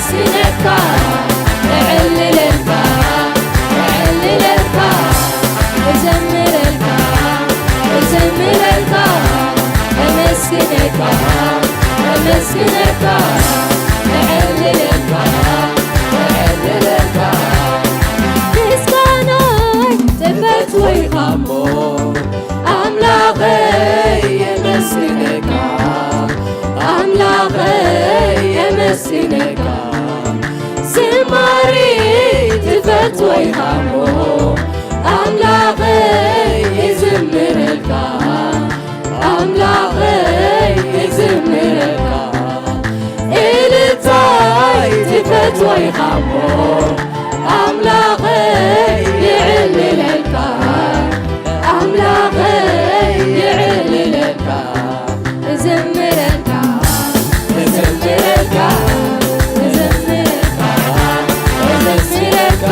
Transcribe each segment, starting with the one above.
ኣመስግነካ፣ እዕልለልካ፣ እዕልለልካ፣ እዘምረልካ፣ እዘምረልካ፣ ኣመስግነካ፣ ኣመስግነካ፣ እዕልለልካ፣ እዕልለልካ። ምስጋናይ ትፈትዎ ኢኻ እሞ ኣምላኸይ የመስግነካ፣ ኣምላኸይ የመስግነካ። ዝማሬ ትፈትዎ ኢኻ እሞ ኣምላኸይ ይዝምረልካ፣ ኣምላኸይ ይዝምረልካ። እልልታይ ትፈትዎ ኢኻ እሞ ኣምላኸይ ይዕልለልካ፣ ኣምላኸይ ይዕልለልካ። እዘምረልካ፣ እዘምረልካ፣ እዘምረልካ፣ እመስግነካ፣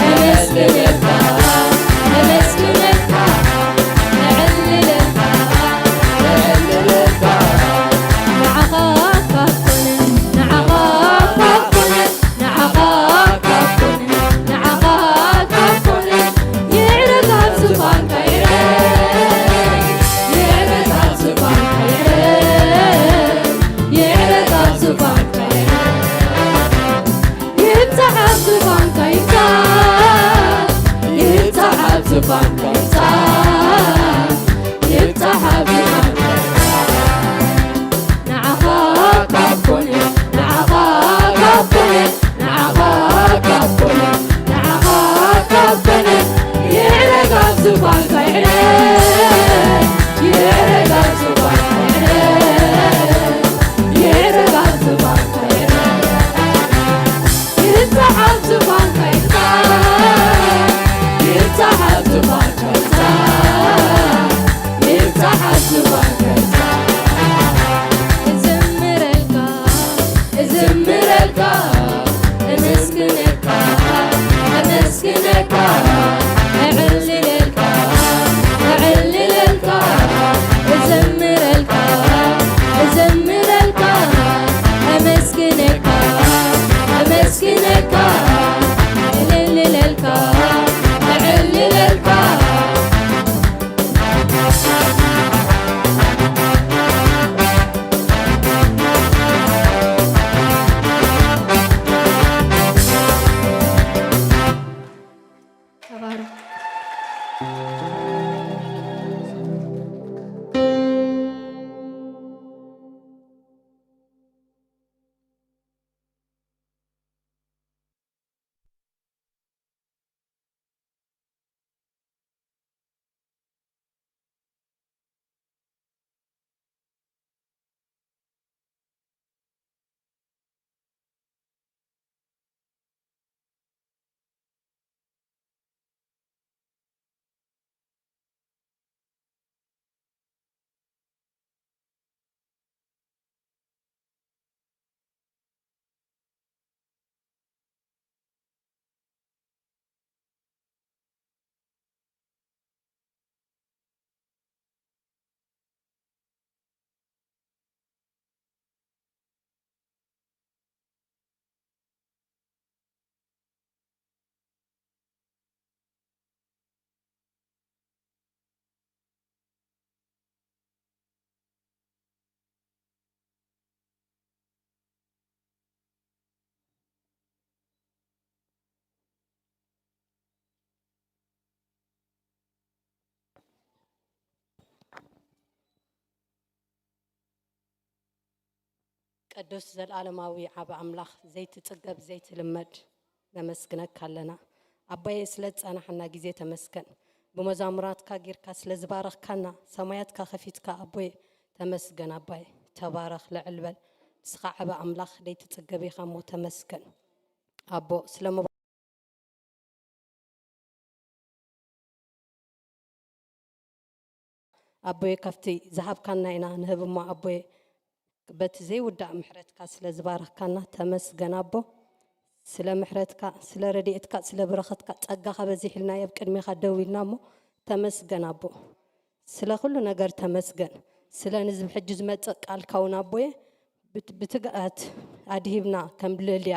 እመስግነካ፣ እመስግነካ፣ እዕልለልካ፣ እዕልለልካ። ንዓኻ ካብ ኮነ፣ ንዓኻ ካብ ኮነ፣ ንዓኻ ካብ ኮነ፣ ንዓኻ ካብ ኮነ፣ ይዕረግ ኣብ ዝባንካ ይዕረግ፣ ይዕረግ ኣብ ዝባንካ ይዕረግ፣ ይዕረግ ኣብ ዝባንካ ይዕረግ፣ ይብፃሕ ኣብ ዝባንካ ይብፃሕ፣ ይብፃሕ ኣብ ዝባንካ ይብፃሕ፣ ይብፃሕ ኣብ ዝባንካ። ንዓኻ ካብ ኮነ፣ ንዓኻ ካብ ኮነ፣ ንዓኻ ካብ ኮነ፣ ንዓኻ ካብ ኮነ፣ ይዕረግ ኣብ ዝባንካ ይዕረግ፣ ይዕረግ ኣብ ዝባንካ ይዕረግ፣ ይዕረግ ኣብ ዝባንካ ይዕረግ፣ ይብፃሕ ኣብ ዝባንካ ይብፃሕ፣ ይብፃሕ ኣብ ዝባንካ ይብፃሕ፣ ይብፃሕ ኣብ ዝባንካ ይብፃሕ። እዘምረልካ፣ እዘምረልካ፣ እመስግነካ፣ እመስግነካ፣ እዕልለልካ፣ እዕልለልካ፣ እዘምረልካ፣ እዘምረልካ፣ እመስግነካ፣ እመስግነካ፣ እልልለልካ፣ እዕልለልካ። ተባረክ። ቅዱስ ዘለዓለማዊ ዓብ ኣምላኽ፣ ዘይትፅገብ ዘይትልመድ፣ ነመስግነካ ኣለና ኣባየ። ስለ ዝፀናሐና ግዜ ተመስገን። ብመዛሙራትካ ጌርካ ስለ ዝባረኽካና፣ ሰማያትካ ከፊትካ ኣቦየ ተመስገን። ኣባየ ተባረኽ፣ ልዕል በል። ንስኻ ዓብ ኣምላኽ ደይትፅገብ ኢኻ እሞ ተመስገን ኣቦ። ስለ ኣቦየ ካብቲ ዝሃብካና ኢና ንህብ እሞ ኣቦየ፣ በቲ ዘይውዳእ ምሕረትካ ስለ ዝባረኽካና ተመስገን ኣቦ። ስለ ምሕረትካ፣ ስለ ረድኤትካ፣ ስለ በረኸትካ፣ ፀጋኻ በዚሕልና ኣብ ቅድሜኻ ደው ኢልና እሞ ተመስገን ኣቦ። ስለ ኩሉ ነገር ተመስገን። ስለ ንዝብ ሕጂ ዝመፅእ ቃልካ እውን ኣቦየ ብትግኣት ኣድሂብና ከም ልልያ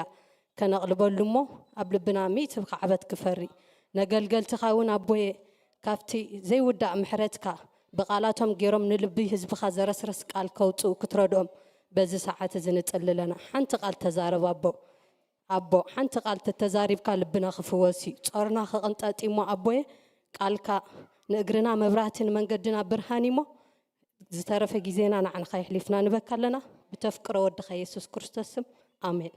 ከነቕልበሉ እሞ ኣብ ልብና ሚእቲ ብካዕበት ክፈሪ ነገልገልትኻ እውን ኣቦየ ካብቲ ዘይውዳእ ምሕረትካ ብቓላቶም ገይሮም ንልቢ ህዝብኻ ዘረስርስ ቃል ከውፅኡ ክትረድኦም በዚ ሰዓት እዚ ንጽሊ ኣለና። ሓንቲ ቃል ተዛረብ ኣቦ። ኣቦ ሓንቲ ቃል ተተዛሪብካ ልብና ክፍወስ እዩ፣ ጾርና ክቕንጠጥ እዩሞ ኣቦየ ቃልካ ንእግርና መብራህቲ ንመንገድና ብርሃን እዩሞ ዝተረፈ ግዜና ንዓንኻ የሕሊፍና ንበካ ኣለና ብተፍቅሮ ወድኻ የሱስ ክርስቶስ ስም ኣሜን።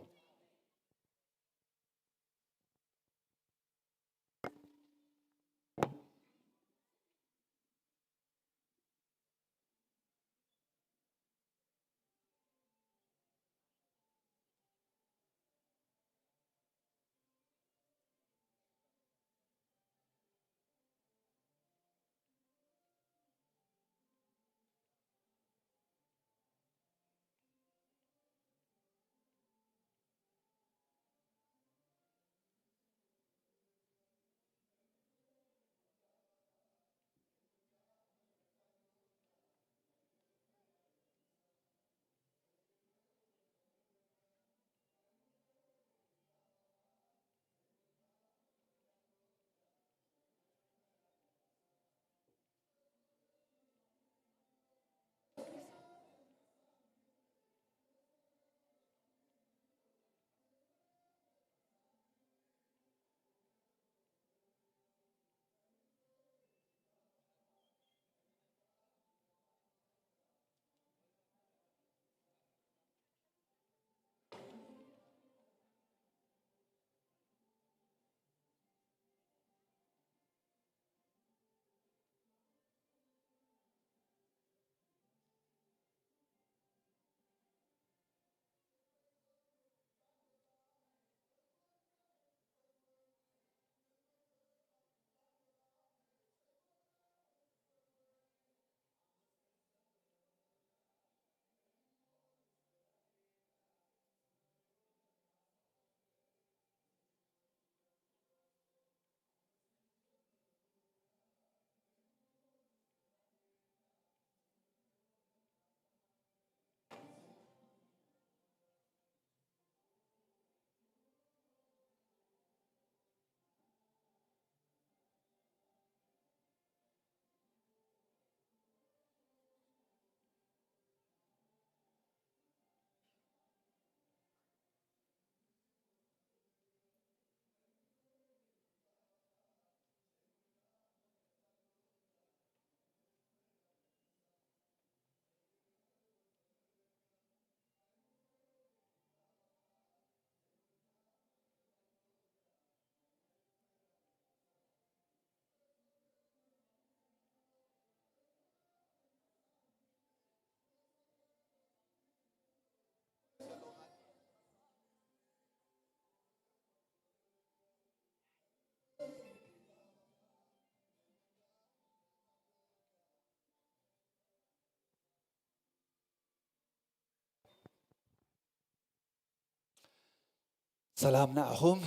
ሰላም ንዓኹም።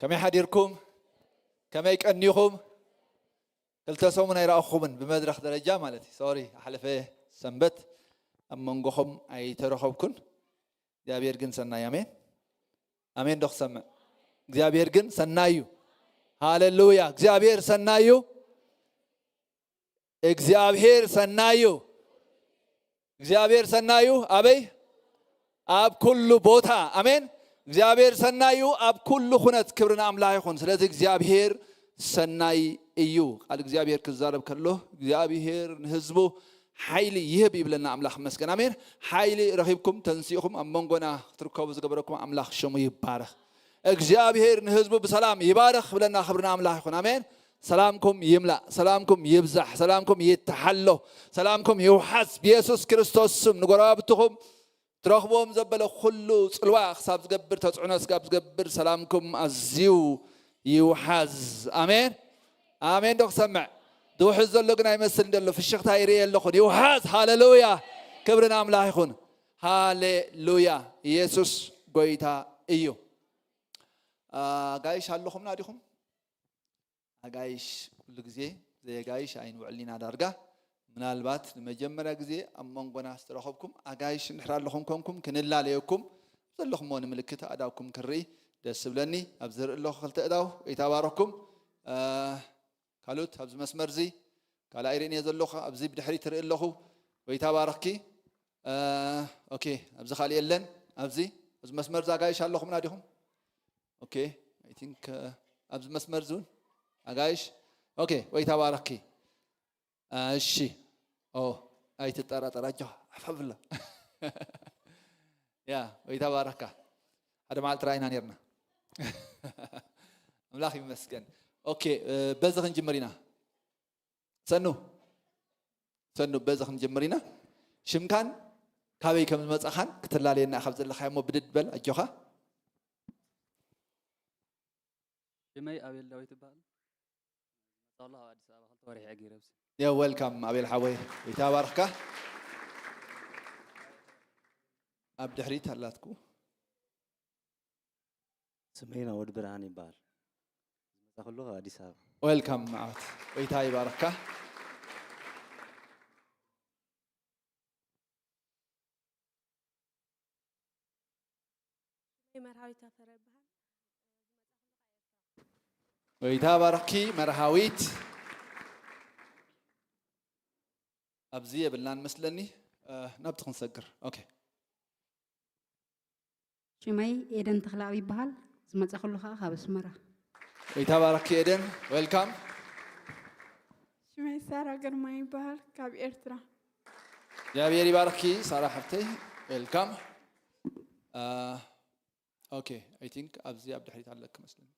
ከመይ ሓዲርኩም? ከመይ ቀኒኹም? 2 ሰሙን ኣይረኣኹምን ብመድረክ ደረጃ ማለት እዩ። Sorry፣ ሓለፈ ሰንበት ኣብ መንጎኹም ኣይተረኸብኩን። እግዚኣብሔር ግን ሰናይ። ኣሜን ኣሜን ዶ ክሰምዕ? እግዚኣብሔር ግን ሰናይ እዩ። ሃሌሉያ! እግዚኣብሔር ሰናይ እዩ። እግዚአብሔር ሰናይ እዩ። እግዚአብሔር ሰናይ እዩ። ኣበይ? ኣብ ኩሉ ቦታ። ኣሜን። እግዚአብሔር ሰናይ እዩ ኣብ ኩሉ ኩነት። ክብሪ ንኣምላኽ ይኹን። ስለዚ እግዚአብሔር ሰናይ እዩ። ቃል እግዚአብሔር ክዛረብ ከሎ እግዚአብሔር ንህዝቡ ሓይሊ ይህብ ይብለና። ኣምላኽ መስገን። ኣሜን። ሓይሊ ረኺብኩም ተንሲእኹም ኣብ መንጎና ክትርከቡ ዝገበረኩም ኣምላኽ ሽሙ ይባረኽ። እግዚአብሔር ንህዝቡ ብሰላም ይባርኽ ብለና። ክብሪ ንኣምላኽ ይኹን። ኣሜን። ሰላምኩም ይምላእ፣ ሰላምኩም ይብዛሕ፣ ሰላምኩም ይተሓሎ፣ ሰላምኩም ይውሓስ ብየሱስ ክርስቶስ ስም። ንጎረባብትኹም ትረኽብዎም ዘበለ ኩሉ ፅልዋ ክሳብ ዝገብር፣ ተፅዕኖ ክሳብ ዝገብር ሰላምኩም ኣዝዩ ይውሓዝ። ኣሜን ኣሜን ዶ ክሰምዕ? ዝውሕዝ ዘሎ ግን ኣይመስልን ዘሎ፣ ፍሽኽታ ይርኢ ኣለኹን። ይውሓዝ። ሃሌሉያ! ክብሪ ንኣምላኽ ይኹን። ሃሌሉያ! ኢየሱስ ጎይታ እዩ። ኣጋይሽ ኣለኹምና ዲኹም? ኣጋይሽ ኩሉ ግዜ ዘየጋይሽ ኣይንውዕል ኢና ዳርጋ። ምናልባት ንመጀመርያ ግዜ ኣብ መንጎና ዝተረኸብኩም ኣጋይሽ እንድሕር ኣለኹም ኮንኩም ክንላለየኩም ዘለኹሞ ንምልክት ኣእዳውኩም ክርኢ ደስ ዝብለኒ። ኣብዚ ዝርኢ ኣለኹ ክልተ ኣእዳው፣ ጎይታ ባረኩም። ካልኦት ኣብዚ መስመር እዚ ካልኣይ ርእን እየ ዘለኹ፣ ኣብዚ ብድሕሪት ትርኢ ኣለኹ፣ ጎይታ ባረኽኪ። Okay፣ ኣብዚ ካልእ የለን። ኣብዚ መስመር እዚ ኣጋይሽ ኣለኹምና ዲኹም? Okay፣ I think ኣብዚ መስመር እዚ እውን ኣጋይሽ። Okay፣ ጎይታ ባረኽኪ። እሺ፣ ኦ ኣይትጠራጠር፣ ኣጆኻ ሓፋፍላ። Yeah፣ ጎይታ ባረኽካ። ሓደ መዓልቲ ራእይና ነርና፣ ኣምላኽ ይመስገን። Okay፣ በዚ ክንጅምር ኢና። ሰኑ ሰኑ፣ በዚ ክንጅምር ኢና። ሽምካን ካበይ ከም ዝመፀኻን ክትላለየና ካብ ዘለኻዮ እሞ ብድድ በል ኣጆኻ። ሽመይ ኣቤል ዳዊት ይበሃል። ዝመፃሉ ኣብ ኣዲስ ኣበባ፣ 2 ወርሒ እየ ገይረ ኣብዚ። Yeah፣ welcome ኣቤል ሓወይ፣ ጎይታ ባርኽካ። ኣብ ድሕሪት ኣላትኩ። ስመይ ናወድ ብርሃን ይበሃል። ዝመፃ ከለኹ ኣብ ኣዲስ ኣበባ። Welcome ዓወት፣ ጎይታ ይባርኽካ። መርሃዊት ታፈረ ይበሃል። ጎይታ ባርኽኪ መርሃዊት። ኣብዚ የብልናን መስለኒ፣ ናብቲ ክንሰግር። Okay። ሽመይ ኤደን ተክለኣብ ይበሃል። ዝመፀ ከሉ ከዓ ካብ ኣስመራ። ጎይታ ባርኽኪ ኤደን፣ welcome። ሽመይ ሳራ ግርማ ይበሃል፣ ካብ ኤርትራ። እግዚኣብሔር ይባርኽኪ ሳራ ሓፍተይ፣ welcome። Okay፣ I think ኣብዚ ኣብ ድሕሪት ኣለክ መስለኒ።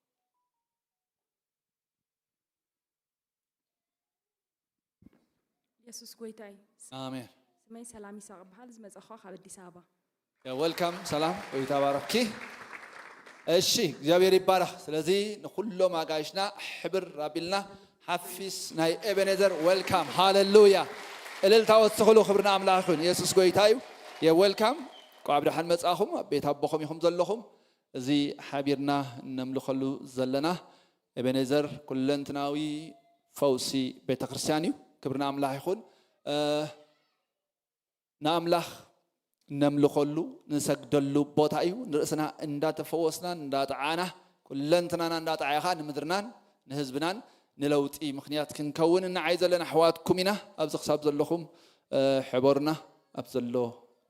የሱስ ጎይታ እዩ። ኣሜን። ስመይ ሰላም ይስሐቅ ይበሃል። ዝመፀ ኸ ካብ ኣዲስ ኣበባ። Welcome ሰላም፣ ጎይታ ባረኽኪ። እሺ፣ እግዚኣብሔር ይባረኽ። ስለዚ ንኩሎም ኣጋይሽና ሕብር ኣቢልና ሓፊስ ናይ ኤቤኔዘር welcome። ሃሌሉያ፣ እልልታ ወስኽሉ። ክብሪ ንኣምላኽ ይኹን። ኢየሱስ ጎይታ እዩ። Yeah፣ welcome፣ ቋዕ ብድሓን መጻኹም። ኣብ ቤት ኣቦኹም ኢኹም ዘለኹም። እዚ ሓቢርና እነምልኸሉ ዘለና ኤቤኔዘር ኩለንትናዊ ፈውሲ ቤተ ክርስቲያን እዩ። ክብሪ ንኣምላኽ ይኹን። ንኣምላኽ ነምልኸሉ ንሰግደሉ ቦታ እዩ። ንርእስና እንዳተፈወስናን እንዳጠዓና፣ ኩለንትናና እንዳጠዓየኻ ንምድርናን ንህዝብናን ንለውጢ ምክንያት ክንከውን እናዓይ ዘለና ኣሕዋትኩም ኢና። ኣብዚ ክሳብ ዘለኹም ሕበሩና፣ ኣብ ዘሎ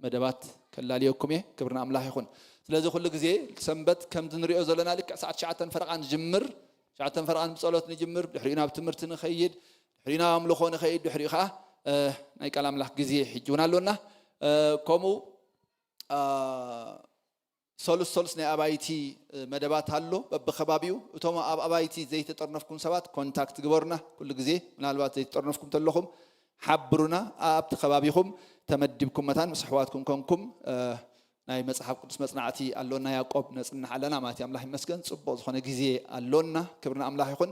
መደባት ከላልየኩም እየ። ክብሪ ንኣምላኽ ይኹን። ስለዚ ኩሉ ግዜ ሰንበት ከምዚ ንሪኦ ዘለና ልክዕ ሰዓት 9:30 ንጅምር። 9:30 ብፀሎት ንጅምር፣ ድሕሪኡ ናብ ትምህርቲ ንኸይድ፣ ድሕሪኡ ናብ ኣምልኾ ንኸይድ፣ ድሕሪኡ ከዓ ናይ ቃል ኣምላኽ ግዜ ሕጂ እውን ኣሎና። ከምኡ ሰሉስ ሰሉስ ናይ ኣባይቲ መደባት ኣሎ በብከባቢኡ። እቶም ኣብ ኣባይቲ ዘይተጠርነፍኩም ሰባት contact ግበሩና ኩሉ ግዜ። ምናልባት ዘይተጠርነፍኩም ተለኹም ሓብሩና። ኣብቲ ከባቢኹም ተመዲብኩም መታን ምስ ኣሕዋትኩም ኮንኩም ናይ መፅሓፍ ቅዱስ መፅናዕቲ ኣሎና። ያዕቆብ ነፅንሕ ኣለና ማለት እዩ። ኣምላኽ ይመስገን፣ ፅቡቅ ዝኾነ ግዜ ኣሎና። ክብሪ ንኣምላኽ ይኹን።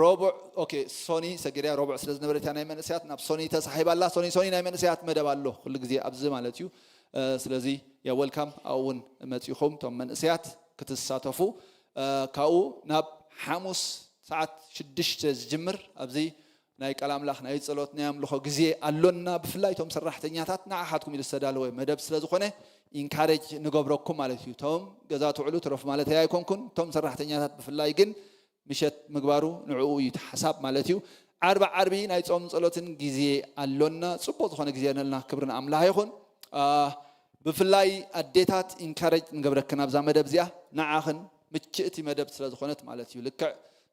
ረቡዕ፣ okay፣ ሶኒ ሰጊርያ ረቡዕ ስለ ዝነበረት እያ ናይ መንእሰያት ናብ ሶኒ ተሳሒባ ኣላ። ሶኒ ሶኒ ናይ መንእሰያት መደብ ኣሎ ኩሉ ግዜ ኣብዚ ማለት እዩ። ስለዚ yeah፣ welcome፣ ኣብኡ እውን መፂኹም እቶም መንእሰያት ክትሳተፉ። ካብኡ ናብ ሓሙስ ሰዓት 6 ዝጅምር ኣብዚ ናይ ቃል ኣምላኽ፣ ናይ ፀሎት፣ ናይ ኣምልኾ ግዜ ኣሎና። ብፍላይ እቶም ሰራሕተኛታት ንዓኻትኩም ኢሉ ዝተዳለወ መደብ ስለ ዝኾነ encourage ንገብረኩም ማለት እዩ። እቶም ገዛ ትውዕሉ ትረፉ ማለት ኣይኮንኩን፣ እቶም ሰራሕተኛታት ብፍላይ ግን ምሸት ምግባሩ ንዕኡ እዩ እቲ ሓሳብ ማለት እዩ። ዓርቢ ዓርቢ ናይ ፆም ፀሎትን ግዜ ኣሎና። ፅቡቅ ዝኾነ ግዜ ኣለና። ክብሪ ንኣምላኽ ይኹን። ብፍላይ ኣዴታት encourage ንገብረክን፣ ኣብዛ መደብ እዚኣ ንዓኽን ምችእቲ መደብ ስለ ዝኾነት ማለት እዩ። ልክዕ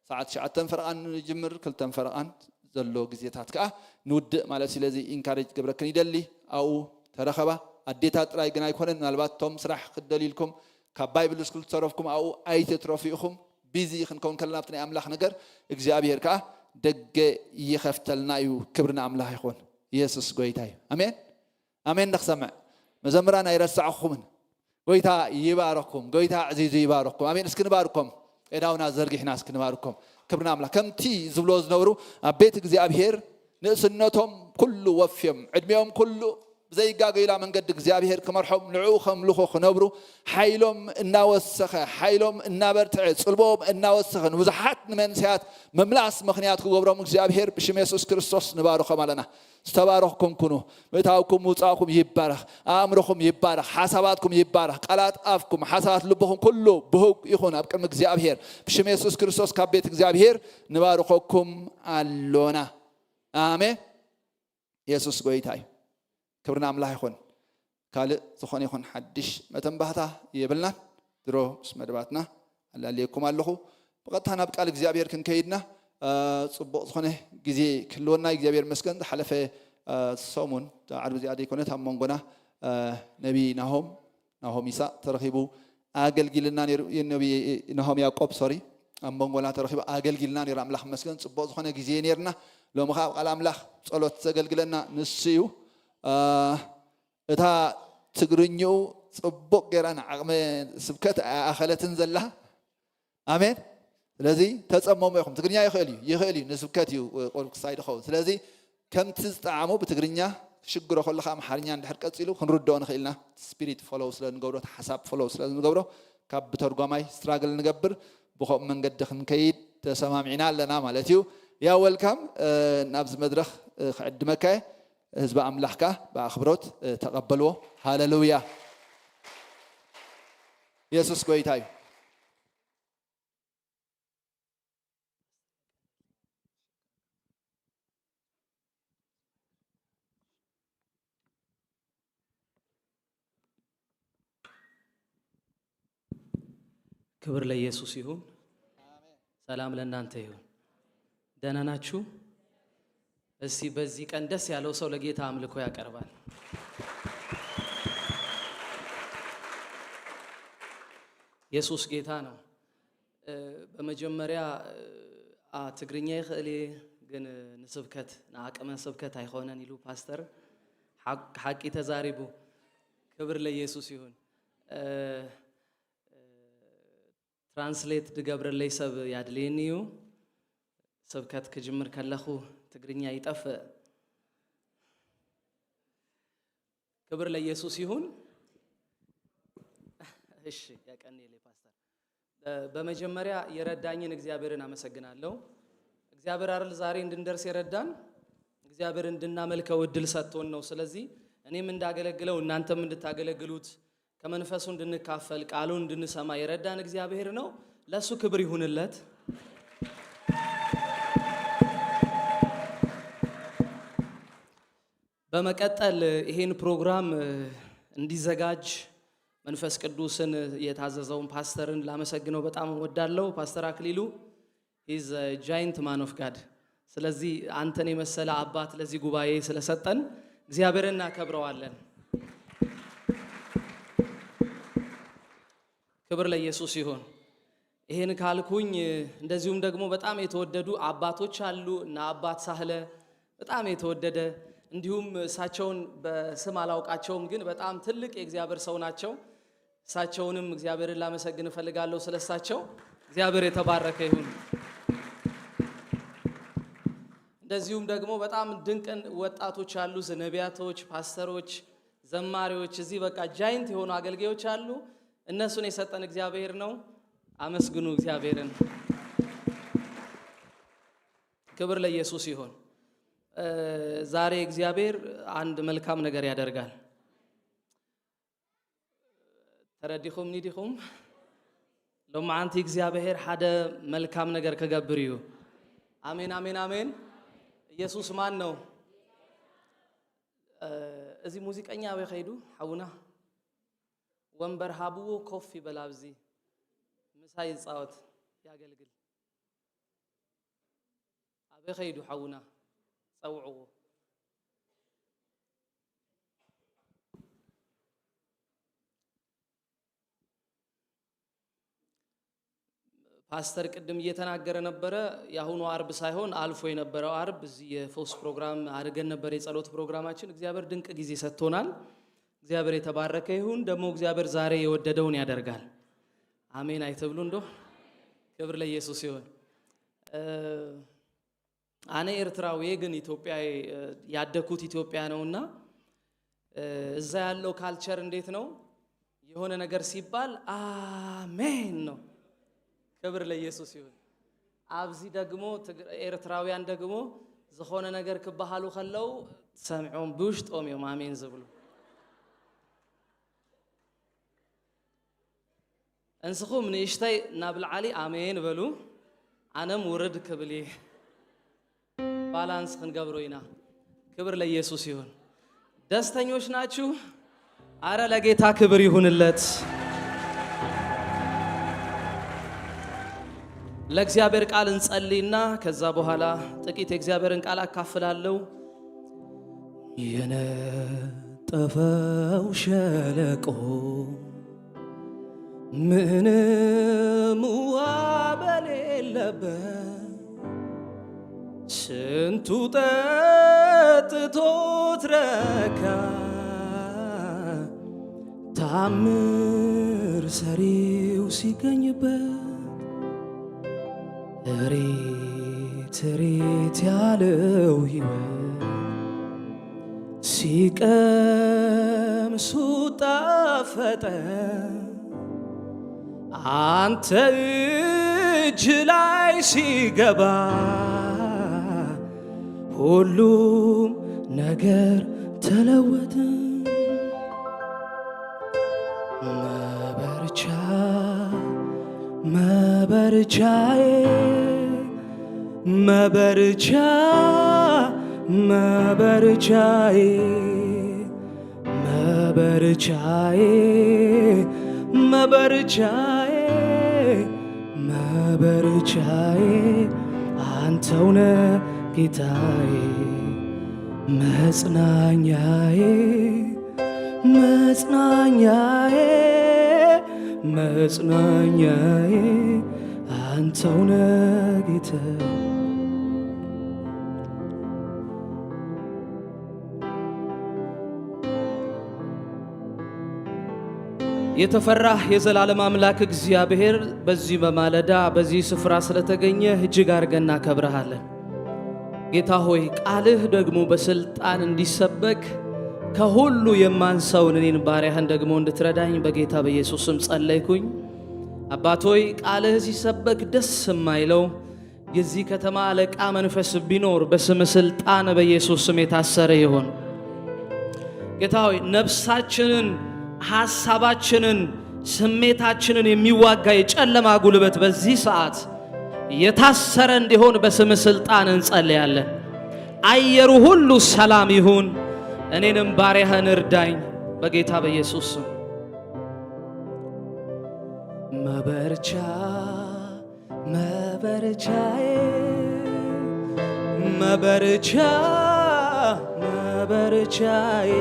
ሰዓት 9:30 ንጅምር፣ 2:30 ዘሎ ግዜታት ከዓ ንውድእ ማለት። ስለዚ encourage ገብረክን ይደሊ፣ ኣብኡ ተረኸባ። ኣዴታት ጥራይ ግን ኣይኮነን፣ ምናልባት እቶም ስራሕ ክደልዩልኩም ካብ Bible school ዝተረፍኩም ኣብኡ ኣይትትረፉ ኢኹም። Busy ክንከውን ከለና ኣብቲ ናይ ኣምላኽ ነገር እግዚኣብሔር ከዓ ደገ ይኸፍተልና እዩ። ክብሪ ንኣምላኽ ይኹን። ኢየሱስ ጎይታ እዩ። ኣሜን ኣሜን። ንክሰምዕ መዘምራን ኣይረሳዕኹምን። ጎይታ ይባረኩም፣ ጎይታ ዕዚዙ ይባረኩም። ኣሜን። እስኪ ንባርኮም፣ ኤዳውና ዘርጊሕና እስኪ ንባርኮም። ክብሪ ንኣምላኽ። ከምቲ ዝብሎ ዝነበሩ ኣብ ቤት እግዚኣብሔር ንእስነቶም ኩሉ ወፍዮም፣ ዕድሜኦም ኩሉ። ብዘይጋገዩላ መንገዲ እግዚኣብሔር ክመርሖም ንዕኡ ከምልኹ ክነብሩ ሓይሎም እናወሰኸ ሓይሎም እናበርትዐ ጽልቦም እናወሰኸ ንብዙሓት ንመንእሰያት ምምላስ ምኽንያት ክገብሮም እግዚኣብሔር ብሽም የሱስ ክርስቶስ ንባርኾም ኣለና። ዝተባረኽኩም ኩኑ። ምእታውኩም ምውጻእኩም ይባረኽ፣ ኣእምሮኹም ይባረኽ፣ ሓሳባትኩም ይባረኽ፣ ቃላት ኣፍኩም ሓሳባት ልብኹም ኩሉ ብሁግ ይኹን ኣብ ቅድሚ እግዚኣብሔር። ብሽም የሱስ ክርስቶስ ካብ ቤት እግዚኣብሔር ንባርኸኩም ኣሎና። ኣሜን። የሱስ ጎይታ እዩ። ክብሪ ንኣምላኽ ይኹን። ካልእ ዝኾነ ይኹን ሓድሽ መተንባህታ የብልናን። ድሮ ምስ መደባትና ኣላልየኩም ኣለኹ። ብቐጥታ ናብ ቃል እግዚኣብሔር ክንከይድና ጽቡቕ ዝኾነ ግዜ ክህልወና እግዚኣብሔር ይመስገን። ዝሓለፈ ሰሙን ዓርቢ እዚኣ ዘይኮነት ኣብ መንጎና ነቢይ ናሆም ናሆም ይሳቅ ተረኺቡ ኣገልጊልና ነይሩ። ነቢይ ናሆም ያዕቆብ sorry ኣብ መንጎና ተረኺቡ ኣገልጊልና ነይሩ። ኣምላኽ ይመስገን ጽቡቕ ዝኾነ ግዜ ነይርና። ሎሚ ከዓ ቃል ኣምላኽ ጸሎት ዘገልግለና ንሱ እዩ። እታ ትግርኝኡ ጽቡቕ ገይራ ንዓቕሚ ስብከት ኣይኣኸለትን ዘላ። ኣሜን። ስለዚ ተጸመሙ ኢኹም። ትግርኛ ይኽእል እዩ ይኽእል እዩ ንስብከት እዩ ቁሩብ ክሳይ ድኸውን። ስለዚ ከምቲ ዝጠዓሞ ብትግርኛ ክሽግሮ ከሎ ከዓ ኣምሓርኛ እንድሕር ቀጺሉ ክንርድኦ ንኽእል ኢና። Spirit follow ስለ ንገብሮ እቲ ሓሳብ follow ስለ ንገብሮ ካብ ብተርጓማይ struggle ንገብር ብከምኡ መንገዲ ክንከይድ ተሰማሚዕና ኣለና ማለት እዩ። Yeah welcome ናብዚ መድረኽ ክዕድመካ እየ። ህዝቢ ኣምላኽ ከኣ ብኣኽብሮት ተቐበልዎ። ሃለሉያ! የሱስ ጎይታ እዩ። ክብር ለኢየሱስ ይሁን። ሰላም ለእናንተ ይሁን። ደህና ናችሁ? እስቲ በዚህ ቀን ደስ ያለው ሰው ለጌታ አምልኮ ያቀርባል። ኢየሱስ ጌታ ነው። በመጀመሪያ ትግርኛ ይኽእል እየ ግን ንስብከት ንዓቅመ ስብከት ኣይኮነን ኢሉ ፓስተር ሓቂ ተዛሪቡ። ክብር ለኢየሱስ ይሁን። Translate ድገብረለይ ሰብ ያድልየኒ እዩ። ስብከት ክጅምር ከለኹ ትግርኛ ይጠፍእ። ክብር ለኢየሱስ ይሁን። እሺ ያቀኔሌ ፓስተር። በመጀመሪያ የረዳኝን እግዚአብሔርን አመሰግናለሁ። እግዚአብሔር አይደል ዛሬ እንድንደርስ የረዳን፣ እግዚአብሔር እንድናመልከው እድል ሰጥቶን ነው። ስለዚህ እኔም እንዳገለግለው እናንተም እንድታገለግሉት ከመንፈሱ እንድንካፈል ቃሉን እንድንሰማ የረዳን እግዚአብሔር ነው። ለሱ ክብር ይሁንለት። በመቀጠል ይሄን ፕሮግራም እንዲዘጋጅ መንፈስ ቅዱስን የታዘዘውን ፓስተርን ላመሰግነው በጣም እወዳለሁ። ፓስተር አክሊሉ is giant man of God። ስለዚህ አንተን የመሰለ አባት ለዚህ ጉባኤ ስለሰጠን እግዚአብሔርን እናከብረዋለን። ክብር ለኢየሱስ ይሁን። ይሄን ካልኩኝ እንደዚሁም ደግሞ በጣም የተወደዱ አባቶች አሉ እና አባት ሳህለ በጣም የተወደደ እንዲሁም እሳቸውን በስም አላውቃቸውም፣ ግን በጣም ትልቅ የእግዚአብሔር ሰው ናቸው። እሳቸውንም እግዚአብሔርን ላመሰግን እፈልጋለሁ ስለሳቸው። እግዚአብሔር የተባረከ ይሁን። እንደዚሁም ደግሞ በጣም ድንቅ ወጣቶች አሉ፣ ነቢያቶች፣ ፓስተሮች፣ ዘማሪዎች እዚህ በቃ giant የሆኑ አገልጋዮች አሉ። እነሱን የሰጠን እግዚአብሔር ነው። አመስግኑ እግዚአብሔርን። ክብር ለኢየሱስ ይሁን። ዛሬ እግዚአብሔር አንድ መልካም ነገር ያደርጋል። ተረዲኹም ኒዲኹም? ሎማዓንቲ እግዚአብሔር ሓደ መልካም ነገር ክገብር እዩ። አሜን አሜን አሜን። ኢየሱስ ማን ነው? እዚ ሙዚቀኛ ኣበይ ከይዱ ሓውና? ወንበር ሃብዎ ኮፍ ይበል ኣብዚ ምሳይ ይፃወት ያገልግል። ኣበይ ከይዱ ሓውና? ፀውዕዎ። ፓስተር ቅድም እየተናገረ ነበረ። የአሁኑ አርብ ሳይሆን አልፎ የነበረው አርብ እዚህ የፈውስ ፕሮግራም አድርገን ነበር፣ የጸሎት ፕሮግራማችን። እግዚአብሔር ድንቅ ጊዜ ሰጥቶናል። እግዚአብሔር የተባረከ ይሁን። ደግሞ እግዚአብሔር ዛሬ የወደደውን ያደርጋል። አሜን አይተብሉ እንዶ? ክብር ለኢየሱስ ይሁን። ኣነ ኤርትራዊ ግን ኢትዮጵያ ያደኩት ኢትዮጵያ ነውና እዛ ያለው culture እንዴት ነው? የሆነ ነገር ሲባል አሜን ነው። ክብር ለኢየሱስ ይሁን። ኣብዚ ደግሞ ኤርትራውያን ደግሞ ዝኾነ ነገር ክበሃሉ ከለው ሰምዖም ብውሽጦም እዮም ኣሜን ዝብሉ። እንስኹም ንእሽተይ ናብ ላዕሊ ኣሜን በሉ፣ ኣነም ውርድ ክብል እየ። Balance ክንገብሮ ኢና። ክብር ለኢየሱስ ይሁን። ደስተኞች ናችሁ? አረ ለጌታ ክብር ይሁንለት። ለእግዚአብሔር ቃል እንጸልይና ከዛ በኋላ ጥቂት የእግዚአብሔርን ቃል አካፍላለሁ። የነጠፈው ሸለቆ ምንም ውሃ በሌለበት ስንቱ ጠጥቶት ረካ፣ ታምር ሰሪው ሲገኝበት እሬት እሬት ያለው ሕይወት ሲቀምሱት ጣፈጠ፣ አንተ እጅ ላይ ሲገባ ሁሉም ነገር ተለወጠ። መበርቻ መበርቻዬ መበርቻ መበርቻዬ መበርቻዬ መበርቻዬ መበርቻዬ አንተው ነህ ጌታዬ፣ መጽናኛዬ መጽናኛዬ መጽናኛዬ አንተው ነህ ጌታዬ። የተፈራህ የዘላለም አምላክ እግዚአብሔር በዚህ በማለዳ በዚህ ስፍራ ስለተገኘ እጅግ አድርገን እናከብርሃለን። ጌታ ሆይ ቃልህ ደግሞ በስልጣን እንዲሰበክ ከሁሉ የማንሰውን እኔን ባሪያህን ደግሞ እንድትረዳኝ በጌታ በኢየሱስ ስም ጸለይኩኝ። አባት ሆይ ቃልህ ሲሰበክ ደስ የማይለው የዚህ ከተማ አለቃ መንፈስ ቢኖር በስም ስልጣን በኢየሱስ ስም የታሰረ ይሁን። ጌታ ሆይ ነፍሳችንን፣ ሐሳባችንን፣ ስሜታችንን የሚዋጋ የጨለማ ጉልበት በዚህ ሰዓት የታሰረ እንዲሆን በስም ስልጣን እንጸልያለን። አየሩ ሁሉ ሰላም ይሁን። እኔንም ባሪያህን እርዳኝ በጌታ በኢየሱስ ስም። መበርቻ መበርቻዬ መበርቻ መበርቻዬ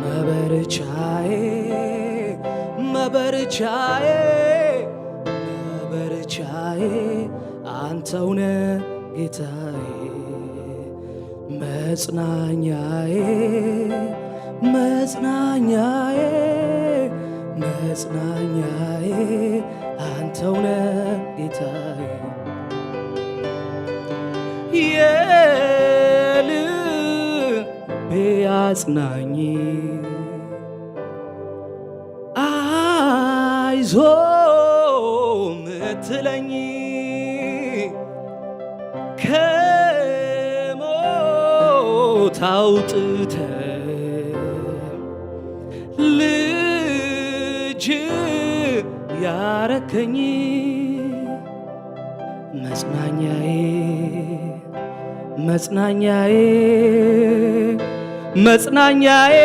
መበርቻዬ መበርቻዬ መበርቻዬ አንተው ነህ ጌታዬ፣ መጽናኛዬ መጽናኛዬ መጽናኛዬ አንተው ነህ ጌታዬ። የልቤ አጽናኝ አይዞ ምትለኝ ከሞት አውጥተህ ልጅ ያረከኝ መጽናኛዬ መጽናኛዬ መጽናኛዬ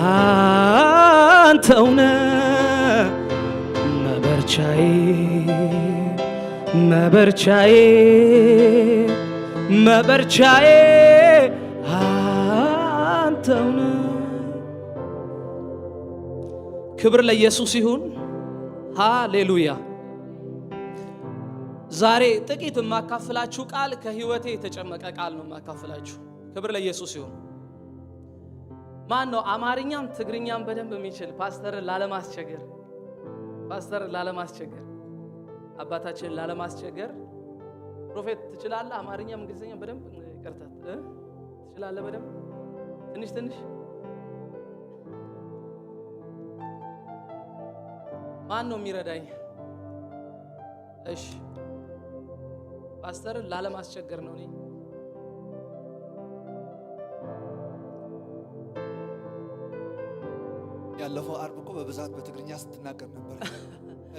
አንተው ነህ መበርቻዬ መበርቻዬ መበርቻዬ አንተው ነህ። ክብር ለኢየሱስ ይሁን። ሃሌሉያ። ዛሬ ጥቂት የማካፍላችሁ ቃል ከህይወቴ የተጨመቀ ቃል ነው የማካፍላችሁ። ክብር ለኢየሱስ ይሁን። ማን ነው አማርኛም ትግርኛም በደንብ የሚችል? ፓስተርን ላለማስቸገር አባታችንን ላለማስቸገር፣ Prophet ትችላለህ? አማርኛም እንግሊዝኛም በደንብ፣ ይቅርታ፣ ትችላለህ? በደንብ ትንሽ ትንሽ ማን ነው የሚረዳኝ? እሺ ፓስተርን ላለማስቸገር ነው እኔ። ያለፈው አርብ እኮ በብዛት በትግርኛ ስትናገር ነበር።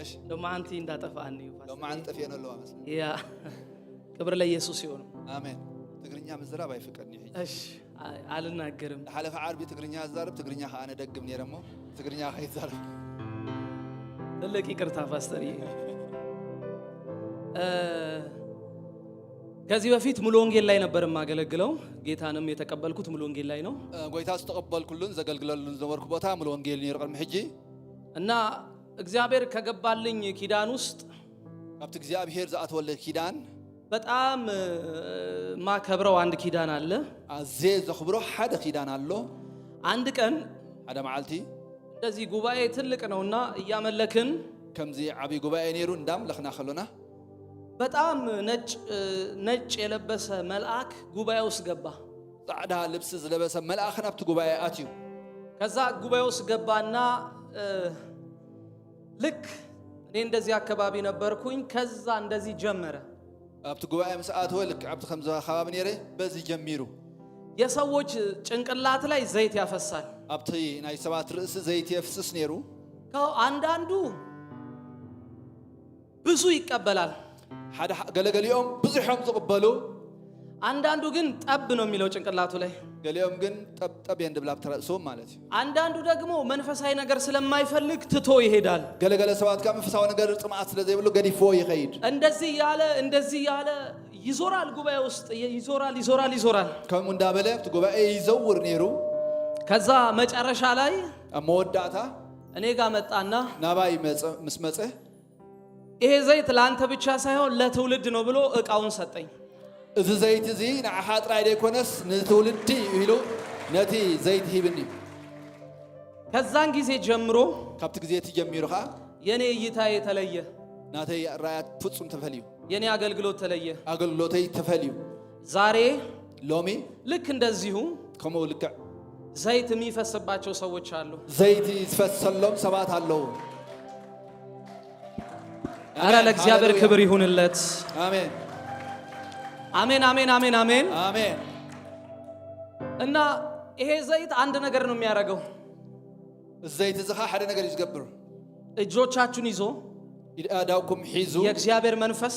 እሺ። ሎማዓንቲ እንዳጠፋእኒ እዩ። ሎማዓንቲ ጠፍየ ኣለዋ መስለኒ። Yeah፣ ክብር ለኢየሱስ ይሁን። ኣሜን። ትግርኛ ምዝራብ ኣይፍቀድኒ ሕጂ። እሺ፣ አልናገርም። ዝሓለፈ ዓርቢ ትግርኛ ዝዛረብ ትግርኛ ከዓ ነደግም ነይረ እሞ ትግርኛ ከይትዛረብ። ትልቅ ይቅርታ ፓስተር። ከዚህ በፊት ሙሉ ወንጌል ላይ ነበር የማገለግለው። ጌታንም የተቀበልኩት ሙሉ ወንጌል ላይ ነው። ጎይታ ዝተቐበልኩሉን ዘገልግለሉን ዝነበርኩ ቦታ ሙሉ ወንጌል ነይሩ ቅድሚ ሕጂ። እና እግዚአብሔር ከገባልኝ ኪዳን ውስጥ ካብቲ እግዚኣብሔር ዝኣተወለ ኪዳን በጣም ማከብረው አንድ ኪዳን አለ። ኣዝየ ዘኽብሮ ሓደ ኪዳን ኣሎ። አንድ ቀን ሓደ መዓልቲ እንደዚህ ጉባኤ ትልቅ ነውና እያመለክን ከምዚ ዓብይ ጉባኤ ነይሩ እንዳምለኽና ከሎና በጣም ነጭ ነጭ የለበሰ መልአክ ጉባኤ ውስጥ ገባ። ጻዕዳ ልብሲ ዝለበሰ መልአኽ ናብቲ ጉባኤ ኣትዩ። ከዛ ጉባኤ ውስጥ ገባና ልክ እኔ እንደዚህ አካባቢ ነበርኩኝ። ከዛ እንደዚህ ጀመረ። ኣብቲ ጉባኤ ምስ ኣተወ ልክዕ ኣብቲ ከምዚ ከባቢ ነይረ በዚ ጀሚሩ። የሰዎች ጭንቅላት ላይ ዘይት ያፈሳል። ኣብቲ ናይ ሰባት ርእሲ ዘይቲ የፍስስ ነይሩ። አንዳንዱ ብዙ ይቀበላል። ሓደ ገለገሊኦም ብዙሖም ዝቕበሉ። አንዳንዱ ግን ጠብ ነው የሚለው ጭንቅላቱ ላይ። ገሊኦም ግን ጠብጠብ እየን ድብላ ኣብቲ ርእሶም ማለት እዩ። አንዳንዱ ደግሞ መንፈሳዊ ነገር ስለማይፈልግ ትቶ ይሄዳል። ገለገለ ሰባት ከዓ መንፈሳዊ ነገር ፅምኣት ስለ ዘይብሉ ገዲፍዎ ይኸይድ። እንደዚህ ያለ እንደዚህ ያለ ይዞራል፣ ጉባኤ ውስጥ ይዞራል፣ ይዞራል፣ ይዞራል። ከምኡ እንዳበለ ኣብቲ ጉባኤ ይዘውር ነይሩ። ከዛ መጨረሻ ላይ ኣብ መወዳእታ እኔ ጋር መጣና ናባይ ምስ መፀ ይሄ ዘይት ለአንተ ብቻ ሳይሆን ለትውልድ ነው ብሎ እቃውን ሰጠኝ። እዚ ዘይቲ እዚ ንዓኻ ጥራይ ዘይኮነስ ንትውልዲ እዩ ኢሉ ነቲ ዘይቲ ሂብኒ። ከዛን ጊዜ ጀምሮ ካብቲ ግዜ እቲ ጀሚሩ ከዓ የኔ እይታ የተለየ፣ ናተይ ራእያት ፍጹም ተፈልዩ። የኔ አገልግሎት ተለየ። ኣገልግሎተይ ተፈልዩ። ዛሬ ሎሚ ልክ እንደዚሁ ከምኡ ልክዕ ዘይት የሚፈስባቸው ሰዎች አሉ። ዘይቲ ዝፈሰሎም ሰባት ኣለዉ። አረ ለእግዚአብሔር ሃሌሉያ። ክብር ይሁንለት። ኣሜን። አሜን፣ አሜን፣ አሜን፣ አሜን። ኣሜን። እና ይሄ ዘይት አንድ ነገር ነው የሚያደርገው። እዚ ዘይቲ እዚ ከዓ ሓደ ነገር እዩ ዝገብር። እጆቻችሁን ይዞ ኣእዳውኩም ሒዙ የእግዚአብሔር መንፈስ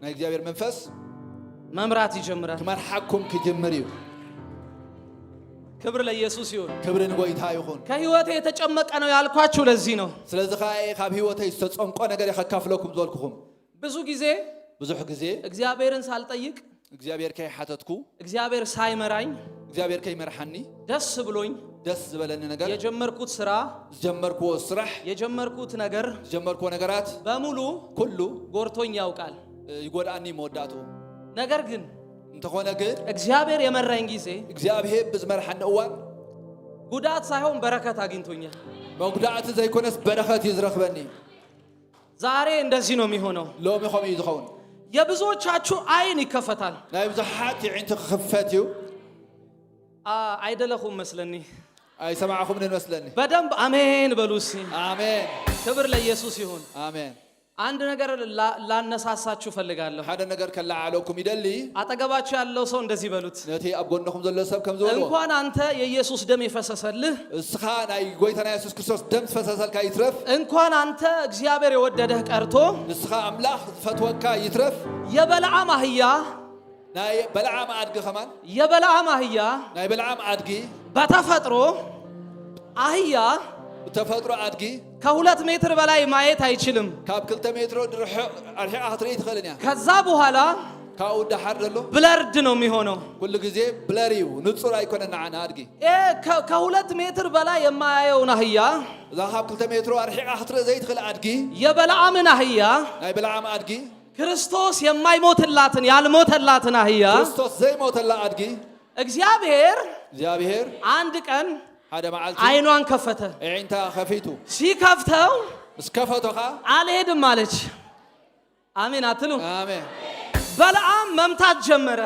ናይ እግዚኣብሔር መንፈስ መምራት ይጀምራል። ክመርሓኩም ክጅምር እዩ። ክብር ለኢየሱስ ይሁን። ክብሪ ንጎይታ ይኹን። ከህይወቴ የተጨመቀ ነው ያልኳችሁ ለዚህ ነው። ስለዚ ከዓ ካብ ሂወተይ ዝተፀምቆ ነገር ከካፍለኩም ዝበልኩኹም። ብዙ ጊዜ ብዙሕ ግዜ እግዚአብሔርን ሳልጠይቅ፣ እግዚኣብሔር ከይሓተትኩ፣ እግዚአብሔር ሳይመራኝ፣ እግዚኣብሔር ከይመርሓኒ፣ ደስ ብሎኝ ደስ ዝበለኒ ነገር የጀመርኩት ስራ፣ ዝጀመርክዎ ስራሕ፣ የጀመርኩት ነገር ዝጀመርክዎ ነገራት በሙሉ ኩሉ ጎርቶኝ ያውቃል። ይጎድኣኒ መወዳእትኡ። ነገር ግን እንተኾነ ግን እግዚአብሔር የመራኝ ጊዜ እግዚኣብሔር ብዝመርሓኒ እዋን ጉዳት ሳይሆን በረከት አግኝቶኛል። መጉዳእቲ ዘይኮነስ በረኸት እዩ ዝረኽበኒ። ዛሬ እንደዚህ ነው የሚሆነው። ሎሚ ከምኡ እዩ ዝኸውን። የብዙዎቻችሁ አይን ይከፈታል። ናይ ብዙሓት ኣዒንቲ ክኽፈት እዩ። አይደለኹም መስለኒ። ኣይሰማዕኹምን መስለኒ። በደንብ አሜን በሉ እስኪ። ኣሜን። ክብር ለኢየሱስ ይሁን። ኣሜን። አንድ ነገር ላነሳሳችሁ ፈልጋለሁ። ሓደ ነገር ከለዓለኩም ይደሊ። አጠገባችሁ ያለው ሰው እንደዚህ በሉት። ነቲ ኣብ ጎንኹም ዘሎ ሰብ ከም ዝበልዎ፣ እንኳን አንተ የኢየሱስ ደም የፈሰሰልህ፣ እስኻ ናይ ጎይታና የሱስ ክርስቶስ ደም ዝፈሰሰልካ ይትረፍ፣ እንኳን አንተ እግዚአብሔር የወደደህ ቀርቶ፣ ንስኻ ኣምላኽ ዝፈትወካ ይትረፍ፣ የበለዓም አህያ፣ ናይ በለዓም ኣድጊ ኸማን፣ የበለዓም አህያ፣ ናይ በለዓም ኣድጊ፣ በተፈጥሮ አህያ ብተፈጥሮ ኣድጊ ከ2 ሜትር በላይ ማየት አይችልም። ካብ 2 ሜትሮ ድርሕቕ ኣርሒቓ ክትርኢ ትኽእልን እያ። ከዛ በኋላ ካብኡ ዳሓር ዘሎ blurred ነው የሚሆነው። ኩሉ ግዜ blur እዩ፣ ንፁር ኣይኮነን ንዓና ኣድጊ። ይሄ ከ2 ሜትር በላይ የማያየውን አህያ፣ እዛ ካብ 2 ሜትሮ ኣርሒቓ ክትርኢ ዘይትኽእል ኣድጊ፣ የበለዓምን አህያ፣ ናይ በለዓም ኣድጊ፣ ክርስቶስ የማይሞትላትን ያልሞተላትን አህያ ክርስቶስ ዘይሞተላ ኣድጊ፣ እግዚአብሔር እግዚኣብሔር አንድ ቀን ሓደ መዓልቲ አይኗን ከፈተ። ኣዒንታ ከፊቱ። ሲከፍተው ምስ ከፈቶ ኸ አልሄድም አለች። አሜን አትሉ? ኣሜን። በለዓም መምታት ጀመረ።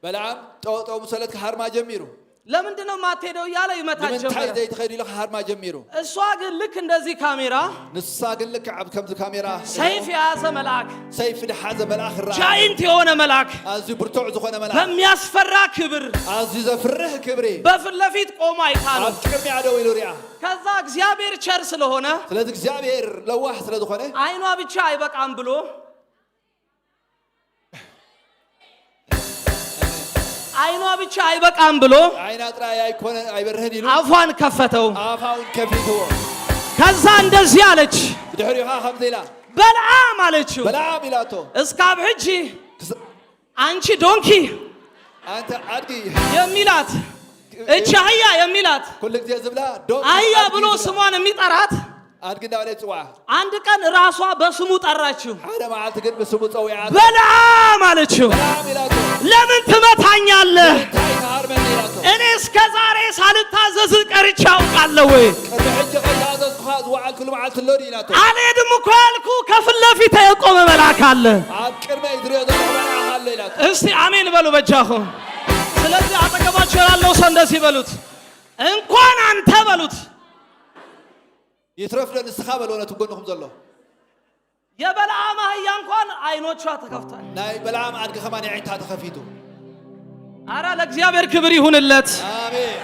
በለዓም ጠውጠው ምሰለት ክሃርማ ጀሚሩ። ለምንድን ነው የማትሄደው እያለ ይመታት ንምንታይ ጀመረ። ዘይትኸይድ ኢሉ ክሃርማ ጀሚሩ። እሷ ግን ልክ እንደዚህ ካሜራ፣ ንሳ ግን ልክዕ ኣብ ከምዚ ካሜራ፣ ሰይፍ የያዘ መልአክ፣ ሰይፊ ዝሓዘ መልኣኽ ይረኣ፣ giant የሆነ መልአክ፣ ኣዝዩ ብርቱዕ ዝኾነ መልኣኽ፣ በሚያስፈራ ክብር ኣዝዩ ዘፍርህ ክብሪ በፊት ለፊት ቆሞ አይታ ነው። ኣብ ቅድሚያ ደው ኢሉ ሪኣ። ከዛ እግዚአብሔር ቸር ስለሆነ ስለዚ እግዚኣብሔር ለዋህ ስለ ዝኾነ አይኗ ብቻ አይበቃም ብሎ፣ አይኗ ብቻ አይበቃም ብሎ ዓይና ጥራይ ኣይኮነ ኣይበርህን ኢሉ አፏን ከፈተው። ኣፋውን ከፊትዎ። ከዛ እንደዚህ አለች፣ ብድሕሪኡ ከዓ ከምዚ ኢላ፣ በልዓም አለችው፣ በለዓም ኢላቶ፣ እስካብ ሕጂ አንቺ donkey አንተ ኣድጊ የሚላት፣ እቺ አህያ የሚላት፣ ኩሉ ግዜ ዝብላ donkey አህያ ኣድጊ ብሎ ዝብላ። ስሟን የሚጠራት ኣድጊ እንዳበለ ይፅዋዓ። አንድ ቀን ራሷ በስሙ ጠራችው። ሓደ መዓልቲ ግን ብስሙ ፀዊዓ፣ በለዓም አለችው፣ በለዓም ኢላቶ፣ ለምን ትመታኛለህ? እንታይ ትሃርመኒ ኢላቶ። እኔ እስከ ዛሬ ሳልታዘዝ ቀርቼ አውቃለሁ ወይ? ቅድሚ ሕጂ ከይተኣዘዝኩኻ ዝወዓል ኩሉ መዓልቲ ኣሎ ድዩ ኢላቶ። አልሄድም እኮ ያልኩ ከፊት ለፊት የቆመ መልአክ አለ። ኣብ ቅድመይ ዝሪኦ ዘለኹ መልኣኽ ኣሎ ኢላቶ። እስቲ አሜን በሉ በጃኹ። ስለዚህ አጠገባቸው ያለው ሰው እንደዚህ በሉት፣ እንኳን አንተ በሉት፣ ይትረፍ ዶ ንስኻ በልዎ ነቲ ጎንኹም ዘሎ። የበለዓም አህያ እንኳን አይኖቿ ተከፍቷል። ናይ በለዓም ኣድጊ ከማን ኣዒንታ ተኸፊቱ። አረ ለእግዚአብሔር ክብር ይሁንለት። ኣሜን።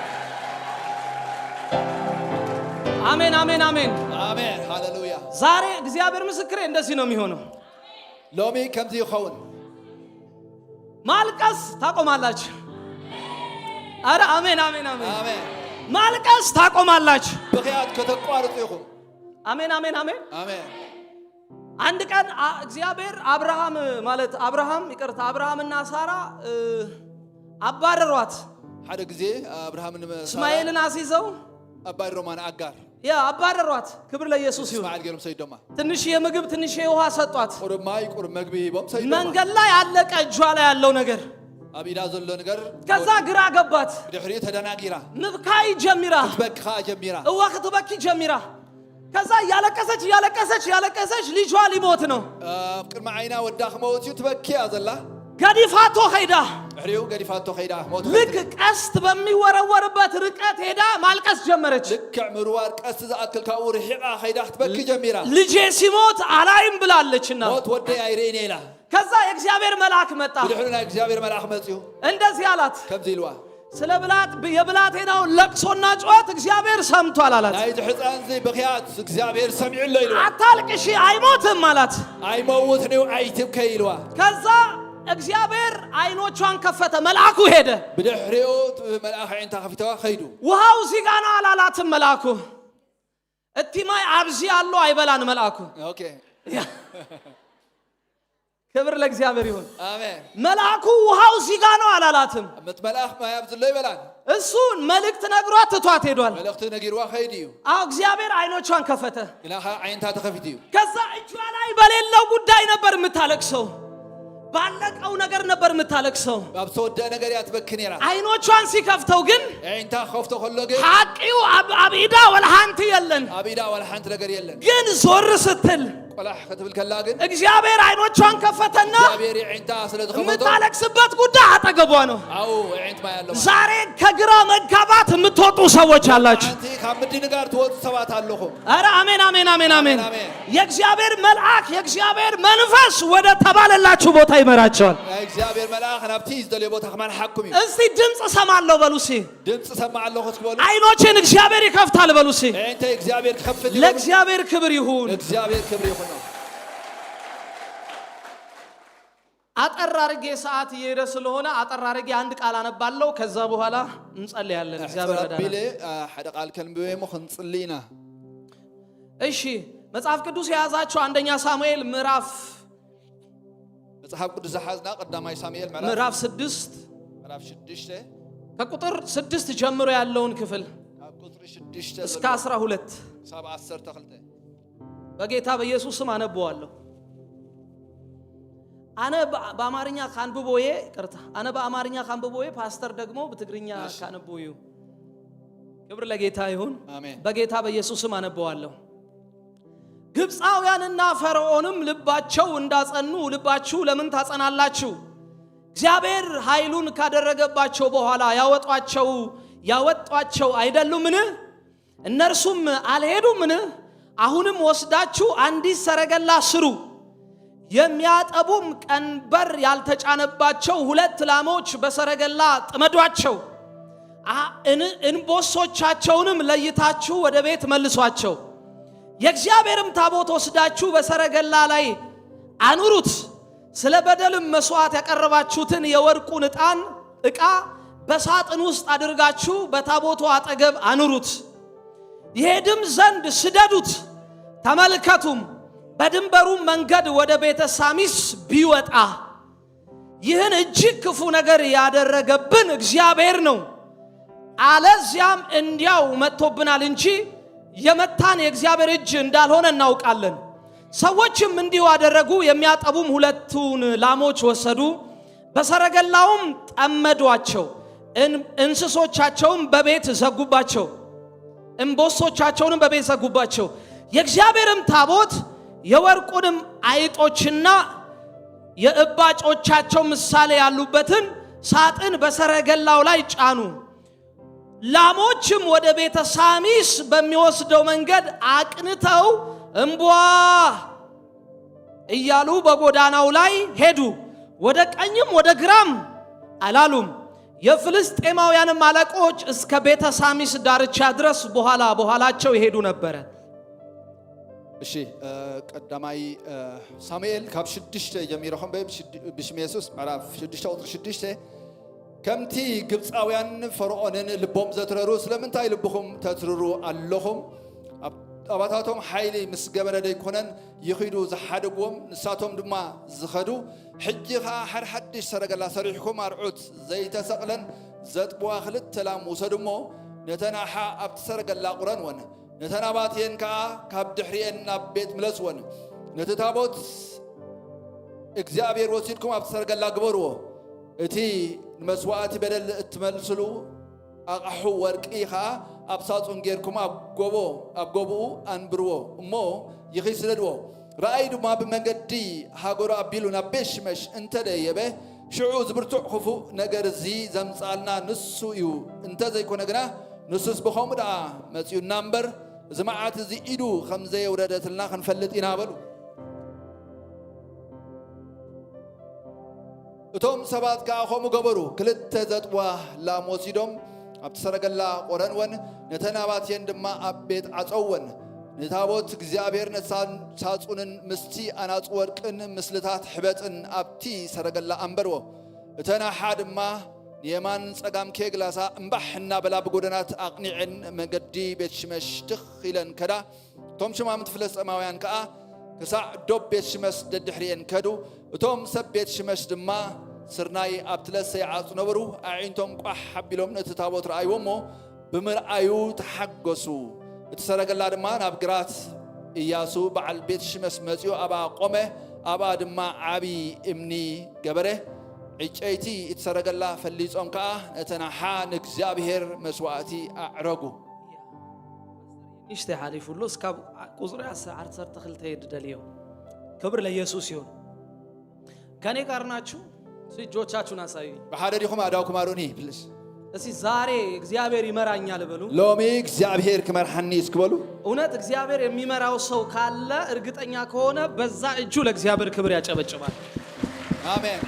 አሜን፣ አሜን፣ አሜን። ኣሜን፣ ሃሌሉያ። ዛሬ እግዚአብሔር ምስክሬ እንደዚህ ነው የሚሆነው። ሎሚ ከምዚ ይኸውን። ማልቀስ ታቆማላችሁ። አረ አሜን፣ አሜን፣ አሜን። ኣሜን። ማልቀስ ታቆማላችሁ። ብኽያት ከተቋርፁ ኢኹም። አሜን፣ አሜን፣ አሜን። ኣሜን። አንድ ቀን እግዚአብሔር አብርሃም ማለት አብርሃም ይቅርታ፣ አብርሃምና ሳራ አባረሯት። ሓደ ግዜ ኣብርሃም እስማኤልን አስይዘው ኣባሪሮማ ንኣጋር። ያ አባረሯት። ክብር ለኢየሱስ ይሁን። እስማኤል ገይሮም ሰይዶማ። ትንሽ የምግብ ትንሽ የውሃ ሰጧት። ቁሩብ ማይ ቁሩብ መግቢ ሂቦም ሰይዶማ። መንገድ ላይ አለቀ እጇ ላይ ያለው ነገር። ኣብ ኢዳ ዘሎ ነገር። ከዛ ግራ ገባት። ብድሕሪኡ ተደናጊራ። ምብካይ ጀሚራ። ክትበኪ ከዓ ጀሚራ። እዋ ክትበኪ ጀሚራ። ከዛ እያለቀሰች እያለቀሰች እያለቀሰች ልጇ ሊሞት ነው። ኣብ ቅድሚ ዓይና ወዳ ክመውት እዩ ትበኪ እያ ዘላ። ገዲፋቶ ሄዳ ድሕሪኡ ገዲፋቶ ከይዳ ሞት። ልክ ቀስት በሚወረወርበት ርቀት ሄዳ ማልቀስ ጀመረች። ልክዕ ምርዋር ቀስቲ ዝኣክል ካብኡ ርሒቓ ከይዳ ክትበኪ ጀሚራ። ልጄ ሲሞት አላይም ብላለችና። ሞት ወደይ ኣይርእን እየ ኢላ። ከዛ የእግዚአብሔር መልአክ መጣ። ብድሕሪ ናይ እግዚኣብሔር መልኣኽ መፅዩ። እንደዚህ አላት፣ ከምዚ ኢልዋ፣ ስለ ብላት የብላቴናውን ለቅሶና ጩኸት እግዚአብሔር ሰምቷል አላት። ናይዚ ሕፃን እዚ ብኽያት እግዚኣብሔር ሰሚዑ ኣሎ ኢልዋ። አታልቅሺ አይሞትም አላት። ኣይመውትን እዩ ኣይትብከይ ኢልዋ። ከዛ እግዚአብሔር አይኖቿን ከፈተ፣ መልአኩ ሄደ። ብድሕሪኡ መልኣኽ ዒንታ ከፊተዋ ከይዱ። ውሃው እዚህ ጋ ነው አላላትም መልአኩ። እቲ ማይ ኣብዚ ኣሎ አይበላን መልአኩ። Okay። ክብር ለእግዚአብሔር ይሁን። ኣሜን። መልአኩ ውሃው እዚህ ጋ ነው አላላትም። እቲ መልኣኽ ማይ ኣብ ዘሎ ይበላን። እሱ መልእክት ነግሯት ትቷት ሄዷል። መልእኽቲ ነጊርዋ ከይድ እዩ። አዎ እግዚአብሔር አይኖቿን ከፈተ። ግና ኸ ዓይንታ ተኸፊት እዩ። ከዛ እጇ ላይ በሌለው ጉዳይ ነበር የምታለቅሰው፣ ባለቀው ነገር ነበር የምታለቅሰው። ኣብ ዝተወደአ ነገር እያ ትበኪ ነይራ። አይኖቿን ሲከፍተው ግን ዒንታ ከፍቶ ከሎ ግን ሓቂው ኣብ ኢዳ ወልሓንቲ የለን። ኣብ ኢዳ ዋላ ሓንቲ ነገር የለን። ግን ዞር ስትል ቆላሕ ክትብል ከላ ግን እግዚአብሔር አይኖቿን ከፈተና እግዚኣብሔር ዒንታ ስለ ዝኸፈቶ የምታለቅስበት ጉዳይ አጠገቧ ነው። ኣብኡ ዒንት ማይ ኣሎ። ዛሬ ከግራ መጋባት የምትወጡ ሰዎች አላችሁ። ሓንቲ ካብ ምድንጋር ትወፁ ሰባት ኣለኹም። አረ አሜን፣ አሜን፣ አሜን፣ አሜን። አሜን። የእግዚአብሔር መልአክ የእግዚአብሔር መንፈስ ወደ ተባለላችሁ ቦታ ይመራቸዋል። ናይ እግዚኣብሔር መልኣኽ ናብቲ ዝደልዮ ቦታ ክመርሓኩም እዩ። እስቲ ድምፅ እሰማለሁ በሉ እስቲ። ድምፂ ሰማዕ ኣለኹ ትበሉ። አይኖቼን እግዚአብሔር ይከፍታል በሉ እስቲ። ዒንተይ እግዚኣብሔር ክኸፍት ይበሉ። ለእግዚአብሔር ክብር ይሁን። እግዚአብሔር ክብሪ ይኹን ነው። አጠር አድርጌ ሰዓት እየሄደ ስለሆነ አጠር አድርጌ አንድ ቃል አነባለሁ። ከዛ በኋላ እንጸልያለን። እግዚአብሔር ኣቢለ ረዳናል። ሓደ ቃል ከንብበ ሞ ክንፅሊ ኢና። እሺ መጽሐፍ ቅዱስ የያዛችሁ አንደኛ ሳሙኤል ምዕራፍ መፅሓፍ ቅዱስ ዝሓዝና ቀዳማይ ሳሙኤል ምዕራፍ ምዕራፍ 6 ምዕራፍ 6 ከቁጥር 6 ጀምሮ ያለውን ክፍል ካብ ቁፅሪ 6 እስከ 12 ክሳብ 12። በጌታ በኢየሱስ ስም አነበዋለሁ። ኣነ በአማርኛ ካንብቦዬ፣ ይቅርታ፣ ኣነ በአማርኛ ካንብቦዬ፣ ፓስተር ደግሞ በትግርኛ ካንብቦዩ። ክብር ለጌታ ይሁን። አሜን። በጌታ በኢየሱስ ስም አነበዋለሁ። ግብፃውያንና ፈርዖንም ልባቸው እንዳጸኑ ልባችሁ ለምን ታጸናላችሁ? እግዚአብሔር ኃይሉን ካደረገባቸው በኋላ ያወጧቸው ያወጧቸው አይደሉምን? እነርሱም አልሄዱምን? አሁንም ወስዳችሁ አንዲት ሰረገላ ስሩ፣ የሚያጠቡም ቀንበር ያልተጫነባቸው ሁለት ላሞች በሰረገላ ጥመዷቸው፣ እንቦሶቻቸውንም ለይታችሁ ወደ ቤት መልሷቸው። የእግዚአብሔርም ታቦት ወስዳችሁ በሰረገላ ላይ አኑሩት። ስለ በደልም መስዋዕት ያቀረባችሁትን የወርቁን ዕጣን ዕቃ በሳጥን ውስጥ አድርጋችሁ በታቦቱ አጠገብ አኑሩት። ይሄድም ዘንድ ስደዱት። ተመልከቱም፣ በድንበሩም መንገድ ወደ ቤተ ሳሚስ ቢወጣ ይህን እጅግ ክፉ ነገር ያደረገብን እግዚአብሔር ነው፣ አለዚያም እንዲያው መጥቶብናል እንጂ የመታን የእግዚአብሔር እጅ እንዳልሆነ እናውቃለን። ሰዎችም እንዲሁ አደረጉ። የሚያጠቡም ሁለቱን ላሞች ወሰዱ፣ በሰረገላውም ጠመዷቸው፣ እንስሶቻቸውም በቤት ዘጉባቸው፣ እምቦሶቻቸውንም በቤት ዘጉባቸው። የእግዚአብሔርም ታቦት የወርቁንም አይጦችና የእባጮቻቸው ምሳሌ ያሉበትን ሳጥን በሰረገላው ላይ ጫኑ። ላሞችም ወደ ቤተ ሳሚስ በሚወስደው መንገድ አቅንተው እምቧ እያሉ በጎዳናው ላይ ሄዱ። ወደ ቀኝም ወደ ግራም አላሉም። የፍልስጤማውያንም አለቆች እስከ ቤተ ሳሚስ ዳርቻ ድረስ በኋላ በኋላቸው ይሄዱ ነበረ። እሺ፣ ቀዳማይ ሳሙኤል ካብ 6 ጀሚረኹም ብሽም የሱስ ምዕራፍ 6 ቁጥሪ 6። ከምቲ ግብፃውያን ፈርዖንን ልቦም ዘትረሩ፣ ስለምንታይ ልብኹም ተትርሩ ኣለኹም? ኣባታቶም ሓይሊ ምስ ገበረ ደይኮነን ይኺዱ ዝሓደግዎም፣ ንሳቶም ድማ ዝኸዱ? ሕጂ ከዓ ሓደ ሓድሽ ሰረገላ ሰሪሕኩም ኣርዑት ዘይተሰቕለን ዘጥብዋ ክልተ ላም ውሰዱ እሞ ነተን ኣሓ ኣብቲ ሰረገላ ቁረንወን፣ ነተን ኣባትየን ከዓ ካብ ድሕሪአን ናብ ቤት ምለስወን። ነቲ ታቦት እግዚኣብሔር ወሲድኩም ኣብቲ ሰረገላ ግበርዎ። እቲ ንመስዋእቲ በደል እትመልስሉ ኣቕሑ ወርቂ ከዓ ኣብ ሳጹን ጌርኩም ኣብ ጎቦኡ ኣንብርዎ እሞ ይኺድ ስደድዎ። ረኣይ ድማ ብመንገዲ ሃገሩ ኣቢሉ ናብ ቤት ሽመሽ እንተደየበ፣ ሽዑ ዝብርቱዕ ክፉእ ነገር እዚ ዘምጻልና ንሱ እዩ። እንተዘይኮነ ግና ንሱስ ብኸምኡ ደኣ መጺኡና እምበር፣ እዚ መዓት እዚ ኢዱ ከም ዘየውረደትልና ክንፈልጥ ኢና በሉ። እቶም ሰባት ከኣ ከምኡ ገበሩ። ክልተ ዘጥብዋ ላም ወሲዶም ኣብቲ ሰረገላ ቆረንወን፣ ነተን ኣባትየን ድማ ኣብ ቤት ዓጸውወን። ንታቦት እግዚኣብሔር ነቲ ሳጹንን ምስቲ ኣናጹ ወርቅን ምስልታት ሕበጥን ኣብቲ ሰረገላ ኣንበርዎ። እተን ኣሓ ድማ ንየማን ጸጋም ኬግላሳ እምባሕ እናበላ ብጎደናት ኣቕኒዐን መገዲ ቤት ሽመሽ ትኽ ኢለን ከዳ። እቶም ሹማምንቲ ፍልስጥኤማውያን ከኣ ክሳዕ ዶብ ቤት ሽመስ ደድሕሪኤን ከዱ። እቶም ሰብ ቤት ሽመሽ ድማ ስርናይ ኣብቲ ለሰ ይዓጽዱ ነበሩ። ኣዒንቶም ቋሕ ኣቢሎም ነቲ ታቦት ረኣይዎ እሞ ብምርኣዩ ተሓጐሱ። እቲ ሰረገላ ድማ ናብ ግራት እያሱ በዓል ቤት ሽመስ መጺኡ ኣብኣ ቆመ፣ ኣብኣ ድማ ዓብዪ እምኒ ገበረ። ዕጨይቲ እቲ ሰረገላ ፈሊጾም ከኣ ነተን ኣሓ ንእግዚኣብሄር መስዋእቲ ኣዕረጉ። ንእሽተይ ሓሊፉሉ እስካብ ቁፅሪ 12 እየ ድደልዮ። ክብር ለኢየሱስ ይሁን። ከኔ ጋር ናችሁ? እስኪ እጆቻችሁን አሳዩኝ። ብሓደ ዲኹም? ኣእዳውኩም ኣርእዩኒ please። እስኪ ዛሬ እግዚአብሔር ይመራኛል በሉ። ሎሚ እግዚኣብሄር ክመርሓኒ እዩ እስኪ በሉ። እውነት እግዚአብሔር የሚመራው ሰው ካለ፣ እርግጠኛ ከሆነ በዛ እጁ ለእግዚአብሔር ክብር ያጨበጭባል። ኣሜን።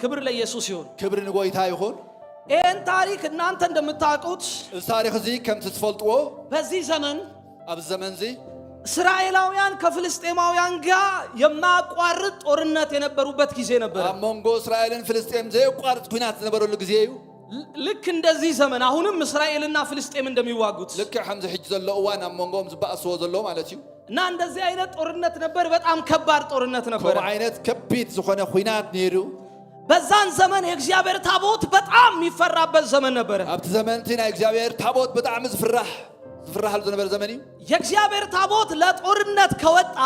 ክብር ለኢየሱስ ይሁን። ክብሪ ንጎይታ ይኹን። ይህን ታሪክ እናንተ እንደምታውቁት እዚ ታሪክ እዚ ከምቲ ትፈልጥዎ በዚህ ዘመን ኣብዚ ዘመን እዚ እስራኤላውያን ከፍልስጤማውያን ጋር የማያቋርጥ ጦርነት የነበሩበት ጊዜ ነበረ። ኣብ መንጎ እስራኤልን ፍልስጤም ዘየቋርፅ ኩናት ዝነበረሉ ግዜ እዩ። ልክ እንደዚህ ዘመን አሁንም እስራኤልና ፍልስጤም እንደሚዋጉት ልክዕ ከምዚ ሕጂ ዘሎ እዋን ኣብ መንጎኦም ዝበኣስዎ ዘሎ ማለት እዩ። እና እንደዚህ አይነት ጦርነት ነበር። በጣም ከባድ ጦርነት ነበረ። ከምኡ ዓይነት ከቢድ ዝኾነ ኩናት ነይሩ። በዛን ዘመን የእግዚአብሔር ታቦት በጣም የሚፈራበት ዘመን ነበረ። ኣብቲ ዘመን እቲ ናይ እግዚኣብሔር ታቦት ብጣዕሚ ዝፍራሃሉ ዝነበረ ዘመን እዩ። የእግዚአብሔር ታቦት ለጦርነት ከወጣ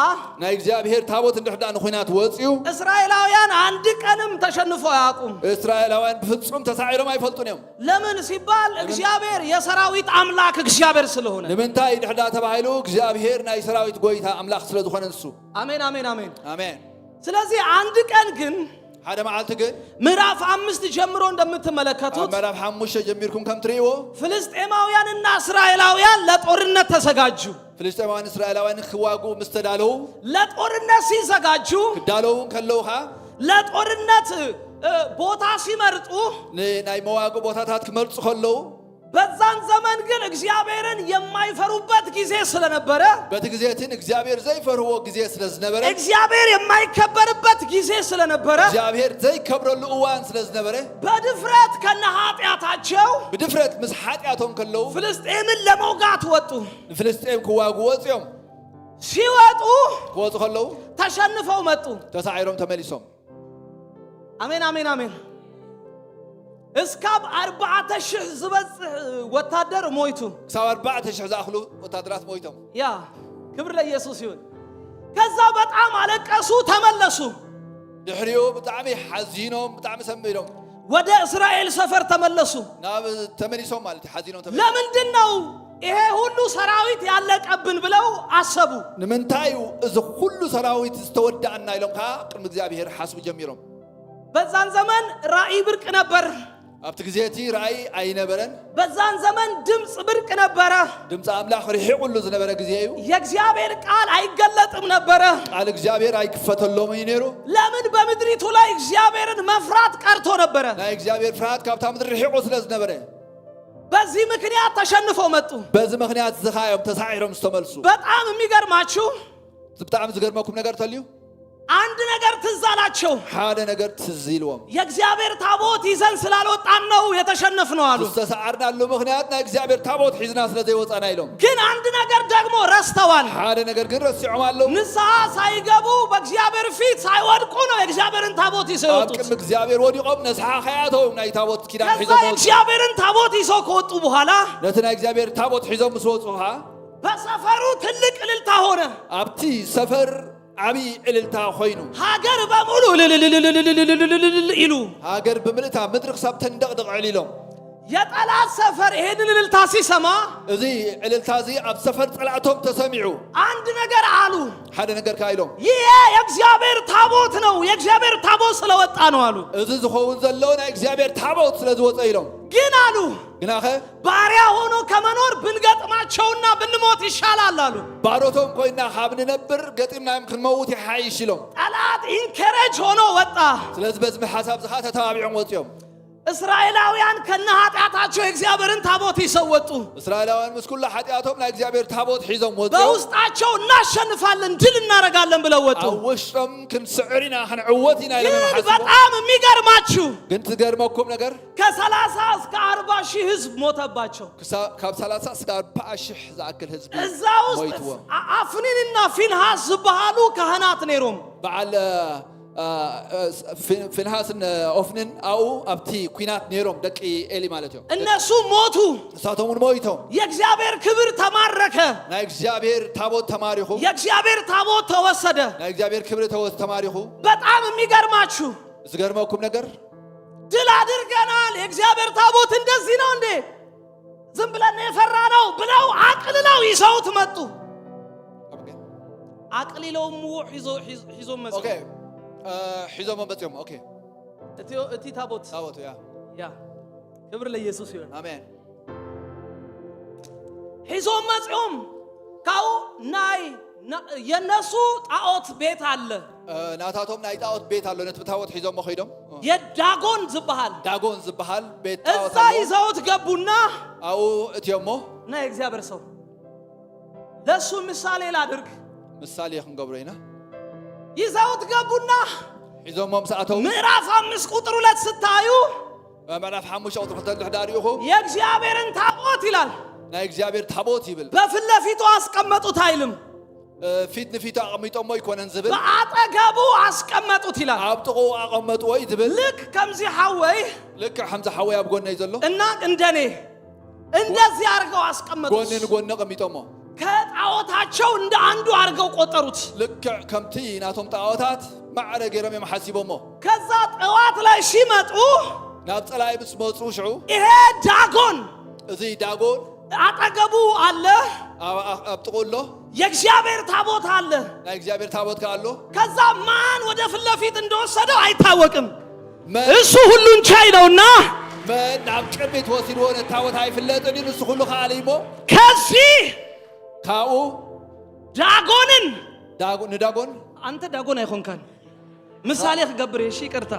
ናይ እግዚኣብሔር ታቦት እንድሕር ዳ ንኩናት ወፂኡ እስራኤላውያን አንድ ቀንም ተሸንፎ አያውቁም። እስራኤላውያን ብፍጹም ተሳዒሮም ኣይፈልጡን እዮም። ለምን ሲባል እግዚአብሔር የሰራዊት አምላክ እግዚአብሔር ስለሆነ። ንምንታይ ድሕር ዳ ተባሂሉ እግዚኣብሔር ናይ ሰራዊት ጎይታ ኣምላኽ ስለ ዝኾነ ንሱ። አሜን፣ አሜን፣ አሜን። ኣሜን። ስለዚህ አንድ ቀን ግን ሓደ መዓልቲ ግን ምዕራፍ 5 ጀምሮ ኣብ እንደምትመለከቱት ምዕራፍ 5 ጀሚርኩም ከም ትርእይዎ ፍልስጤማውያንና እስራኤላውያን ለጦርነት ተዘጋጁ። ፍልስጤማውያን እስራኤላውያን ክዋግኡ ምስ ተዳለዉ፣ ለጦርነት ሲዘጋጁ፣ ክዳለዉ ከለዉ ከዓ ለጦርነት ቦታ ሲመርጡ፣ ንናይ መዋግእ ቦታታት ክመርፁ ከለዉ፣ በዛን ዘመን ግን እግዚአብሔርን የማይፈሩበት ጊዜ ስለነበረ፣ በቲ ግዜ እቲ ንእግዚኣብሔር ዘይፈርህዎ ግዜ ስለ ዝነበረ፣ እግዚአብሔር የማይከበርበት ጊዜ ስለነበረ፣ እግዚኣብሔር ዘይከብረሉ እዋን ስለ ዝነበረ፣ በድፍረት ከነ ኃጢአታቸው ብድፍረት ምስ ሓጢኣቶም ከለዉ ፍልስጤምን ለመውጋት ወጡ። ንፍልስጤም ክዋግኡ ወፂኦም። ሲወጡ ክወፁ ከለዉ ተሸንፈው መጡ። ተሳዒሮም ተመሊሶም። አሜን አሜን አሜን። እስካብ 4000 ዝበፅሕ ወታደር ሞይቱ። ክሳብ 4000 ዝኣኽሉ ወታደራት ሞይቶም። ያ፣ ክብር ለኢየሱስ ይሁን። ከዛ በጣም አለቀሱ፣ ተመለሱ። ድሕሪኡ ብጣዕሚ ሓዚኖም ብጣዕሚ ሰሚዶም ወደ እስራኤል ሰፈር ተመለሱ። ናብ ተመሊሶም ማለት እዩ፣ ሓዚኖም ተመሊሶም። ለምንድን ነው ይሄ ሁሉ ሰራዊት ያለቀብን ብለው አሰቡ። ንምንታይ እዩ እዚ ኩሉ ሰራዊት ዝተወዳእና ኢሎም ከዓ ቅድሚ እግዚኣብሔር ሓስቡ ጀሚሮም። በዛን ዘመን ራእይ ብርቅ ነበር። ኣብቲ ግዜ እቲ ራእይ ኣይነበረን። በዛን ዘመን ድምፅ ብርቅ ነበረ። ድምፂ ኣምላኽ ርሒቑሉ ዝነበረ ግዜ እዩ። የእግዚአብሔር ቃል አይገለጥም ነበረ። ቃል እግዚኣብሔር ኣይክፈተሎም እዩ ነይሩ። ለምን? በምድሪቱ ላይ እግዚአብሔርን መፍራት ቀርቶ ነበረ። ናይ እግዚኣብሔር ፍርሃት ካብታ ምድሪ ርሒቑ ስለ ዝነበረ። በዚህ ምክንያት ተሸንፈው መጡ። በዚ ምክንያት እዚ ከዓ እዮም ተሳዒሮም ዝተመልሱ። በጣም የሚገርማችሁ ብጣዕሚ ዝገርመኩም ነገር ተልዩ አንድ ነገር ትዝ አላቸው። ሓደ ነገር ትዝ ኢልዎም። የእግዚአብሔር ታቦት ይዘን ስላልወጣን ነው የተሸነፍነው አሉ። ዝተሰዓርናሉ ምክንያት ናይ እግዚኣብሔር ታቦት ሒዝና ስለ ዘይወፃና ኢሎም። ግን አንድ ነገር ደግሞ ረስተዋል። ሓደ ነገር ግን ረሲዖም ኣለዉ። ንስሐ ሳይገቡ በእግዚአብሔር ፊት ሳይወድቁ ነው የእግዚአብሔርን ታቦት ይዘው ኣብ የወጡት። ቅድሚ እግዚኣብሔር ወዲቖም ነስሓ ከይኣተው ናይ ታቦት ኪዳን ከዛ ሒዞም ወፁ። የእግዚአብሔርን ታቦት ይዘው ከወጡ በኋላ ነቲ ናይ እግዚኣብሔር ታቦት ሒዞም ምስ ወፁ ከዓ በሰፈሩ ትልቅ እልልታ ሆነ። ኣብቲ ሰፈር ዓብይ ዕልልታ ኮይኑ። ሀገር በሙሉ እልልልልልልልልልል ይሉ። ሃገር ብምልእታ ምድሪ ክሳብ ተንደቕድቕ ዕል ኢሎም። የጠላት ሰፈር ይሄንን እልልታ ሲሰማ እዚ ዕልልታ እዚ ኣብ ሰፈር ፀላእቶም ተሰሚዑ አንድ ነገር አሉ። ሓደ ነገር ከዓ ኢሎም። ይሄ የእግዚአብሔር ታቦት ነው፣ የእግዚአብሔር ታቦት ስለወጣ ነው አሉ። እዚ ዝኸውን ዘሎ ናይ እግዚኣብሔር ታቦት ስለ ዝወፀ ኢሎም። ግን አሉ፣ ግናኸ ባሪያ ሆኖ ከመኖር ብንገጥማቸውና ብንሞት ይሻላል አሉ። ባሮቶም ኮይና ካብ ንነብር ገጢምናዮም ክንመውት ይሓይሽ ኢሎም። ጠላት encourage ሆኖ ወጣ። ስለዚ በዚ ሓሳብ እዚ ከዓ ተተባቢዖም ወፂኦም። እስራኤላውያን ከነ ኃጢአታቸው የእግዚአብሔርን ታቦት ይዘው ወጡ። እስራኤላውያን ምስ ኩሉ ሓጢኣቶም ናይ እግዚኣብሔር ታቦት ሒዞም ወፂኦም። በውስጣቸው እናሸንፋለን፣ ድል እናደርጋለን ብለው ወጡ። ኣብ ውሽጦም ክንስዕር ኢና ክንዕወት ኢና ኢሎም ግን እዮም ሓሲቦም። በጣም የሚገርማችሁ ግን ትገርመኩም ነገር ከ30 እስከ 40 ሺህ ህዝብ ሞተባቸው። ካብ 30 እስካብ 40 ሽሕ ዝኣክል ህዝቢ እዛ ውስጥ ሞይትዎም። አፍኒንና ፊንሃስ ዝበሃሉ ካህናት ነይሮም። በዓል ፊንሃስን ኦፍንን ኣብኡ ኣብቲ ኩናት ነይሮም፣ ደቂ ኤሊ ማለት እዮም። እነሱ ሞቱ። ንሳቶም እውን ሞይቶም። የእግዚአብሔር ክብር ተማረከ። ናይ እግዚኣብሔር ታቦት ተማሪኹ። የእግዚአብሔር ታቦት ተወሰደ። ናይ እግዚኣብሔር ክብሪ ተማሪኹ። በጣም የሚገርማችሁ ዝገርመኩም ነገር ድል አድርገናል፣ የእግዚአብሔር ታቦት እንደዚህ ነው እንዴ፣ ዝም ብለን የፈራ ነው ብለው አቅልለው ይዘውት መጡ። አቅሊለውም ሒዞም መፁ። Okay፣ ሒዞሞ መፅኦም፣ okay። እቲ ታቦት። ታቦት፣ yeah። ያ፣ ክብር ለኢየሱስ ይሁን። ኣሜን። ሒዞም መፂኦም ካብኡ ናይ የነሱ ጣዖት ቤት አለ። ናታቶም ናይ ጣዖት ቤት ኣሎ፣ ነቲ ታቦት ሒዞሞ ከይዶም። የዳጎን ዝበሃል። ዳጎን ዝበሃል ቤት ጣዖት እዛ ኣሎ። ይዘውት ገቡና ኣብኡ እትዮሞ እና የእግዚአብሔር ሰው ለእሱ ምሳሌ ላድርግ። ምሳሌ ክንገብሮ ኢና። ይዘውት ገቡና ሒዞሞ ምስ ኣተው ምዕራፍ 5 ቁጥር 2 ስታዩ ምዕራፍ 5 ቁጥሪ 2 ድሕዳር ኢኹም የእግዚአብሔርን ታቦት ይላል። ናይ እግዚኣብሔር ታቦት ይብል። በፊት ለፊቱ አስቀመጡት አይልም፣ ፊት ንፊቱ ኣቐሚጦሞ ይኮነን ዝብል፣ በአጠገቡ አስቀመጡት ይላል። ኣብ ጥቑ ኣቐመጥዎ እዩ ዝብል። ልክ ከምዚ ሓወይ ልክዕ ከምዚ ሓወይ ኣብ ጎነይ ዘሎ እና እንደኔ እንደዚህ አድርገው አስቀመጡት። ጎኒ ንጎኒ ኣቐሚጦሞ። ከጣዖታቸው እንደ አንዱ አድርገው ቆጠሩት። ልክዕ ከምቲ ናቶም ጣዖታት ማዕረ ገይሮም እዮም ሓሲቦሞ። ከዛ ጠዋት ላይ ሲመጡ ናብ ፀላኢ ምስ መፁ ሽዑ ይሄ ዳጎን እዚ ዳጎን አጠገቡ አለ፣ ኣብ ጥቕኡ ኣሎ፣ የእግዚአብሔር ታቦት አለ። ናይ እግዚኣብሔር ታቦት ከዓ ኣሎ። ከዛ ማን ወደ ፊት ለፊት እንደወሰደው አይታወቅም። መን እሱ ሁሉን ቻይ ነውና መን ናብ ቅድሚት ወሲድዎ ነቲ ታቦት ኣይፍለጥን እዩ። ንሱ ኩሉ ከኣለ እሞ ከዚህ ካብኡ ዳጎንን ንዳጎን አንተ ዳጎን አይኮንካን ምሳሌ ክገብር እሺ፣ ይቅርታ።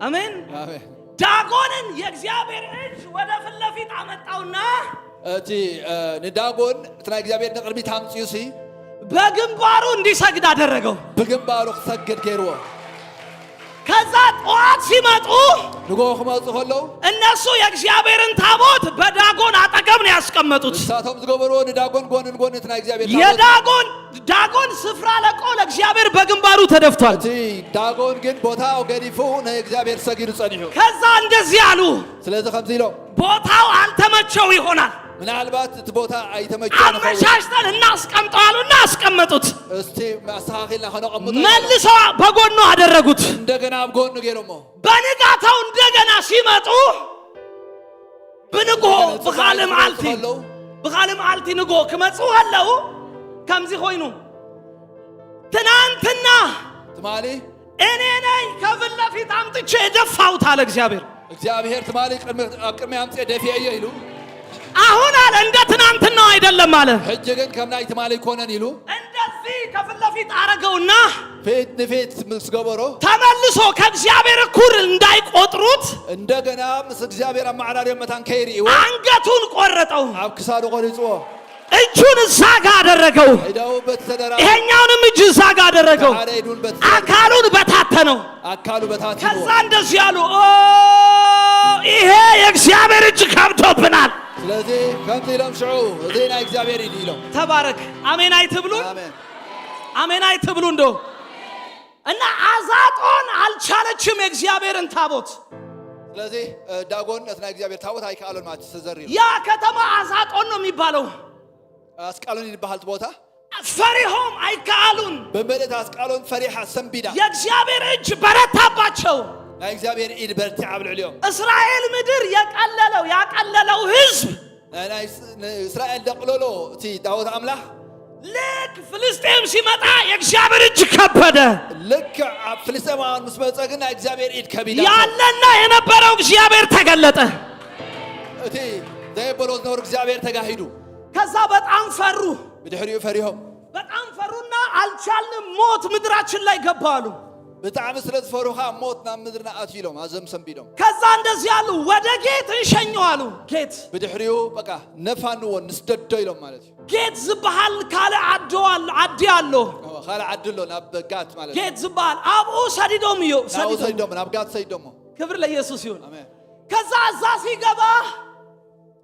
አሜን። ኣሜን። ዳጎንን የእግዚአብሔር እጅ ወደ ፊት ለፊት አመጣውና እቲ ንዳጎን እቲ ናይ እግዚኣብሔር ንቅድሚት ኣምፅኡ ሲ በግንባሩ እንዲሰግድ አደረገው። ብግንባሩ ክሰግድ ገይርዎ። ከዛ ጠዋት ሲመጡ ንግሆ ክመፁ ከለዉ እነሱ የእግዚአብሔርን ታቦት በዳጎን አጠገብ ነው ያስቀመጡት። ንሳቶም ዝገበርዎ ንዳጎን ጎን ንጎን እቲ ናይ እግዚኣብሔር ታቦት የዳጎን ዳጎን ስፍራ ለቆ ለእግዚአብሔር በግንባሩ ተደፍቷል። እቲ ዳጎን ግን ቦታ ገዲፉ ንእግዚኣብሔር ሰጊዱ ፀኒሑ። ከዛ እንደዚህ አሉ፣ ስለዚ ከምዚ ኢሎም ቦታው አልተመቸው ይሆናል፣ ምናልባት እቲ ቦታ ኣይተመቸን ይኸውን፣ አመቻችተን እናስቀምጠው አሉና አስቀመጡት። እስቲ ኣስተኻኺልና ከነቐምጦ ኢሎም መልሰው በጎኑ አደረጉት። እንደገና ኣብ ጎኑ ገይሮሞ። በንጋታው እንደገና ሲመጡ ብንግሆ ብኻልእ መዓልቲ ከለዉ ብኻልእ መዓልቲ ንግሆ ክመፁ ከለዉ ከምዚ ኮይኑ ትናንትና ትማሊ እኔ ነኝ ከፊት ለፊት አምጥቼ የደፋሁት አለ እግዚአብሔር። እግዚኣብሔር ትማሊ ኣብ ቅድሚ ኣምፅአ ደፊአ እየ ኢሉ። አሁን አለ እንደ ትናንትናው አይደለም አለ። ሕጂ ግን ከም ናይ ትማሊ ኣይኮነን ኢሉ። እንደዚህ ከፊት ለፊት አረገውና ፊት ንፊት ምስ ገበሮ ተመልሶ ከእግዚአብሔር እኩል እንዳይቆጥሩት እንደገና ምስ እግዚኣብሔር ኣመዓራርዮም መታን ከይርእይዎ አንገቱን ቆረጠው፣ ኣብ ክሳዱ ቆሪፅዎ፣ እጁን እዛ ጋ አደረገው፣ ኢደው በቲ ተደራ ይሄኛውንም እጅ እዛ ጋ አደረገው፣ ሓደ ኢዱን በቲ አካሉን በታተነው። ኣካሉ በታትንዎ። ከዛ እንደዚህ ያሉ፣ ኦ ይሄ የእግዚአብሔር እጅ ከብዶብናል። ስለዚ ከምዚ ኢሎም ሽዑ እዚ ናይ እግዚኣብሔር ኢድ ኢሎም። ተባረክ። አሜን አይትብሉን? ኣሜን። አሜን አይትብሉ? እንዶ እና አዛጦን አልቻለችም የእግዚአብሔርን ታቦት። ስለዚ ዳጎን ነቲ ናይ እግዚኣብሔር ታቦት ኣይከኣሎን ማለት እዩ ተዘሪሩ። ያ ከተማ አዛጦን ነው የሚባለው። ኣስቃሎን ይበሃል እቲ ቦታ። ፈሪሆም አይከአሉን። ብምልእት ኣስቃሎን ፈሪሓ ሰንቢዳ። የእግዚአብሔር እጅ በረታባቸው። ናይ እግዚኣብሔር ኢድ በርቲዓ ኣብ ልዕሊኦም። እስራኤል ምድር የቀለለው ያቀለለው ህዝብ ናይ እስራኤል ደቅለሎ እቲ ታቦት ኣምላኽ ልክ ፍልስጤም ሲመጣ የእግዚአብሔር እጅ ከበደ። ልክዕ ኣብ ፍልስጤማውያን ምስ መፀ ግን ናይ እግዚኣብሔር ኢድ ከቢዳ። ያለና የነበረው እግዚአብሔር ተገለጠ። እቲ ዘየበሎ ዝነበሩ እግዚኣብሔር ተጋሂዱ። ከዛ በጣም ፈሩ። ብድሕሪኡ ፈሪሆም። በጣም ፈሩና አልቻልንም፣ ሞት ምድራችን ላይ ገባ አሉ። ብጣዕሚ ስለ ዝፈሩኻ ሞት ናብ ምድርና ኣትዩ ኢሎም ኣዞም ሰንቢዶም። ከዛ እንደዚህ አሉ፣ ወደ ጌት እንሸኘው አሉ። ጌት ብድሕሪኡ በቃ ነፋንዎ ንስደዶ ኢሎም ማለት እዩ። ጌት ዝበሃል ካልእ ዓዲ ኣሎ ዓዲ ኣሎ። ካልእ ዓዲ ኣሎ ናብ ጋት ማለት እዩ። ጌት ዝበሃል ኣብኡ ሰዲዶም እዩ ናብኡ ሰዲዶም። ሰዲዶሞ ናብ ጋት ሰዲዶሞ። ክብር ለኢየሱስ ይሁን። ኣሜን። ከዛ እዛ ሲገባ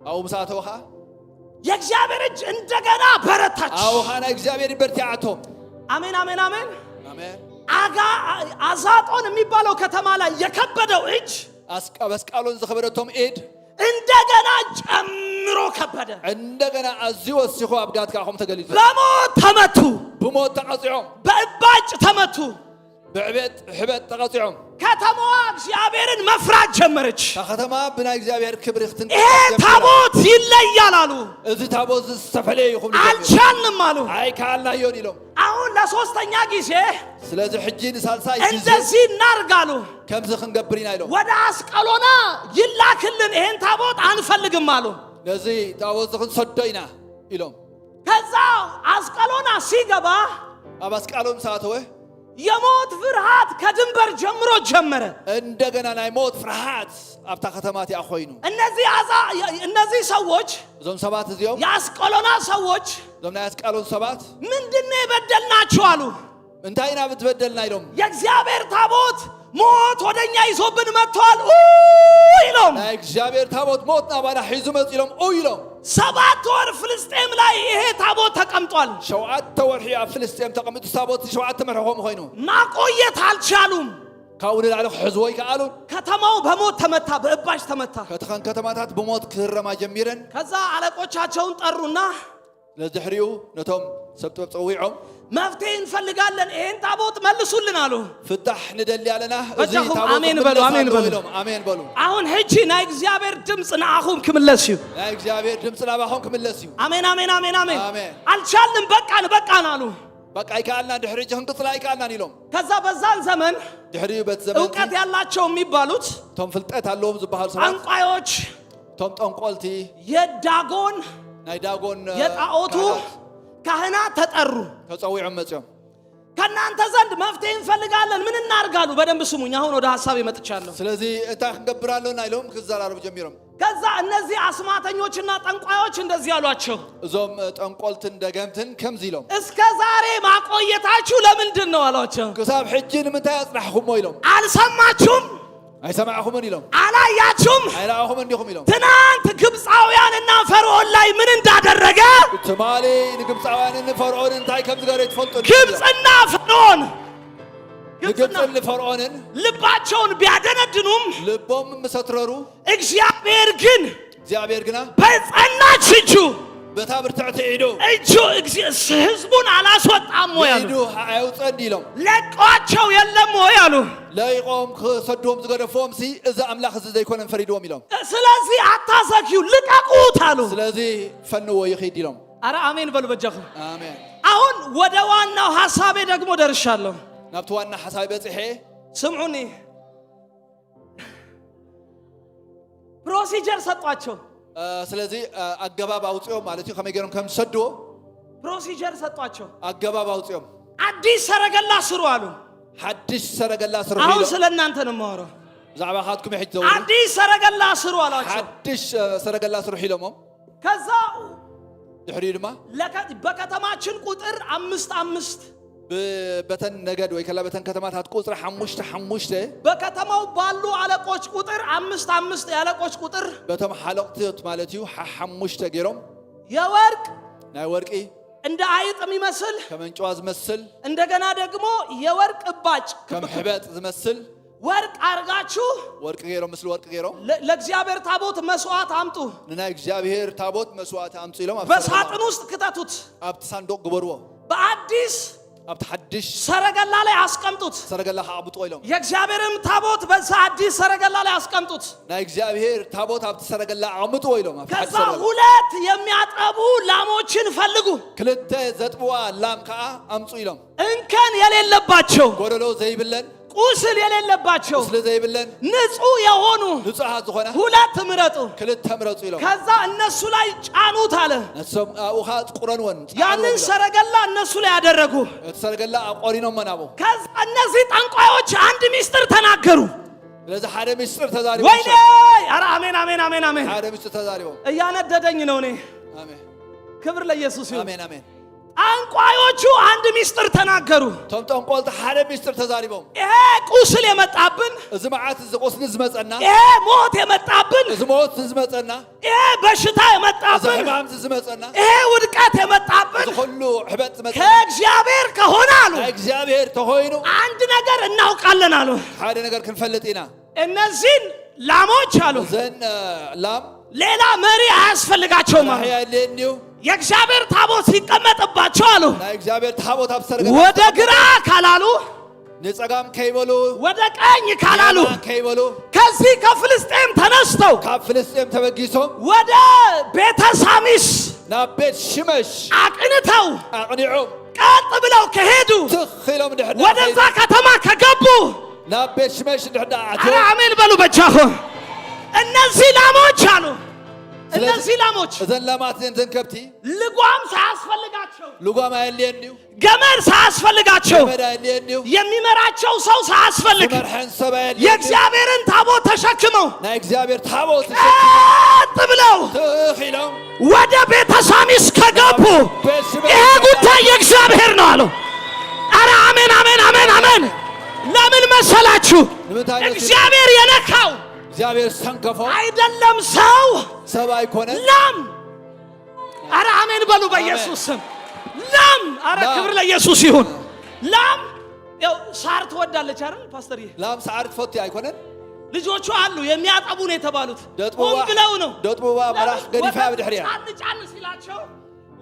ኣብኡ ምስ ኣተወ ኸ የእግዚአብሔር እጅ እንደገና በረታች። ኣብኡ ኸ ናይ እግዚኣብሔር በርቲዓቶም። አሜን አሜን አሜን። ኣሜን። አጋ አዛጦን የሚባለው ከተማ ላይ የከበደው እጅ ኣብ ኣስቃሎን ዝኸበደቶም ኢድ እንደገና ጨምሮ ከበደ። እንደገና ኣዝዩ ወሲኹ ኣብ ጋት ከዓ ከምኡ ተገሊጹ። በሞት ተመቱ፣ ብሞት ተቐፂዖም፣ በእባጭ ተመቱ። ብዕቤጥ ሕበጥ ተቐፂዖም። ከተማዋ እግዚአብሔርን መፍራት ጀመረች። እታ ከተማ ብናይ እግዚኣብሔር ክብሪ ይሄ ክትንቀሳቀስ ጀሚራ። ታቦት ይለያል አሉ። እዚ ታቦት እዚ ዝተፈለየ እዩ ክብሉ ጀሚሮም። አልቻልንም አሉ። ኣይከኣልናዮን ኢሎም። አሁን ለሶስተኛ ጊዜ ስለዚ ሕጂ ንሳልሳይ ግዜ እንደዚህ እናርግ አሉ። ከምዚ ክንገብር ኢና ኢሎም። ወደ አስቀሎና ይላክልን፣ ይሄን ታቦት አንፈልግም አሉ። ነዚ ታቦት እዚ ክንሰዶ ኢና ኢሎም። ከዛ አስቀሎና ሲገባ ኣብ ኣስቃሎን ምስ ኣተወ የሞት ፍርሃት ከድንበር ጀምሮ ጀመረ። እንደገና ናይ ሞት ፍርሃት ኣብታ ከተማ እቲኣ ኮይኑ። እነዚህ ሰዎች እዞም ሰባት እዚኦም የአስቀሎና ሰዎች እዞም ናይ ኣስቃሎን ሰባት ምንድነው የበደልናችሁ አሉ። እንታይ ኢና ብትበደልና ኢሎም። የእግዚአብሔር ታቦት ሞት ወደኛ ይዞብን መጥቷል ኡ ኢሎም። ናይ እግዚኣብሔር ታቦት ሞት ናባና ሒዙ መፅ ኢሎም ኡ ኢሎም። 7 ወር ፍልስጤም ላይ ይሄ ታቦት ተቀምጧል። 7 ወርሒ ኣብ ፍልስጤም ተቐሚጡ ታቦት 7 መርሒ ከምኡ ኮይኑ። ማቆየት አልቻሉም። ካብኡ ንላዕሊ ክሕዝዎ ይከኣሉን። ከተማው በሞት ተመታ፣ በእባጭ ተመታ። ከተኸን ከተማታት ብሞት ክህረማ ጀሚረን። ከዛ አለቆቻቸውን ጠሩና ስለዚ ድሕሪኡ ነቶም ሰብ ጥበብ ፀዊዖም መፍትሄ እንፈልጋለን፣ ይሄን ታቦት መልሱልን አሉ። ፍታሕ ንደሊ ኣለና እዚ በጃኹም ታቦት አሜን በሉ፣ ክምለስ አሜን ኣለዎ በሉ። ኢሎም አሜን በሉ። አሁን ሕጂ ናይ እግዚአብሔር ድምፅ ንኣኹም ክምለስ እዩ። ናይ እግዚኣብሔር ድምፂ ናባኹም ክምለስ እዩ። አሜን አሜን አሜን አሜን። አሜን። አልቻልንም፣ በቃን በቃን አሉ። በቃ ኣይከኣልና ድሕሪ ሕጂ ክንቅፅል ኣይከኣልናን ኢሎም። ከዛ በዛን ዘመን ድሕሪኡ በቲ ዘመን እውቀት ያላቸው የሚባሉት እቶም ፍልጠት ኣለዎም ዝበሃሉ ሰባት ጠንቋዮች፣ እቶም ጠንቆልቲ የዳጎን ናይ ዳጎን የጣዖቱ ካህናት ካህናት ተጠሩ። ተፀዊዖም መፅኦም። ከእናንተ ዘንድ መፍትሄ እንፈልጋለን፣ ምን እናርጋሉ? በደንብ ስሙኝ። አሁን ወደ ሀሳብ መጥቻለሁ። ስለዚ እንታይ ክንገብር ኣለና ኢሎም ክዘራረቡ ጀሚሮም። ከዛ እነዚህ አስማተኞችና ጠንቋዮች እንደዚህ አሏቸው፣ እዞም ጠንቆልትን ደገምትን ከምዚ ኢሎም እስከ ዛሬ ማቆየታችሁ ለምንድን ነው አሏቸው። ክሳብ ሕጂ ንምንታይ ኣፅናሕኹሞ ኢሎም። አልሰማችሁም? ኣይሰማዕኹምን ኢሎም። አላያችሁም? ኣይረኣኹምን እንዲኹም ኢሎም። ትናንት ግብፃውያንና ፈርዖን ላይ ምን እንዳደረገ ትማሊ ንግብፃውያንን ንፈርዖንን እንታይ ከም ዝገበረ ትፈልጡ ግብፅና ፈርዖን ግብፅና ንግብፅን ንፈርዖንን ልባቸውን ቢያደነድኑም ልቦም ምሰትረሩ እግዚአብሔር ግን እግዚኣብሔር ግና በጸናች እጁ በታ ብርትዕቲ ኢዱ እጁ ህዝቡን አላስወጣም ወይ አሉ። ኢዱ ኣየውፀን ኢሎም። ለቋቸው የለም ወይ አሉ። ለይቆም ክሰድዎም ዝገደፍዎም ሲ እዚ ኣምላኽ እዚ ዘይኮነን ፈሪድዎም ኢሎም። ስለዚህ አታዘግዩ፣ ልቀቁት አሉ። ስለዚ ፈንዎ ይኺድ ኢሎም። አረ አሜን በሉ በጃኹ። ኣሜን። አሁን ወደ ዋናው ሐሳቤ ደግሞ ደርሻለሁ። ናብቲ ዋና ሓሳቢ በፂሐ። ስምዑኒ፣ procedure ሰጧቸው። ስለዚ ኣገባብ ኣውፅኦም ማለት እዩ ከመይ ገይሮም ከም ዝሰድዎ። procedure ሰጧቸው። ኣገባብ ኣውፅኦም። አዲስ ሰረገላ ስሩ አሉ። ሓድሽ ሰረገላ ስርሑ አሁን ኢሎም። ስለ እናንተ ነው የማወራው። ብዛዕባ ካትኩም ሕጂ ዘውሩ። አዲስ ሰረገላ ስሩ አሏቸው። ሓድሽ ሰረገላ ስርሑ ኢሎሞም። ከዛ ድሕሪኡ ድማ በከተማችን ቁጥር 5 5 በተን ነገድ ወይ ከላ በተን ከተማታት ቁፅሪ 5 5 በከተማው ባሉ አለቆች ቁጥር 5 5 የአለቆች ቁጥር በቶም ሓለቕቲ ማለት እዩ 5 ገይሮም የወርቅ ናይ ወርቂ እንደ አይጥ የሚመስል ከም እንጭዋ ዝመስል እንደገና ደግሞ የወርቅ እባጭ ከም ሕበጥ ዝመስል ወርቅ አርጋችሁ ወርቂ ገይሮም ምስሊ ወርቂ ገይሮም ለእግዚአብሔር ታቦት መስዋዕት አምጡ። ንናይ እግዚኣብሔር ታቦት መስዋዕቲ ኣምፁ ኢሎም ኣብ በሳጥን ውስጥ ክተቱት። ኣብቲ ሳንዱቅ ግበርዎ። በአዲስ ኣብቲ ሓድሽ ሰረገላ ላይ አስቀምጡት። ሰረገላ ከኣቅምጥዎ ኢሎም። የእግዚአብሔርም ታቦት በዛ አዲስ ሰረገላ ላይ አስቀምጡት። ናይ እግዚኣብሔር ታቦት ኣብቲ ሰረገላ ኣቕምጥዎ ኢሎም ኣብቲ ሓድሽ ከዛ ሰረገላ። ሁለት የሚያጠቡ ላሞችን ፈልጉ፣ ክልተ ዘጥብዋ ላም ከዓ ኣምፁ ኢሎም። እንከን የሌለባቸው፣ ጎደሎ ዘይብለን፣ ቁስል የሌለባቸው፣ ቁስሊ ዘይብለን፣ ንጹህ የሆኑ ንጹሓት ዝኾነ ሁለት ምረጡ። ክልተ ምረፁ ኢሎም። ከዛ እነሱ ላይ ጫኑት አለ። ንሶም ኣብኡ ከዓ ቁረንወን ያንን ሰረገላ እነሱ ላይ ያደረጉ። እቲ ሰረገላ ኣቆሪኖሞ ናብኡ። ከዛ እነዚህ ጠንቋዮች አንድ ሚስጥር ተናገሩ። ስለዚ ሓደ ምስጢር ተዛሪቦም። ወይኔ! ኧረ አሜን አሜን አሜን አሜን። ሓደ ምስጢር ተዛሪቦም። እያነደደኝ ነው እኔ። ኣሜን። ክብር ለኢየሱስ ይሁን። ኣሜን ኣሜን። ጠንቋዮቹ አንድ ሚስጥር ተናገሩ። እቶም ጠንቆልቲ ሓደ ምስጢር ተዛሪቦም። ይሄ ቁስል የመጣብን፣ እዚ መዓት እዚ ቁስሊ ዝመፀና፣ ይሄ ሞት የመጣብን፣ እዚ ሞት ዝመፀና፣ ይሄ በሽታ እዚ የመጣብን፣ ሕማም ዝመፀና፣ ይሄ ውድቀት የመጣብን እዚ ኩሉ ሕበጥ ዝመፀና ከእግዚአብሔር ከሆነ አሉ ናይ እግዚኣብሔር ተኮይኑ አንድ ነገር እናውቃለን አሉ። ሓደ ነገር ክንፈልጥ ኢና። እነዚህን ላሞች አሉ እዘን ላም ሌላ መሪ አያስፈልጋቸውም አሉ። መራሒ ኣየድልየን እዩ። የእግዚአብሔር ታቦት ሲቀመጥባቸው አሉ ናይ እግዚኣብሔር ታቦት ኣብ ሰረገላ ወደ ግራ ካላሉ ንፀጋም ከይበሉ ወደ ቀኝ ካላሉ የማን ከይበሉ ከዚህ ከፍልስጤም ተነስተው ካብ ፍልስጤም ተበጊሶም ወደ ቤተ ሳሚስ ናብ ቤት ሽመሽ አቅንተው ኣቕኒዖም ቀጥ ብለው ከሄዱ ትኽ ኢሎም ድሕር ወደዛ ከተማ ከገቡ ናብ ቤት ሽመሽ ድሕር ኧረ ኣትዮም አሜን በሉ በጃኹ። እነዚህ ላሞች አሉ እነዚህ ላሞች እዘን ላማት እዘን ከብቲ ልጓም ሳያስፈልጋቸው ልጓም ኣየድልየን እዩ፣ ገመድ ሳያስፈልጋቸው ገመድ ኣየድልየን እዩ፣ የሚመራቸው ሰው ሳያስፈልግ ዝመርሐን ሰብ ኣየድልየን እዩ። የእግዚአብሔርን ታቦት ተሸክመው ናይ እግዚኣብሔር ታቦት ቀጥ ብለው ትኽ ኢሎም ወደ ቤተ ሳሚስ ከገቡ ቤት ሽመሽ ይሄ ጉዳይ የእግዚአብሔር ነው አሉ። አረ አሜን አሜን አሜን አሜን። ለምን መሰላችሁ? ንምንታይ መሲሉ? እግዚአብሔር የነካው እግዚኣብሔር ዝሰንከፎ አይደለም ሰው ሰብ ኣይኮነን ላም። አረ አሜን በሉ በኢየሱስ ስም። ላም። አረ ላም። ክብር ለኢየሱስ ይሁን። ላም ያው ሳር ትወዳለች አይደል ፓስተርዬ? ላም ሳዕሪ ትፈቱ ኣይኮነን? ልጆቹ አሉ የሚያጠቡ ነው የተባሉት። ደጥቡዋ ሆን ብለው ነው ደጥቡዋ መራኽ ገዲፋ ወተት ብድሕሪያ ጫን ጫን ሲላቸው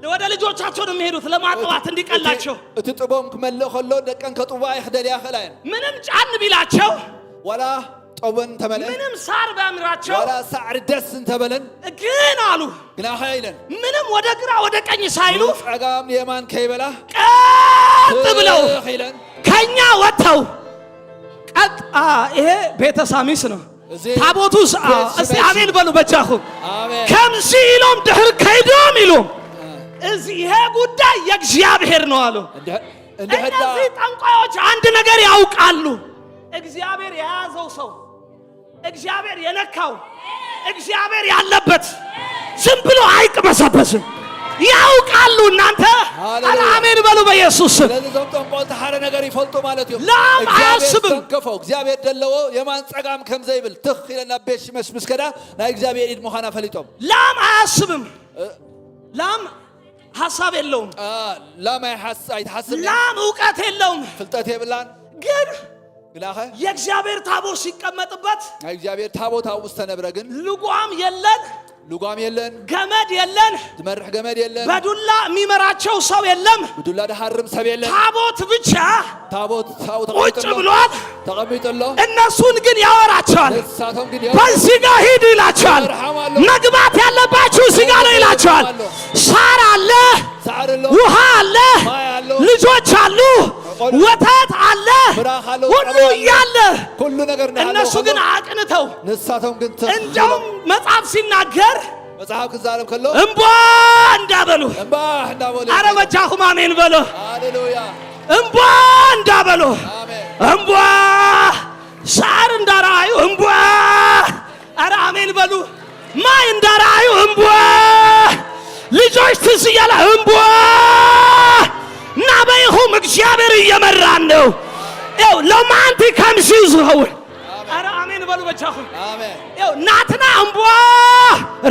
ወደ ልጆቻቸው ነው የሚሄዱት ለማጥባት እንዲቀላቸው። እቲ ጥቦም ክመልእ ከሎ ደቀን ከጥዋ ይክደልያ ክእላ እየን። ምንም ጫን ቢላቸው፣ ዋላ ጦበን ተመልአ፣ ምንም ሳር ቢያምራቸው፣ ዋላ ሳዕሪ ደስ እንተበለን፣ ግን አሉ ግና ኸ ኢለን፣ ምንም ወደ ግራ ወደ ቀኝ ሳይሉ ፀጋም የማን ከይበላ ቀጥ ብለው ትኽ ኢለን ከኛ ወጥተው ቀጥ ይሄ ቤተ ሳሚስ ነው። እዚ ታቦቱ ቤት እስቲ ሽመሽ። አሜን በሉ በጃኹ። አሜን። ከምዚ ኢሎም ድሕር ከይዶም ኢሎም እዚ ይሄ ጉዳይ የእግዚአብሔር ነው አሉ። እንድሕዳ እነዚህ ጠንቋዮች አንድ ነገር ያውቃሉ። እግዚአብሔር የያዘው ሰው፣ እግዚአብሔር የነካው፣ እግዚአብሔር ያለበት ዝም ብሎ አይቅበሰበስም። ያውቃሉ። እናንተ ሃሌሉያ። ኧረ አሜን በሉ በኢየሱስ ስም። ስለዚ እዞም ጠንቆልቲ ሓደ ነገር ይፈልጡ ማለት እዮም። ላም እግዚአብሔር አያስብም። ዝተንከፎ፣ እግዚአብሔር ደለዎ የማን ፀጋም ከም ዘይብል ትኽ ኢለን ናብ ቤት ሽመሽ ምስ ከዳ ናይ እግዚአብሔር ኢድ ምዃና ፈሊጦም። ላም አያስብም። ላም ሀሳብ የለውም። ላም ኣይትሓስብ። ላም እውቀት የለውም። ፍልጠት የብላን። ግን ግናኸ የእግዚአብሔር ታቦት ሲቀመጥበት ናይ እግዚአብሔር ታቦት ኣብኡ ዝተነብረ ግን ልጓም የለን፣ ልጓም የለን፣ ገመድ የለን፣ ዝመርሕ ገመድ የለን፣ በዱላ የሚመራቸው ሰው የለም። ብዱላ ድሃርም ሰብ የለን። ታቦት ብቻ ታቦት ኣብኡ ቁጭ ተቐሚጡ ኣሎ። ብሏል። ተቐሚጡ ኣሎ። እነሱን ግን ያወራቸዋል። ንሳቶም ግን በዚህ ጋር ሂዱ ይላቸዋል። መግባት ያለባችሁ እዚህ ጋር ነው ይላቸዋል። ሳር አለ፣ ሳዕሪ ኣሎ፣ ውሃ አለ፣ ማይ ኣሎ፣ ልጆች አሉ፣ ወተት አለ፣ ብራኽ ኣሎ፣ ሁሉ ፀባ ኣሎ። እያለ ኩሉ ነገር እንዳሃለወ እነሱ ግን ከሎ አቅንተው ንሳቶም ግን ትኽ እንደውም መጽሐፍ ሲናገር መጽሓፍ ክዛረብ ከሎ እምቧ እንዳበሉ። እምባሕ እንዳበሉ። አረ በጃኹም አሜን በሉ። ሃሌሉያ። እምቧ እንዳበሉ። አሜን። እምቧ ሳር እንዳራዩ እምቧ። አረ አሜን በሉ። ማይ እንዳራዩ እምቧ፣ ልጆች ትዝ እያለ እምቧ። ናበይኹም እግዚአብሔር እየመራን ነው። ይኸው ሎማንቲ ከምዚ ዝኸውን። አረ አሜን በሉ በጃኹም። አሜን። ይኸው ናትና እምቧ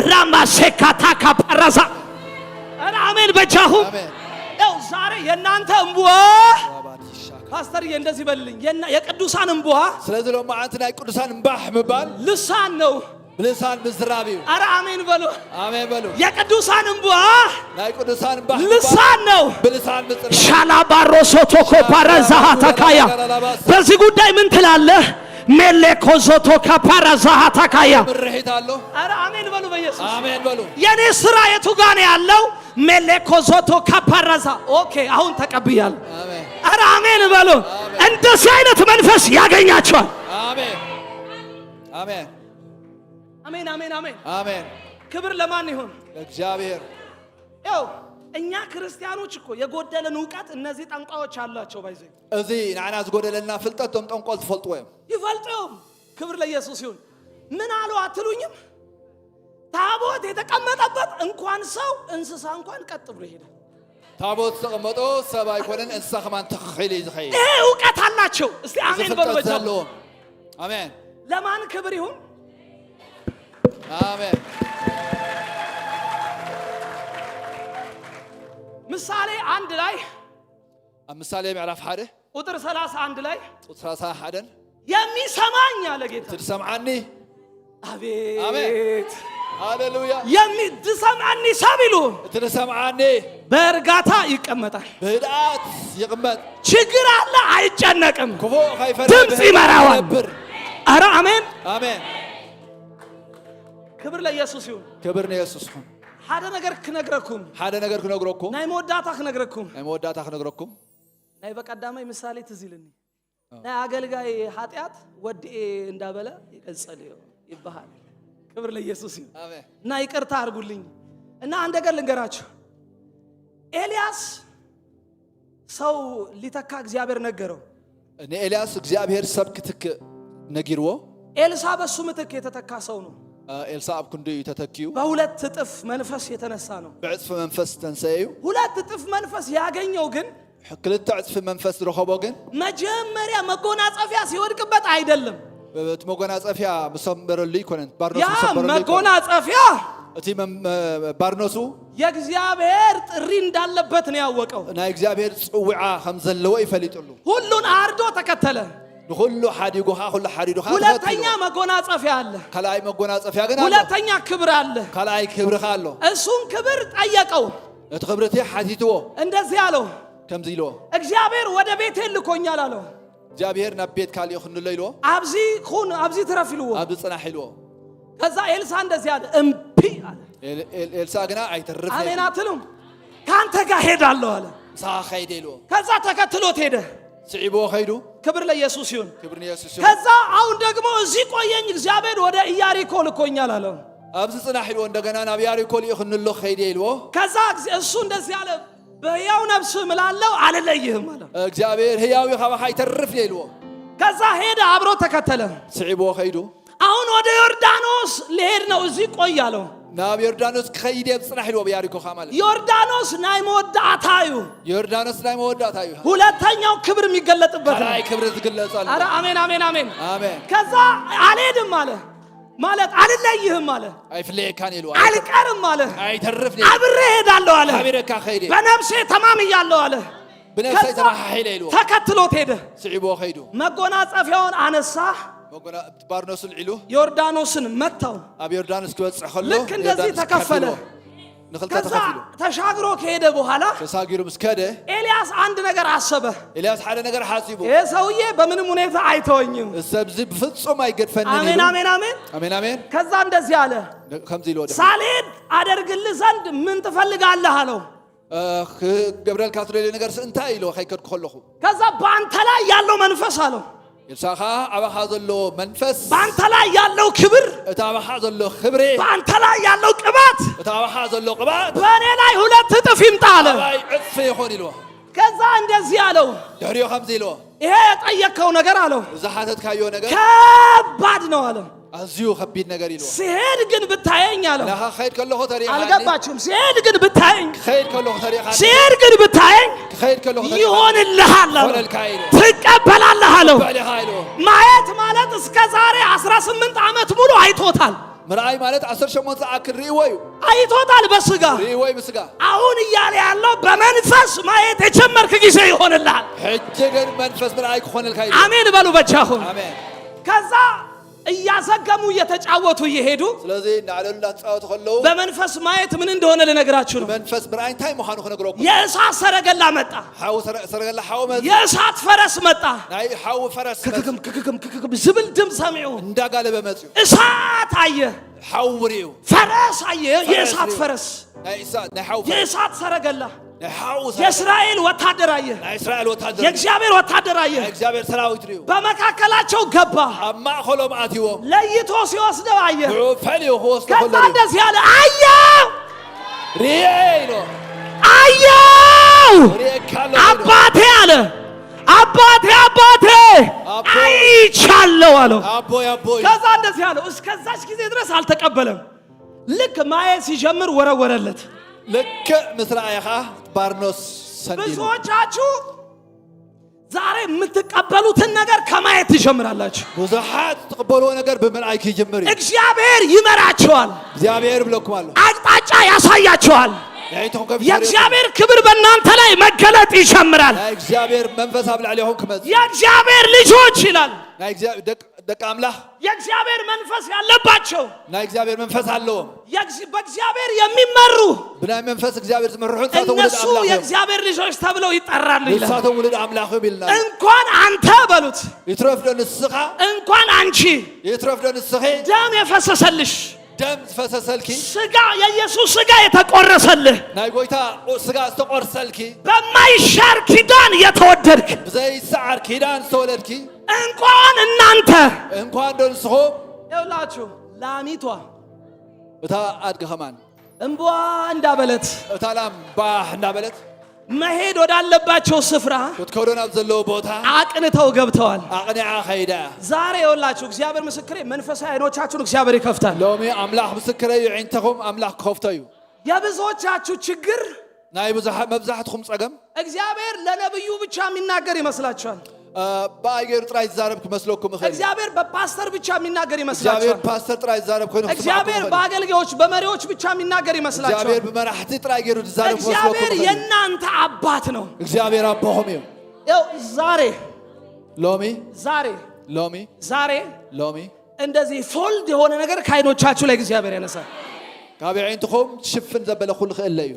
ራማ ሴካታ ካፓራዛ። አረ አሜን በጃኹም። አሜን። ይኸው ዛሬ የእናንተ እምቧ፣ ፓስተርዬ እንደዚህ በልልኝ፣ የቅዱሳን እምቧ ስለዚ ሎማዓንቲ ናይ ቅዱሳን እምባሕ ምባል ልሳን ነው። ብልሳን ምዝራብ እዩ። አረ አሜን በሉ። አሜን በሉ። የቅዱሳን እምቧ ናይ ቅዱሳን እምባሕ ምባል ልሳን ነው። ብልሳን ምዝራብ። ሻላባሮ ሶቶኮ ፓረዛሃ ተካያ፣ በዚህ ጉዳይ ምን ትላለህ? ሜሌኮ ዞቶ ካፓራዛሃ ተካያ። ምርሒት ኣሎ። አረ አሜን በሉ በኢየሱስ። አሜን በሉ። የኔ ስራ የቱ ጋ ነው ያለው? ሜሌኮ ዞቶ ካፓራዛ። Okay፣ አሁን ተቀብያለሁ። አሜን። አረ አሜን በሉ። እንደዚህ አይነት መንፈስ ያገኛቸዋል። አሜን አሜን። አሜን አሜን አሜን። አሜን። ክብር ለማን ይሁን? ለእግዚአብሔር። ያው እኛ ክርስቲያኖች እኮ የጎደለን እውቀት እነዚህ ጠንቋዮች አሏቸው። By the way፣ እዚ ንዓና ዝጎደለና ፍልጠት ቶም ጠንቆል ትፈልጥዎ እዮም። ይፈልጡም። ክብር ለኢየሱስ ይሁን። ምን አሉ አትሉኝም? ታቦት የተቀመጠበት እንኳን ሰው እንስሳ እንኳን ቀጥ ብሎ ይሄዳል። ታቦት ዝተቐመጦ ሰብ ኣይኮነን እንስሳ ከማን ትኽኺል እዩ ዝኸይድ። ይሄ እውቀት አላቸው። እስቲ እዚ አሜን በሉ። ፍልጠት በጃ ዘለዎም። አሜን። ለማን ክብር ይሁን? አሜን። ምሳሌ 1 ላይ፣ ኣብ ምሳሌ ምዕራፍ 1፣ ቁጥር 31 ላይ፣ ቁጥሪ 31፣ የሚሰማኝ አለ ጌታ። እቲ ዝሰምዓኒ። አቤት! ሃሌሉያ። የሚሰማኒ ሰብ ይሉ እቲ ዝሰምዓኒ በእርጋታ ይቀመጣል። ብህድኣት ይቕመጥ። ችግር አለ አይጨነቅም። ክፉእ ከይፈርህ ድምፅ ብህድኣት ይመራዋል። ይነብር። አረ አሜን። አሜን። ክብር ለኢየሱስ ይሁን። ክብር ንየሱስ ይኹን። ሓደ ነገር ክነግረኩም፣ ሓደ ነገር ክነግረኩም፣ ናይ መወዳእታ ክነግረኩም፣ ናይ መወዳእታ ክነግረኩም። ናይ በቀዳማይ ምሳሌ ትዝ ይልኒ፣ ናይ አገልጋይ ኃጢአት ወድኤ እንዳበለ ይቀጽል ይበሃል። ክብር ለኢየሱስ ይሁን። አሜን። እና ይቅርታ አድርጉልኝ እና አንድ ነገር ልንገራችሁ። ኤልያስ ሰው ሊተካ እግዚአብሔር ነገረው። ንኤልያስ እግዚአብሔር ሰብ ክትክእ ነጊርዎ። ኤልሳ በሱ ምትክ የተተካ ሰው ነው። ኤልሳ ኣብ ክንዱ እዩ ተተኪዩ። በሁለት እጥፍ መንፈስ የተነሳ ነው። ብዕፅፊ መንፈስ ዝተንስአ እዩ። ሁለት እጥፍ መንፈስ ያገኘው ግን ክልተ ዕፅፊ መንፈስ ዝረኸቦ ግን መጀመሪያ መጎናጸፊያ ሲወድቅበት አይደለም። እቲ መጎናፀፊያ ምሰበረሉ ይኮነን፣ ባርኖሱ ያ ምሰበረሉ ይኮነን። መጎናጸፊያ እቲ ባርኖሱ የእግዚአብሔር ጥሪ እንዳለበት ነው ያወቀው። ናይ እግዚአብሔር ፅውዓ ከም ዘለዎ ይፈሊጥሉ። ሁሉን አርዶ ተከተለ። ንኩሉ ሓዲጉኻ ኩሉ ሓዲዱኻ ሁለተኛ ተኸቲልዎ። መጎናጸፊያ አለ። ካልኣይ መጎናፀፊያ ግን ኣሎ። ሁለተኛ ክብር አለ። ካልኣይ ክብርኻ ኣሎ። እሱን ክብር ጠየቀው። ነቲ ክብርቲ ሓቲትዎ። እንደዚህ አለው፣ ከምዚ ኢልዎ፣ እግዚአብሔር ወደ ቤቴ ልኮኛል አለው። እግዚኣብሔር ናብ ቤት ካሊኦ ክንሎ ኢልዎ። ኣብዚ ኩን፣ ኣብዚ ትረፍ ኢልዎ። ኣብዚ ፅናሕ ኢልዎ። ከዛ ኤልሳ እንደዚህ አለ፣ እምቢ አለ። ኤልሳ ግና ኣይተርፍ። አሜን አትሉም? ከአንተ ጋር ሄዳለሁ አለ። ምሳኻ ከይደ ኢልዎ። ከዛ ተከትሎት ሄደ። ስዒብዎ ከይዱ። ክብር ለኢየሱስ ይሁን። ክብሪ ንየሱስ ይኹን። ከዛ አሁን ደግሞ እዚህ ቆየኝ፣ እግዚአብሔር ወደ ኢያሪኮ ልኮኛል አለው። ኣብዚ ፅናሕ ኢልዎ፣ እንደገና ናብ ያሪኮ ልኢኹንሎ ከይደ ኢልዎ። ከዛ እሱ እንደዚህ አለ፣ በሕያው ነፍስ እምላለሁ አልለይህም አለ። እግዚኣብሔር ህያው እዩ፣ ካባኻ ኣይተርፍ እየ ኢልዎ። ከዛ ሄደ፣ አብሮ ተከተለ። ስዒብዎ ከይዱ። አሁን ወደ ዮርዳኖስ ልሄድ ነው፣ እዚህ ቆይ አለው። ናብ ዮርዳኖስ ክኸይድ እየ፣ ፅናሕ ኢልዎ ብያሪኮ ኻ ማለት እዩ። ዮርዳኖስ ናይ መወዳእታ እዩ። ዮርዳኖስ ናይ መወዳእታ እዩ። ሁለተኛው ክብር የሚገለጥበት ነው። ካልኣይ ክብሪ ዝግለጸሉ። አረ አሜን አሜን አሜን። አሜን። ከዛ አልሄድም አለ፣ ማለት አልለይህም አለ። ኣይፍለየካን ኢልዎ። አልቀርም አለ። ኣይተርፍ። አብሬ ሄዳለሁ አለ። ሓቢረካ ከይደ። በነፍሴ ተማምያለሁ አለ። ብነፍሰይ ከዛ ተመሓሒለ ኢልዎ። ተከትሎት ሄደ። ስዒብዎ ከይዱ። መጎናጸፊያውን አነሳ፣ ባርኖሱ ልዒሉ፣ ዮርዳኖስን መታው። ኣብ ዮርዳኖስ ክበፅሕ ከሎ ልክ እንደዚህ ዮርዳኖስ ተከፈለ። ከፊልዎ። ንክልተ ከዛ ተኸፊሉ። ተሻግሮ ከሄደ በኋላ ተሳጊሩ ምስ ከደ ኤልያስ አንድ ነገር አሰበ። ኤልያስ ሓደ ነገር ሓሲቡ። ይሄ ሰውዬ በምንም ሁኔታ አይተወኝም። ሰብዚ ብፍጹም ኣይገድፈንን አሜን ኢሉ። አሜን አሜን። ኣሜን ኣሜን። ከዛ እንደዚህ አለ፣ ከምዚ ኢልዎ ድሕሪ ሳልሄድ አደርግልህ ዘንድ ምን ትፈልጋለህ አለው። ክገብረልካ ትደልዮ ነገር እንታይ ኢልዎ ከይከድኩ ከለኹ። ከዛ በአንተ ላይ ያለው መንፈስ አለው፣ ኤልሳ ከዓ ኣባኻ ዘሎ መንፈስ፣ በአንተ ላይ ያለው ክብር፣ እቲ ኣባኻ ዘሎ ክብሪ፣ በአንተ ላይ ያለው ቅባት እቲ ኣባኻ ዘሎ ቅብኣት በእኔ ላይ ሁለት እጥፍ ይምጣ አለ። ኣባይ ዕፅፊ ይኹን ኢልዎ። ከዛ እንደዚህ አለው፣ ድሕሪኡ ከምዚ ኢልዎ፣ ይሄ የጠየቅከው ነገር አለው እዚ ሓተትካዮ ነገር ከባድ ነው አለው። ኣዝዩ ከቢድ ነገር ኢልዎ። ሲሄድ ግን ብታየኝ አለው። ናኻ ክኸይድ ከለኹ ተሪእኻኒ፣ አልገባችሁም? ሲሄድ ግን ብታየኝ፣ ክኸይድ ከለኹ ተሪእኻኒ፣ ሲሄድ ግን ብታየኝ ክኸይድ ከለኹ ተሪእኻኒ ይሆንልሃል አለው። ይኾነልካ ኢልዎ። ትቀበላለህ አለው። በዕሊኻ ኢልዎ። ማየት ማለት እስከ ዛሬ 18 ዓመት ሙሉ አይቶታል። ምርኣይ ማለት 18 ዝኣክል ርእይዎ እዩ። አይቶታል በስጋ። ርእይዎ እዩ ብስጋ። አሁን እያለ ያለው በመንፈስ ማየት የጀመርክ ጊዜ ይሆንልሃል። ሕጂ ግን መንፈስ ምርኣይ ክኾነልካ ኢሉ። አሜን በሉ በቻሁን። ኣሜን። ከዛ እያዘገሙ እየተጫወቱ እየሄዱ ስለዚ እናዕለሉ እናተፃወቱ ከለዉ በመንፈስ ማየት ምን እንደሆነ ልነግራችሁ ነው። መንፈስ ምርኣይ እንታይ ምዃኑ ክነግረኩም። የእሳት ሰረገላ መጣ። ሓዊ ሰረገላ ሓዊ መፅ። የእሳት ፈረስ መጣ። ናይ ሓዊ ፈረስ መፅ። ክክክም ክክክም ክክክም ዝብል ድምፅ ሰሚዑ እንዳጋለበ መፅዩ። እሳት አየ፣ ሓዊ ርእዩ። ፈረስ አየ። የእሳት ርእዩ። ፈረስ፣ ናይ እሳት ናይ ሓዊ ፈረስ፣ የእሳት ሰረገላ፣ ናይ ሓዊ ሰረገላ፣ የእስራኤል ወታደር አየ፣ ናይ እስራኤል ወታደር ርእዩ። የእግዚአብሔር ወታደር አየ። ናይ እግዚአብሔር ሰራዊት ርእዩ። በመካከላቸው ገባ። ኣብ ማእኸሎም ኣትይዎም። ለይቶ ሲወስደው አየ። ንዑ ፈልዩ ክወስዶ ከዛ ከሎ ርእዩ። እንደዚህ አለ፣ አየው ርእየ ኢሎ። አየው ርእየካ ኣለኹ ኢሎ። አባቴ አለ፣ አባቴ አባቴ አቦ። አይቻለሁ አለው። ኣቦይ ኣቦይ። ከዛ እንደዚህ አለው፣ እስከዛች ጊዜ ድረስ አልተቀበለም። ልክ ማየት ሲጀምር ወረወረለት። ልክዕ ምስ ረኣየኻ ባርኖስ ሰንዲሉ። ብዙዎቻችሁ ዛሬ የምትቀበሉትን ነገር ከማየት ትጀምራላችሁ። ብዙሓት ትቕበልዎ ነገር ብምርኣይ ክጅምር እዩ። እግዚአብሔር ይመራችኋል፣ እግዚኣብሔር ብለኩም ኣሎ። አቅጣጫ ያሳያችኋል። ንዓይንትኩም ከፊት። የእግዚአብሔር ክብር በእናንተ ላይ መገለጥ ይጀምራል። ናይ እግዚኣብሔር መንፈስ ኣብ ልዕሊኹም ክመፅእ። የእግዚአብሔር ልጆች ይላል። ናይ እግዚአ- ደቅ ደቂ ኣምላኽ። የእግዚአብሔር መንፈስ ያለባቸው፣ ናይ እግዚኣብሔር መንፈስ ኣለዎም፣ በእግዚአብሔር የሚመሩ፣ ብናይ መንፈስ እግዚኣብሔር ዝመርሑ ንሳቶም ውሉድ እነሱ ኣምላኽ እዮም። የእግዚአብሔር ልጆች ተብለው ይጠራሉ ይላል። ንሳቶም ውሉድ ኣምላኽ እዮም ኢልና። እንኳን አንተ በሉት፣ ይትረፍ ዶ ንስኻ፣ እንኳን አንቺ፣ ይትረፍ ዶ ንስኺ፣ ደም የፈሰሰልሽ፣ ደም ዝፈሰሰልኪ፣ ስጋ የኢየሱስ ስጋ የተቆረሰልህ፣ ናይ ጎይታ ስጋ ዝተቆርሰልኪ፣ በማይሻር ኪዳን የተወደድክ፣ ብዘይሰዓር ኪዳን ዝተወለድኪ፣ እንኳን እናንተ እንኳን ዶ ንስኹም። ይኸውላችሁ ላሚቷ እታ ኣድጊ ኸማን እንቧ እንዳበለት እታ ላም ባህ እንዳበለት መሄድ ወዳለባቸው ስፍራ ክትከዶ ናብ ዘለዎ ቦታ አቅንተው ገብተዋል። ኣቕኒዓ ኸይዳ። ዛሬ ይኸውላችሁ እግዚአብሔር ምስክሬ፣ መንፈሳዊ አይኖቻችሁን እግዚአብሔር ይከፍታል። ሎሚ ኣምላኽ ምስክረ እዩ፣ ዒንተኹም ኣምላኽ ክኸፍቶ እዩ። የብዙዎቻችሁ ችግር ናይ መብዛሕትኩም ፀገም እግዚአብሔር ለነብዩ ብቻ የሚናገር ይመስላችኋል። ብኣይ ገይሩ ጥራይ ዝዛረብ ክመስለኩም ይኽእል እዩ። እግዚአብሔር በፓስተር ብቻ የሚናገር እግዚኣብሔር ይመስላችኋል። ፓስተር ጥራይ ዝዛረብ ኮይኑ ክስማዓኩም እግዚአብሔር ይኽእል እዩ። በአገልጋዮች በመሪዎች ብቻ የሚናገር እግዚኣብሔር ይመስላችኋል። ብመራሕቲ ጥራይ ገይሩ ዝዛረብ ክመስለኩም እግዚአብሔር ይኽእል እዩ። የእናንተ አባት ነው። እግዚኣብሔር ኣቦኹም እዩ። ይኸው ዛሬ ሎሚ ዛሬ ሎሚ ዛሬ ሎሚ እንደዚህ fold የሆነ ነገር ከአይኖቻችሁ ላይ እግዚአብሔር ያነሳል። ካብ ኣዒንትኹም ሽፍን ዘበለ ኩሉ ክእለ እዩ።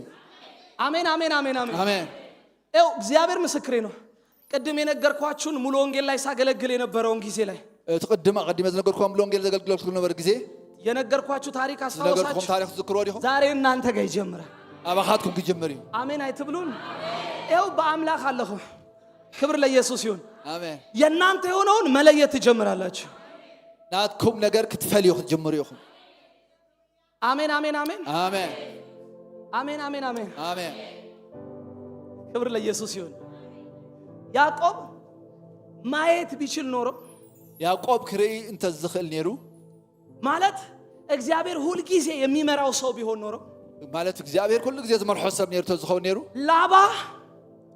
አሜን አሜን አሜን አሜን። አሜን። ይኸው እግዚአብሔር ምስክሬ ነው። ቅድም የነገርኳችሁን ሙሉ ወንጌል ላይ ሳገለግል የነበረውን ጊዜ ላይ እቲ ቅድም ኣቐዲመ ዝነገርኩም ሙሉ ወንጌል ዘገልግለልኩ ነበረ ግዜ የነገርኳችሁ ታሪክ ዝነገርኩም አስታወሳችሁ? ታሪክ ትዝክርዎ ዲኹም? ዛሬ እናንተ ጋር ይጀምራል። ኣባኻትኩም ክጅምር እዩ። አሜን አይትብሉን? ይኸው በአምላክ አለሁ። ክብር ለኢየሱስ ይሁን። አሜን። የእናንተ የሆነውን መለየት ትጀምራላችሁ። ናትኩም ነገር ክትፈልዩ ክትጅምሩ ኢኹም። አሜን አሜን አሜን። አሜን። አሜን አሜን አሜን። አሜን። ክብር ለኢየሱስ ይሁን። ያዕቆብ ማየት ቢችል ኖሮ፣ ያዕቆብ ክርኢ እንተዝኽእል ነይሩ፣ ማለት እግዚአብሔር ሁልጊዜ የሚመራው ሰው ቢሆን ኖሮ፣ ማለት እግዚኣብሔር ኩሉ ግዜ ዝመርሖ ሰብ ነይሩ ተዝኸውን ነይሩ፣ ላባ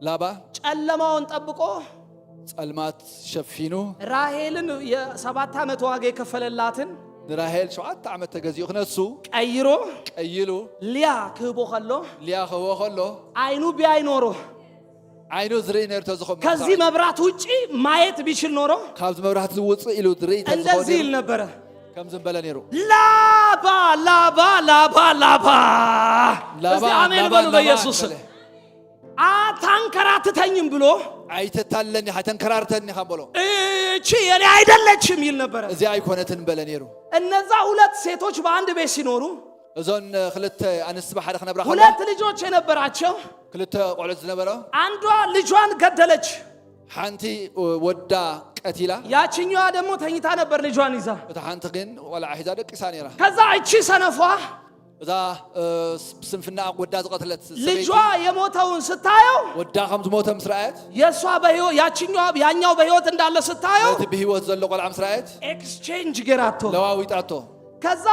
ላባ ጨለማውን ጠብቆ ጸልማት ሸፊኑ ራሄልን የ7 ዓመት ዋጋ የከፈለላትን ንራሄል 7 ዓመት ተገዚኡ ክነሱ ቀይሮ ቀይሉ ሊያ ክህቦ ከሎ፣ ሊያ ክህቦ ከሎ፣ አይኑ ቢያይ ኖሮ፣ ዓይኑ ዝርኢ ነይሩ ተዝኸውን፣ ከዚህ መብራት ውጪ ማየት ቢችል ኖሮ፣ ካብዚ መብራህቲ ዝውፅእ ኢሉ ዝርኢ ተዝኸውን እንደዚህ ይል ነይሩ፣ ነበረ። ከምዚ ምበለ ነይሩ። ላባ ላባ ላባ ላባ። ላባ። እስቲ አሜን ላባ በሉ። ላባ በኢየሱስ በለ። አታንከራትተኝም ብሎ፣ ኣይተታለኒ ኣይተንከራርተኒ ከም በሎ፣ እቺ የኔ አይደለችም ይል ነበረ። እዚኣ ኣይኮነትን በለ ነይሩ። እነዛ ሁለት ሴቶች በአንድ ቤት ሲኖሩ፣ እዞን ክልተ ኣንስቲ ብሓደ ክነብራ ከለዋ፣ ሁለት ልጆች የነበራቸው፣ ክልተ ቆልዑት ዝነበረ፣ አንዷ ልጇን ገደለች፣ ሓንቲ ወዳ ቀቲላ፣ ያችኛዋ ደግሞ ተኝታ ነበር ልጇን ይዛ። እታ ሓንቲ ግን ቆልዓ ሒዛ ደቂሳ ነይራ። ከዛ እቺ ሰነፏ እዛ ብስንፍና ወዳ ዝቐተለት ሰበይቲ ልጇ የሞተውን ስታየው፣ ወዳ ከም ዝሞተ ምስ ረኣየት፣ የእሷ በህይወት ያችኛዋ ያኛው በህይወት እንዳለ ስታየው፣ ነቲ ብሂወት ዘሎ ቆልዓ ምስ ረኣየት፣ exchange ጌራቶ። ለዋዊጣቶ። ከዛ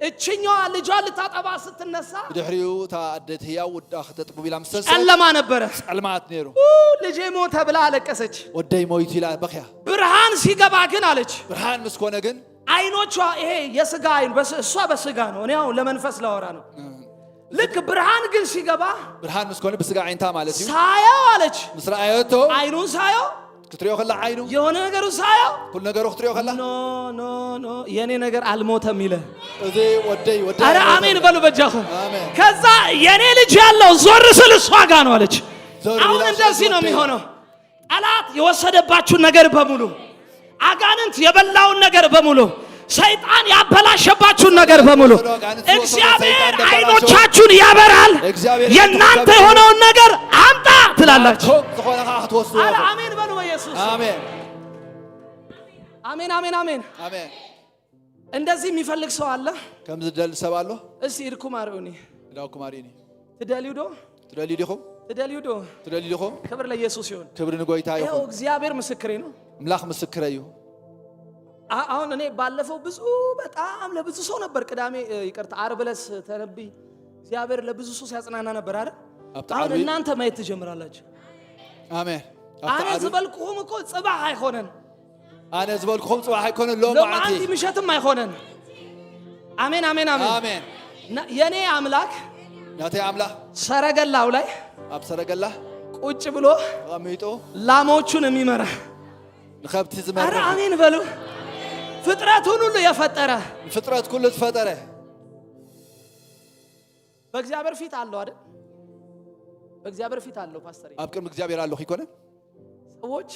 እችኛዋ ልጇን ልታጠባ ስትነሳ ብድሕሪኡ እታ ኣደት ህያው ወዳ ክተጥቡ ኢላ ምስ ተንስአት፣ ጨለማ ነበረ። ጸልማት ነይሩ። ኡ፣ ልጄ ሞተ ብላ አለቀሰች። ወደይ ሞይቱ ኢላ በኽያ። ብርሃን ሲገባ ግን አለች፣ ብርሃን ምስ ኮነ ግን፣ አይኖቿ ይሄ የስጋ አይን እሷ በስጋ ነው፣ እኔ አሁን ለመንፈስ ላወራ ነው። ልክ ብርሃን ግን ሲገባ፣ ብርሃን ምስ ኮነ ብስጋ ዓይንታ ማለት እዩ፣ ሳየው አለች፣ ምስ ረኣየቶ፣ አይኑን ሳየው፣ ክትሪኦ ከላ ዓይኑ፣ የሆነ ነገሩ ሳየው፣ ኩሉ ነገሩ ክትሪኦ ከላ፣ No, no, no፣ የኔ ነገር አልሞተም ይለ። እዚ ወደይ ወደይ አረ ኣይሞተን። አሜን በሉ በጃኹ። አሜን። ከዛ የኔ ልጅ ያለው ዞር ስል እሷ ጋ ነው አለች። ዞር አሁን ብላ እንደዚህ ነው ወደይ። የሚሆነው። ጠላት የወሰደባችሁን ነገር በሙሉ፣ አጋንንት የበላውን ነገር በሙሉ፣ ሰይጣን ያበላሸባችሁን ነገር በሙሉ እግዚአብሔር አይኖቻችሁን ያበራል። እግዚአብሔር የእናንተ የሆነውን ነገር አምጣ ትላላችሁ። ቶም ዝኾነ ከዓ ክትወስድዎ አረ ኢኹም። አሜን በሉ በኢየሱስ። አሜን። አሜን አሜን አሜን። አሜን። እንደዚህ የሚፈልግ ሰው አለ? ከም ዝደሊ ሰብ ኣሎ? እስቲ ኢድኩም አርኡኒ። ኢዳውኩም ኣርእኒ። ትደልዩ ዶ? ትደልዩ ዲኹም? ትደልዩ ዶ? ትደልዩ ዲኹም? ክብር ለኢየሱስ ይሁን። ክብሪ ንጎይታ ይኸው ይኹን። እግዚአብሔር ምስክሬ ነው። ኣምላኽ ምስክረ እዩ። አሁን እኔ ባለፈው ብዙ በጣም ለብዙ ሰው ነበር ቅዳሜ ይቅርታ ዓርብ ዕለት ተነብይ እግዚአብሔር ለብዙ ሰው ሲያጽናና ነበር አይደል? ኣብቲ አሁን ዓርቢ እናንተ ማየት ትጀምራላችሁ። ኣሜን። ኣብቲ ኣነ ዓርቢ ዝበልኩኹም እኮ ጽባሕ አይሆነን። ኣነ ዝበልኩኹም ፅባሕ ኣይኮነን ሎሚ ሎማዓንቲ መዓልቲ። ምሸትም አይሆነን። አሜን አሜን አሜን። ኣሜን። የኔ አምላክ ናተይ ኣምላኽ ሰረገላው ላይ ኣብ ሰረገላ ቁጭ ብሎ ተቐሚጡ ላሞቹን የሚመራ፣ ንከብቲ አረ ዝመርሕ፣ አሜን በሉ። ፍጥረቱን ሁሉ የፈጠረ፣ ንፍጥረት ኩሉ ዝፈጠረ፣ በእግዚአብሔር ፊት አለው አይደል? በእግዚአብሔር ፊት አለው ፓስተር። ኣብ ቅድሚ እግዚኣብሔር ኣለኹ ይኮነን? ሰዎች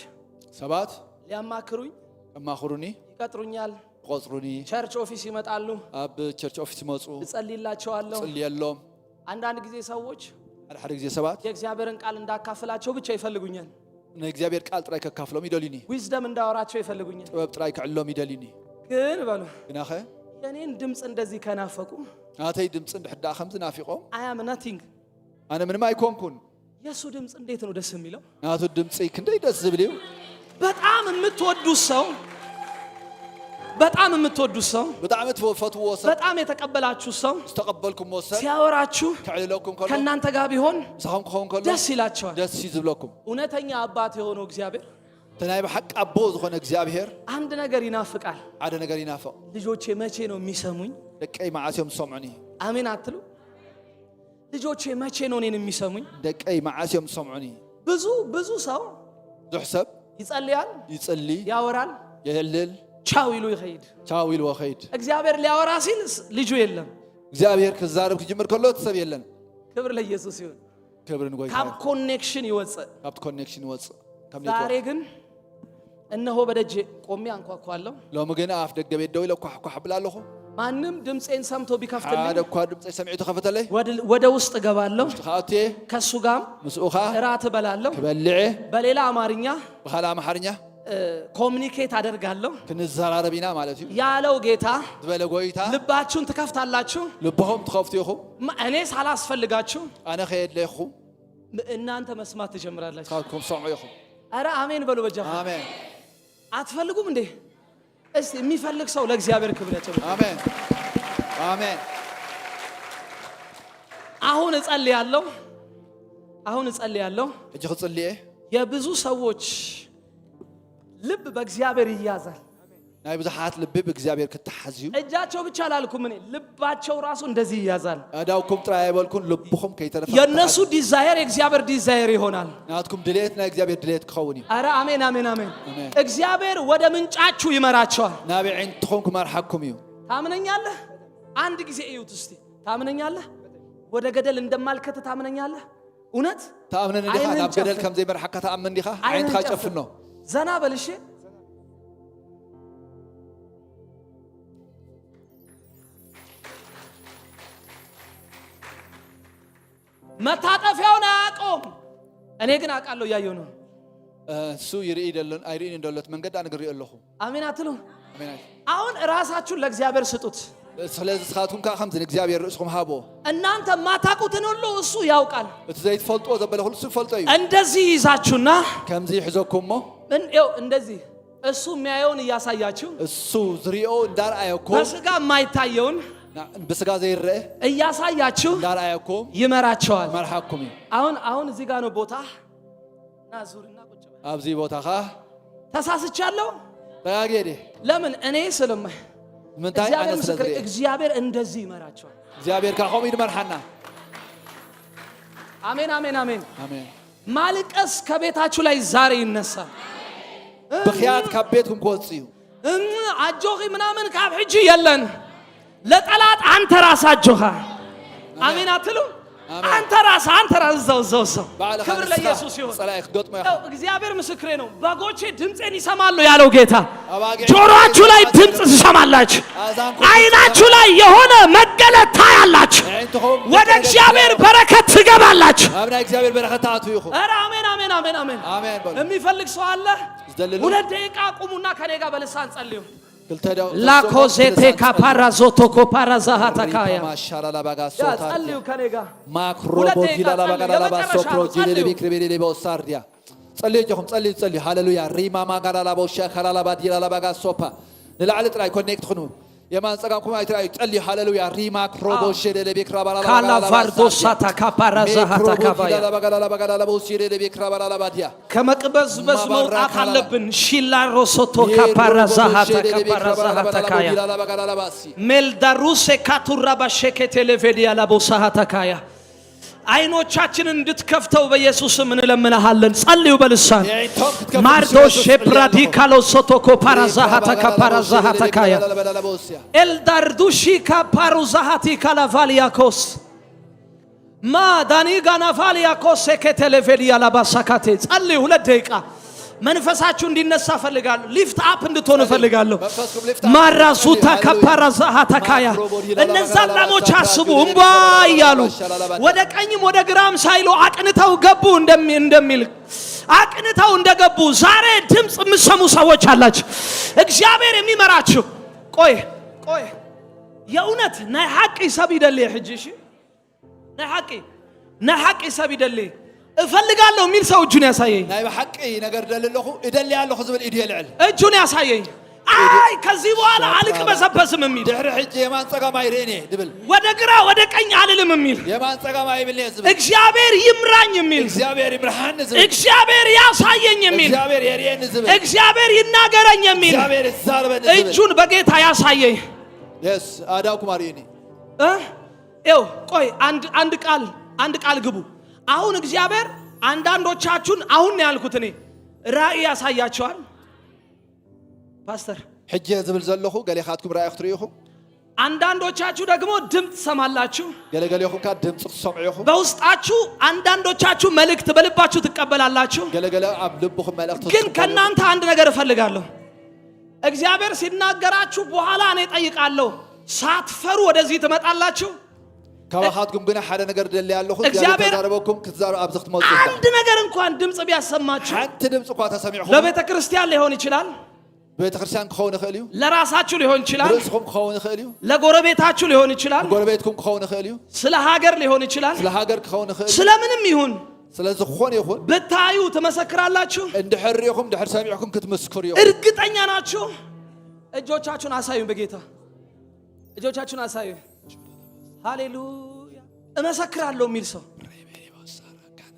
ሰባት ሊያማክሩኝ ከማኽሩኒ ይቀጥሩኛል። ይቆፅሩኒ። Church office ይመጣሉ፣ ኣብ church office ይመፁ፣ እጸልይላቸዋለሁ። ጽልየሎም። አንዳንድ ጊዜ ሰዎች ሓደ ሓደ ግዜ ሰባት የእግዚአብሔርን ቃል እንዳካፍላቸው ብቻ ይፈልጉኛል። ንእግዚኣብሔር ቃል ጥራይ ከካፍሎም ይደልዩኒ። Wisdom እንዳወራቸው ይፈልጉኛል። ጥበብ ጥራይ ክዕሎም ይደልዩኒ። ግን በሉ፣ ግናኸ የኔን ድምፅ እንደዚህ ከናፈቁ፣ ናተይ ድምፂ እንድሕር ደኣ ከምዚ ናፊቖም፣ I am nothing። ኣነ ምንም ኣይኮንኩን። የእሱ ድምፅ እንዴት ነው ደስ የሚለው? ናቱ ድምፂ ክንደይ ደስ ዝብል እዩ። በጣም የምትወዱት ሰው፣ በጣም የምትወዱት ሰው፣ ብጣዕሚ ትፈትውዎ ሰብ፣ በጣም የተቀበላችሁ ሰው ዝተቐበልኩምዎ ሰብ ሲያወራችሁ ክዕልለኩም ከሎ፣ ከእናንተ ጋር ቢሆን ምሳኹም ክኸውን ከሎ ደስ ይላቸዋል። ደስ እዩ ዝብለኩም። እውነተኛ አባት የሆነው እግዚአብሔር እቲ ናይ ብሓቂ ኣቦ ዝኾነ እግዚኣብሔር አንድ ነገር ይናፍቃል። ሓደ ነገር ይናፍቕ። ልጆቼ መቼ ነው የሚሰሙኝ? ደቀይ መዓስ እዮም ዝሰምዑኒ? አሜን አትሉ? ልጆቼ መቼ ነው እኔን የሚሰሙኝ? ደቀይ መዓስ እዮም ዝሰምዑኒ? ብዙ ብዙ ሰው ብዙሕ ሰብ ይጸልያል፣ ይጽሊ፣ ያወራል፣ የህልል፣ ቻው ይሉ ይኸይድ። ቻው ኢልዎ ኸይድ። እግዚአብሔር ሊያወራ ሲል ልጁ የለም። እግዚኣብሔር ክዛረብ ክጅምር ከሎ እቲ ሰብ የለን። ክብር ለኢየሱስ ይሁን። ክብሪ ንጎይታ ካብ ይኹን። connection ይወፅእ። ካብቲ connection ይወፅእ ካብ ዛሬ ኔትወርክ። ግን እነሆ በደጄ ቆሜ አንኳኳለሁ። ሎሚ ግን ኣፍ ደገ ቤት ደው ኢለ ኳሕኳሕ ብል ኣለኹ። ማንም ድምፄን ሰምቶ ቢከፍትልኝ ሓደ እኳ ድምፀይ ሰሚዑ ተኸፈተለይ ወደ ውስጥ እገባለሁ፣ ውሽጢ ክኣትየ ከሱ ጋም ምስኡ ኸ እራት እበላለሁ። ክበልዐ። በሌላ አማርኛ ብካልእ ኣምሓርኛ communicate አደርጋለሁ ክንዘራረብ ኢና ማለት እዩ ያለው ጌታ ዝበለ ጎይታ ልባችሁን ትከፍታላችሁ። ልብኹም ትኸፍቱ ኢኹም። እኔ ሳላስፈልጋችሁ ኣነ ከየድለይኹም እናንተ መስማት ትጀምራላችሁ። ንስኻትኩም ሰምዑ ኢኹም። ኧረ አሜን በሉ በጃ። ኣሜን። አትፈልጉም እንዴ? እስቲ የሚፈልግ ሰው ለእግዚአብሔር ክብር ያጨብጭብ። ኣሜን ኣሜን። አሁን እጸልያለሁ። አሁን እጸልያለሁ። ሕጂ ክጽልየ። የብዙ ሰዎች ልብ በእግዚአብሔር ይያዛል። ናይ ብዙሓት ልቢ ብእግዚኣብሔር ክትሓዝ እዩ። እጃቸው ብቻ አላልኩም እኔ፣ ልባቸው ራሱ እንደዚህ ይያዛል። ኣእዳውኩም ጥራይ ኣይበልኩን ልብኹም ከይተረፈ። የእነሱ desire የእግዚአብሔር desire ይሆናል። ናትኩም ድሌት ናይ እግዚአብሔር ድሌት ክኸውን እዩ። አረ አሜን አሜን አሜን። አሜን። እግዚአብሔር ወደ ምንጫችሁ ይመራቸዋል። ናብ ዕንትኹም ክመርሓኩም እዩ። ታምነኛለህ? አንድ ጊዜ እዩት እስቲ። ታምነኛለህ? ወደ ገደል እንደማልከት ታምነኛለህ? እውነት ተኣምነኒ ዲኻ? ዓይንህን ናብ ገደል ጨፍን። ከም ዘይመርሓካ ተኣምን ዲኻ? ዓይንህን ዓይንትካ ጨፍን። ጨፍኖ። ዘና በል እሺ። መታጠፊያውን አያውቀውም። እኔ ግን አውቃለሁ፣ እያየሁ ነው። እሱ ይርኢ ደሎን ኣይርእን እንደሎት መንገዲ ኣነ ግን ሪኦ ኣለኹ። አሜን አትሉ? ኣሜን። አሁን ራሳችሁን ለእግዚአብሔር ስጡት። ስለዚ ንስኻትኩም ከዓ ከምዚ ንእግዚኣብሔር ርእስኩም ሃቦ። እናንተ ማታውቁትን ሁሉ እሱ ያውቃል። እቲ ዘይትፈልጥዎ ዘበለ ኩሉ እሱ ይፈልጦ እዩ። እንደዚህ ይዛችሁና ከምዚ ይሕዘኩም እሞ ይኸው እንደዚህ እሱ የሚያየውን እያሳያችሁ እሱ ዝሪኦ እንዳርኣየኩም በስጋ የማይታየውን ብስጋ ዘይረአ እያሳያችሁ እንዳርኣየኩም ይመራቸዋል። መርሓኩም እዩ። አሁን አሁን እዚህ ጋር ነው ቦታ እና ዙርና ቁጭ በል። ኣብዚ ቦታኻ ተሳስቻለሁ። ተጋግየ ደ ለምን እኔ ስለማይ ምንታይ ኣነ እግዚአብሔር ስለ ምስክሬ፣ ዝርአ እግዚአብሔር እንደዚህ ይመራቸዋል። እግዚኣብሔር ከዓ ከምኡ እዩ ድመርሓና። አሜን አሜን አሜን። ኣሜን። ማልቀስ ከቤታችሁ ላይ ዛሬ ይነሳል። ብክያት ካብ ቤትኩም ክወፅእ እዩ። አጆኺ ምናምን ካብ ሕጂ የለን። ለጠላት አንተ ራስህ አጆኻ። አሜን አትሉ? አሜን። አንተ ራስህ አንተ ራስህ እዛው እዛው እዛው። ባዕልኻ ክብር ንስኻ ለኢየሱስ ይሁን። ፀላኢ ክትገጥሞ ኢኻ። ያው እግዚአብሔር ምስክሬ ነው። በጎቼ ድምፄን ይሰማሉ ያለው ጌታ ኣባጊዕ ጆሮአችሁ ላይ ድምፅ ትሰማላችሁ። ኣእዛንኩም አይናችሁ ላይ የሆነ መገለጥ ታያላችሁ። ኣዒንትኹም ወደ እግዚአብሔር በረከት ትገባላችሁ። ኣብ ናይ እግዚኣብሔር በረኸት ተኣትዉ ኢኹም። ኧረ አሜን አሜን አሜን አሜን። ኣሜን በሉ። የሚፈልግ ሰው አለ? ዝደልሉ 2 ደቂቃ ቁሙና ከኔ ጋር በልሳን ጸልዩ። ክልተ ደቂቕ ላኮዜቴ ካፓራዞቶ ኮፓራዛሃታካያ ማሻላላባጋ ያ ሶታ ጸልዩ ከኔ ጋር ማክሮ ሁለት ደቂቃ ቦቲላላባጋላባ ጸልዩ። ሶፕሮ የመጨረሻ ነው፣ ጸልዩ። ጂሌሌቢክሪቤሌሌቦ ሳርዲያ ጸልዩ ጆኹም ጸልዩ ጸልዩ ሃሌሉያ ሪማ ማጋላላቦ ሸካላላባ ዲላላባጋ ሶፓ ንላዕሊ ጥራይ connect ኩኑ የማን ፀጋምኩም ኣይትራእዩ ጸልዩ ሃሌሉያ ሪማ ክሮቦ ሸሌሌቢክራባላባ ካላቫርዶሳታ ካፓራዛሃታካባያ ሜክሮቦቲላላባጋላላባጋላላቦ ከመቅበዝበዝ መውጣት አለብን። ሺላሮሶቶ ካፓራዛሃታ ካፓራዛሃታካያ ሜልዳሩሴ ካቱራባሸኬቴሌቬዲያ ላቦሳሃታካያ አይኖቻችንን እንድትከፍተው በኢየሱስ ስም እንለምንሃለን። ጸልዩ በልሳን ማርዶሼ ፕራዲካሎ ሶቶኮ ፓራዛሃታ ካፓራዛሃታካያ ኤልዳርዱሺ ካፓሩዛሃቲ ካላቫሊያኮስ ማዳኒ ጋናቫሊያኮስ ሴኬቴሌቬዲያ ላባሳካቴ ጸልዩ 2 ደቂቃ መንፈሳችሁ እንዲነሳ እፈልጋለሁ። lift up እንድትሆኑ እፈልጋለሁ። መንፈስኩም lift up ማራሱታ ሃሌሉያ። ካፓራዛሃታካያ እነዛን ላሞች አስቡ። እምቧ እያሉ ወደ ቀኝም ወደ ግራም ሳይሉ አቅንተው ገቡ እንደሚል አቅንተው እንደገቡ ዛሬ ድምፅ የምትሰሙ ሰዎች አላችሁ። እግዚአብሔር የሚመራችሁ ቆይ ቆይ የእውነት ናይ ሓቂ ሰብ ይደሊ ሕጂ እሺ ናይ ሓቂ ናይ ሓቂ ሰብ ይደሊ እፈልጋለሁ የሚል ሰው እጁን ያሳየኝ። ናይ ብሓቂ ነገር ደሊ ኣለኹ እደሊ ኣለኹ ዝብል ኢዱ የልዕል። እጁን ያሳየኝ። አይ ከዚህ በኋላ አልቅበዘበዝም የሚል ድሕሪ ሕጂ የማን ፀጋም ኣይርእን እየ ድብል ወደ ግራ ወደ ቀኝ አልልም የሚል የማን ፀጋም ኣይብልን እየ ዝብል እግዚአብሔር ይምራኝ የሚል እግዚአብሔር ይምርሓኒ ዝብል እግዚአብሔር ያሳየኝ የሚል እግዚአብሔር የርእየኒ ዝብል እግዚአብሔር ይናገረኝ የሚል እግዚአብሔር ይዛረበኒ ዝብል እጁን በጌታ ያሳየኝ። የስ ኣእዳውኩም ኣርእዩኒ። እ ይኸው ቆይ አንድ አንድ ቃል አንድ ቃል ግቡ። አሁን እግዚአብሔር አንዳንዶቻችሁን አሁን ነው ያልኩት እኔ ራእይ ያሳያቸዋል። ፓስተር ሕጂ ዝብል ዘለኹ ገሌኻትኩም ራእይ ክትርእዩ ኢኹም። አንዳንዶቻችሁ ደግሞ ድምፅ ትሰማላችሁ። ገለገሌኹም ካ ድምፂ ክትሰምዑ ኢኹም። በውስጣችሁ አንዳንዶቻችሁ መልእክት በልባችሁ ትቀበላላችሁ። ገለገለ ኣብ ልብኹም መልእኽቲ ግን ትቕበሉ ኢኹም። ከእናንተ አንድ ነገር እፈልጋለሁ። እግዚአብሔር ሲናገራችሁ በኋላ እኔ ጠይቃለሁ፣ ሳትፈሩ ወደዚህ ትመጣላችሁ? ካባኻትኩም ግና ሓደ ነገር ደሊ ኣለኹ። እግዚአብሔር እግዚኣብሔር ተዛረበኩም ክትዛረብ ኣብዚ ክትመፁ ኢኻ። አንድ ነገር እንኳን ድምፅ ቢያሰማችሁ ሓንቲ ድምፂ እኳ ተሰሚዕኹም ለቤተ ክርስቲያን ሊሆን ይችላል፣ ቤተ ክርስቲያን ክኸውን ይኽእል እዩ፣ ለራሳችሁ ሊሆን ይችላል፣ ንርእስኹም ክኸውን ይኽእል እዩ፣ ለጎረቤታችሁ ሊሆን ይችላል፣ ጎረቤትኩም ክኸውን ይኽእል እዩ፣ ስለ ሀገር ሊሆን ይችላል፣ ስለ ሃገር ክኸውን ይኽእል እዩ፣ ስለምንም ይሁን ስለ ዝኾነ ይኹን ብታዩ ትመሰክራላችሁ። እንድሕር ሪኢኹም ድሕር ሰሚዕኩም ክትምስክሩ ኢኹም። እርግጠኛ ናችሁ? እጆቻችሁን አሳዩን። በጌታ እጆቻችሁን አሳዩን። ሃሌሉያ። እመሰክራለሁ የሚል ሰው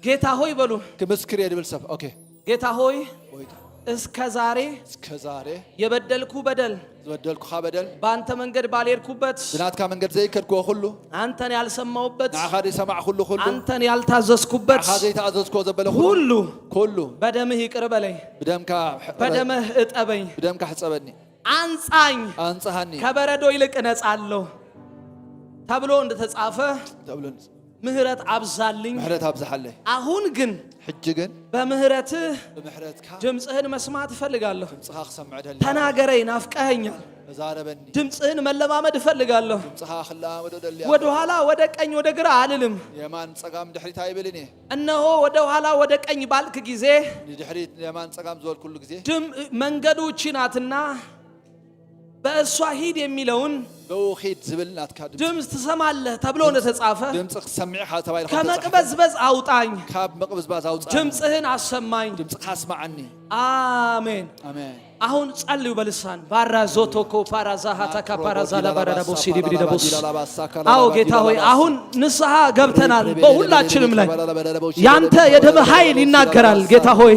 ጌታ ሆይ በሉ። ክምስክር እየ ድብል ሰብ okay። ጌታ ሆይ፣ ጎይታ፣ እስከ ዛሬ እስከ ዛሬ የበደልኩ በደል፣ ዝበደልኩኻ በደል፣ በአንተ መንገድ ባልሄድኩበት፣ ብናትካ መንገዲ ዘይከድክዎ ኩሉ፣ አንተን ያልሰማሁበት፣ ንዓኻ ዘይሰማዕኩሉ ኩሉ፣ አንተን ያልታዘዝኩበት ንዓኻ ዘይተኣዘዝክዎ ዘበለ ኩሉ ሁሉ ኩሉ በደምህ ይቅር በለኝ፣ ብደምካ በደምህ እጠበኝ፣ ብደምካ ሕፀበኒ፣ አንጻኝ፣ ኣንጽሃኒ፣ ከበረዶ ይልቅ እነጻለሁ ተብሎ እንደተጻፈ ተብሎ ምህረት አብዛልኝ። ምሕረት ኣብዝሓለይ። አሁን ግን ሕጂ ግን በምህረትህ ብምሕረትካ ድምፅህን መስማት እፈልጋለሁ። ድምፅኻ ክሰምዕ ደሊ። ተናገረኝ፣ ናፍቀኸኛል። ተዛረበኒ። ድምፅህን መለማመድ እፈልጋለሁ። ድምፅኻ ክለማመዶ ደሊ። ወደ ኋላ፣ ወደ ቀኝ፣ ወደ ግራ አልልም። የማን ፀጋም ድሕሪት ኣይብልን እየ። እነሆ ወደ ኋላ ወደ ቀኝ ባልክ ጊዜ ንድሕሪት የማን ፀጋም ዝበል ኩሉ ግዜ ድም መንገዱ እቺ ናትና በእሷ ሂድ የሚለውን ብኡ ኺድ ዝብል ናትካ ድምፂ ድምፅ ትሰማለህ ተብሎ እንደተጻፈ ድምፂ ክሰሚዕ ኢኻ ተባሂሉ ከም ተጻሕፈ ከመቅበዝበዝ አውጣኝ፣ ካብ ምቅብዝባዝ ኣውፃእ፣ ድምፅህን አሰማኝ። ድምፅኻ ኣስማዓኒ። አሜን። ኣሜን። አሁን ጸልዩ በልሳን። ባራዞቶኮ ፓራዛሃታካ ፓራዛ ላባራዳቦስ ዲብዲደቦስ። አዎ ጌታ ሆይ፣ አሁን ንስሐ ገብተናል። በሁላችንም ላይ ያንተ የደም ኃይል ይናገራል። ጌታ ሆይ፣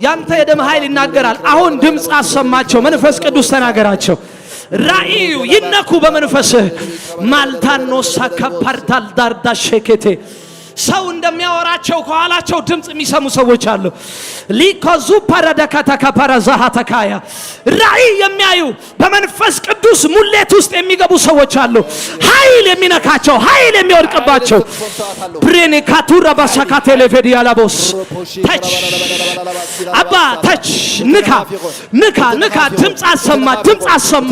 ያንተ የደም ኃይል ይናገራል። አሁን ድምፅ አሰማቸው። መንፈስ ቅዱስ ተናገራቸው። ራእዩ ይነኩ በመንፈስህ። ማልታኖሳ ካፓርታል ዳርዳ ሼኬቴ። ሰው እንደሚያወራቸው ከኋላቸው ድምፅ የሚሰሙ ሰዎች አሉ። ሊኮዙ ፓራዳካታካ ፓራዛሃተካያ። ራእይ የሚያዩ በመንፈስ ቅዱስ ሙሌት ውስጥ የሚገቡ ሰዎች አሉ። ኃይል የሚነካቸው፣ ኃይል የሚወድቅባቸው። ብሬኔ ካቱራ ባሳካቴሌፌዲያላቦስ። Touch አባ፣ touch። ንካ፣ ንካ፣ ንካ። ድምፅ አሰማ፣ ድምፅ አሰማ።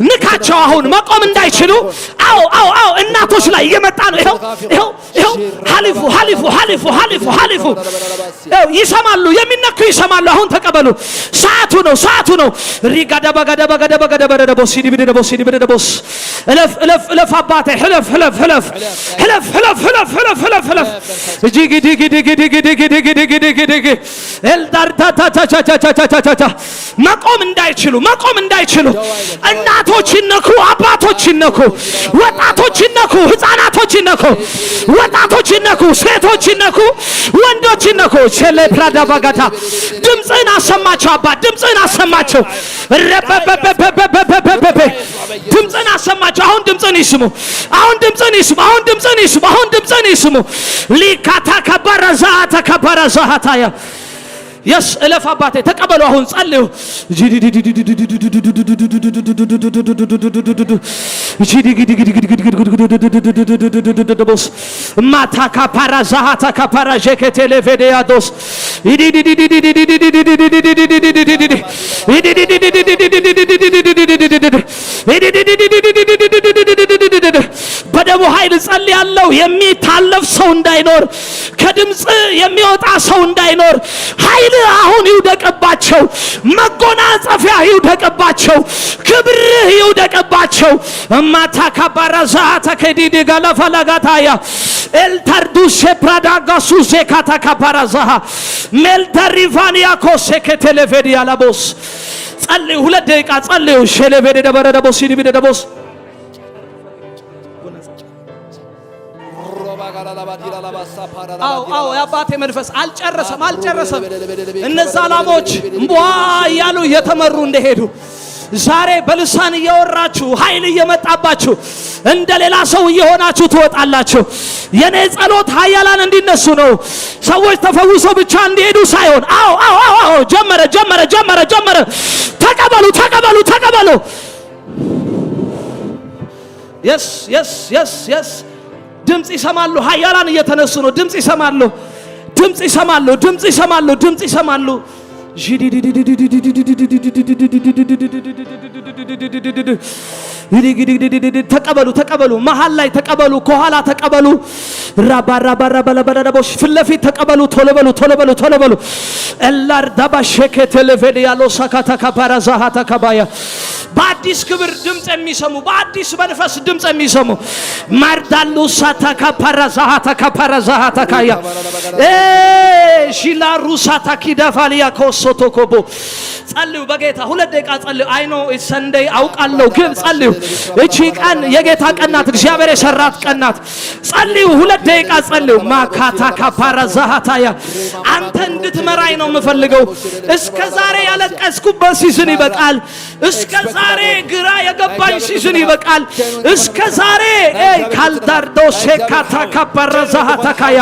ንካቸው አሁን መቆም እንዳይችሉ። አዎ አዎ አዎ፣ እናቶች ላይ እየመጣ ነው። ይኸው ይኸው ይኸው። ሀሊፉ ሀሊፉ ሀሊፉ ሀሊፉ ሀሊፉ። ይኸው ይሰማሉ፣ የሚነኩ ይሰማሉ። አሁን ተቀበሉ። ሰዓቱ ነው፣ ሰዓቱ ነው። ሪጋዳባ ጋዳባ ጋዳባ ጋዳባ ደቦስ ዲቢደቦስ ዲቢደቦስ። እለፍ፣ እለፍ፣ እለፍ አባቴ፣ እለፍ፣ እለፍ፣ እለፍ፣ እለፍ፣ እለፍ፣ እለፍ፣ እለፍ፣ እለፍ፣ እለፍ። ጂጊ ዲጊ ዲጊ ዲጊ ዲጊ ዲጊ ዲጊ ዲጊ ዲጊ ኤልዳርታታታታታታታታ። መቆም እንዳይችሉ፣ መቆም እንዳይችሉ። እናቶች ይነኩ፣ አባቶች ይነኩ፣ ወጣቶች ይነኩ፣ ህፃናቶች ይነኩ፣ ወጣቶች ይነኩ፣ ሴቶች ይነኩ፣ ወንዶች ይነኩ። ቼሌ ፕራዳ ባጋታ። ድምፅህን አሰማቸው አባ፣ ድምፅህን አሰማቸው። ረበበበበበበበበ። ድምፅህን አሰማቸው። አሁን ድምፅህን ይስሙ፣ አሁን ድምፅህን ይስሙ፣ አሁን ድምፅህን ይስሙ፣ አሁን ድምፅህን ይስሙ። ሊካታ ከባረዛታ ከባረዛታያ። Yes፣ እለፍ አባቴ፣ ተቀበሉ። አሁን ጸልዩ። ማታካ ፓራዛሃታ ካፓራ ዤኬቴሌቬዴያዶስ። በደሙ ኃይል ጸልያለሁ። የሚታለፍ ሰው እንዳይኖር፣ ከድምፅ የሚወጣ ሰው እንዳይኖር፣ ኃይል አሁን ይውደቅባቸው። መጎናጸፊያ ይውደቅባቸው። ክብርህ ይውደቅባቸው። እማታካ ባራዛታ ከዲዲ ጋላፋላጋታያ ኤልታርዱሴ ፕራዳጋሱሴ ካታካ ፓራዛሃ ሜልተሪቫንያ ኮሴ ኬቴሌቬዲያ ላቦስ። ጸልዩ፣ 2 ደቂቃ ጸልዩ። ሼሌቬዴ ደበረ ደቦስ ሲዲቢደ ደቦስ። አዎ አዎ፣ የአባቴ መንፈስ አልጨረሰም፣ አልጨረሰም። እነዛ ላሞች እምቧ እያሉ እየተመሩ እንደሄዱ ዛሬ በልሳን እያወራችሁ ኃይል እየመጣባችሁ እንደ ሌላ ሰው እየሆናችሁ ትወጣላችሁ። የኔ ጸሎት ኃያላን እንዲነሱ ነው። ሰዎች ተፈውሰው ብቻ እንዲሄዱ ሳይሆን። አዎ አዎ አዎ አዎ፣ ጀመረ፣ ጀመረ፣ ጀመረ፣ ጀመረ። ተቀበሉ፣ ተቀበሉ፣ ተቀበሉ። Yes, yes, yes, yes። ድምፅ ይሰማሉ። ኃያላን እየተነሱ ነው። ድምፅ ይሰማሉ። ድምፅ ይሰማሉ። ድምፅ ይሰማሉ። ድምፅ ይሰማሉ። ተቀበሉ፣ ተቀበሉ። መሃል ላይ ተቀበሉ። ከኋላ ተቀበሉ። ራባ ራባ ራባ ለበለደቦሽ ፊት ለፊት ተቀበሉ። ቶሎ በሉ፣ ቶሎ በሉ፣ ቶሎ በሉ። ኤላር ዳባ ሸኬ ቴሌቬድ ያሎ ሳካታ ካፓራ ዛሃታ ካባያ። በአዲስ ክብር ድምፅ የሚሰሙ፣ በአዲስ መንፈስ ድምፅ የሚሰሙ ማርዳሉ ሳታ ካፓራ ዛሃታ ካፓራ ዛሃታ ካያ ሺላሩ ሳታ ኪዳፋሊያ ኮሶቶ ኮቦ። ጸልዩ፣ በጌታ 2 ደቂቃ ጸልዩ። I know it's Sunday፣ አውቃለሁ፣ ግን ጸልዩ። እቺ ቀን የጌታ ቀን ናት። እግዚአብሔር የሰራት ቀን ናት። ጸልዩ፣ 2 ደቂቃ ጸልዩ። ማካታ ካፓራ ዛሃታያ። አንተ እንድትመራኝ ነው የምፈልገው። እስከ ዛሬ ያለቀስኩበት season ይበቃል። እስከ ዛሬ ግራ የገባኝ season ይበቃል። እስከ ዛሬ ካልዳርዶ ሼካታ ካፓራ ዛሃታ ካያ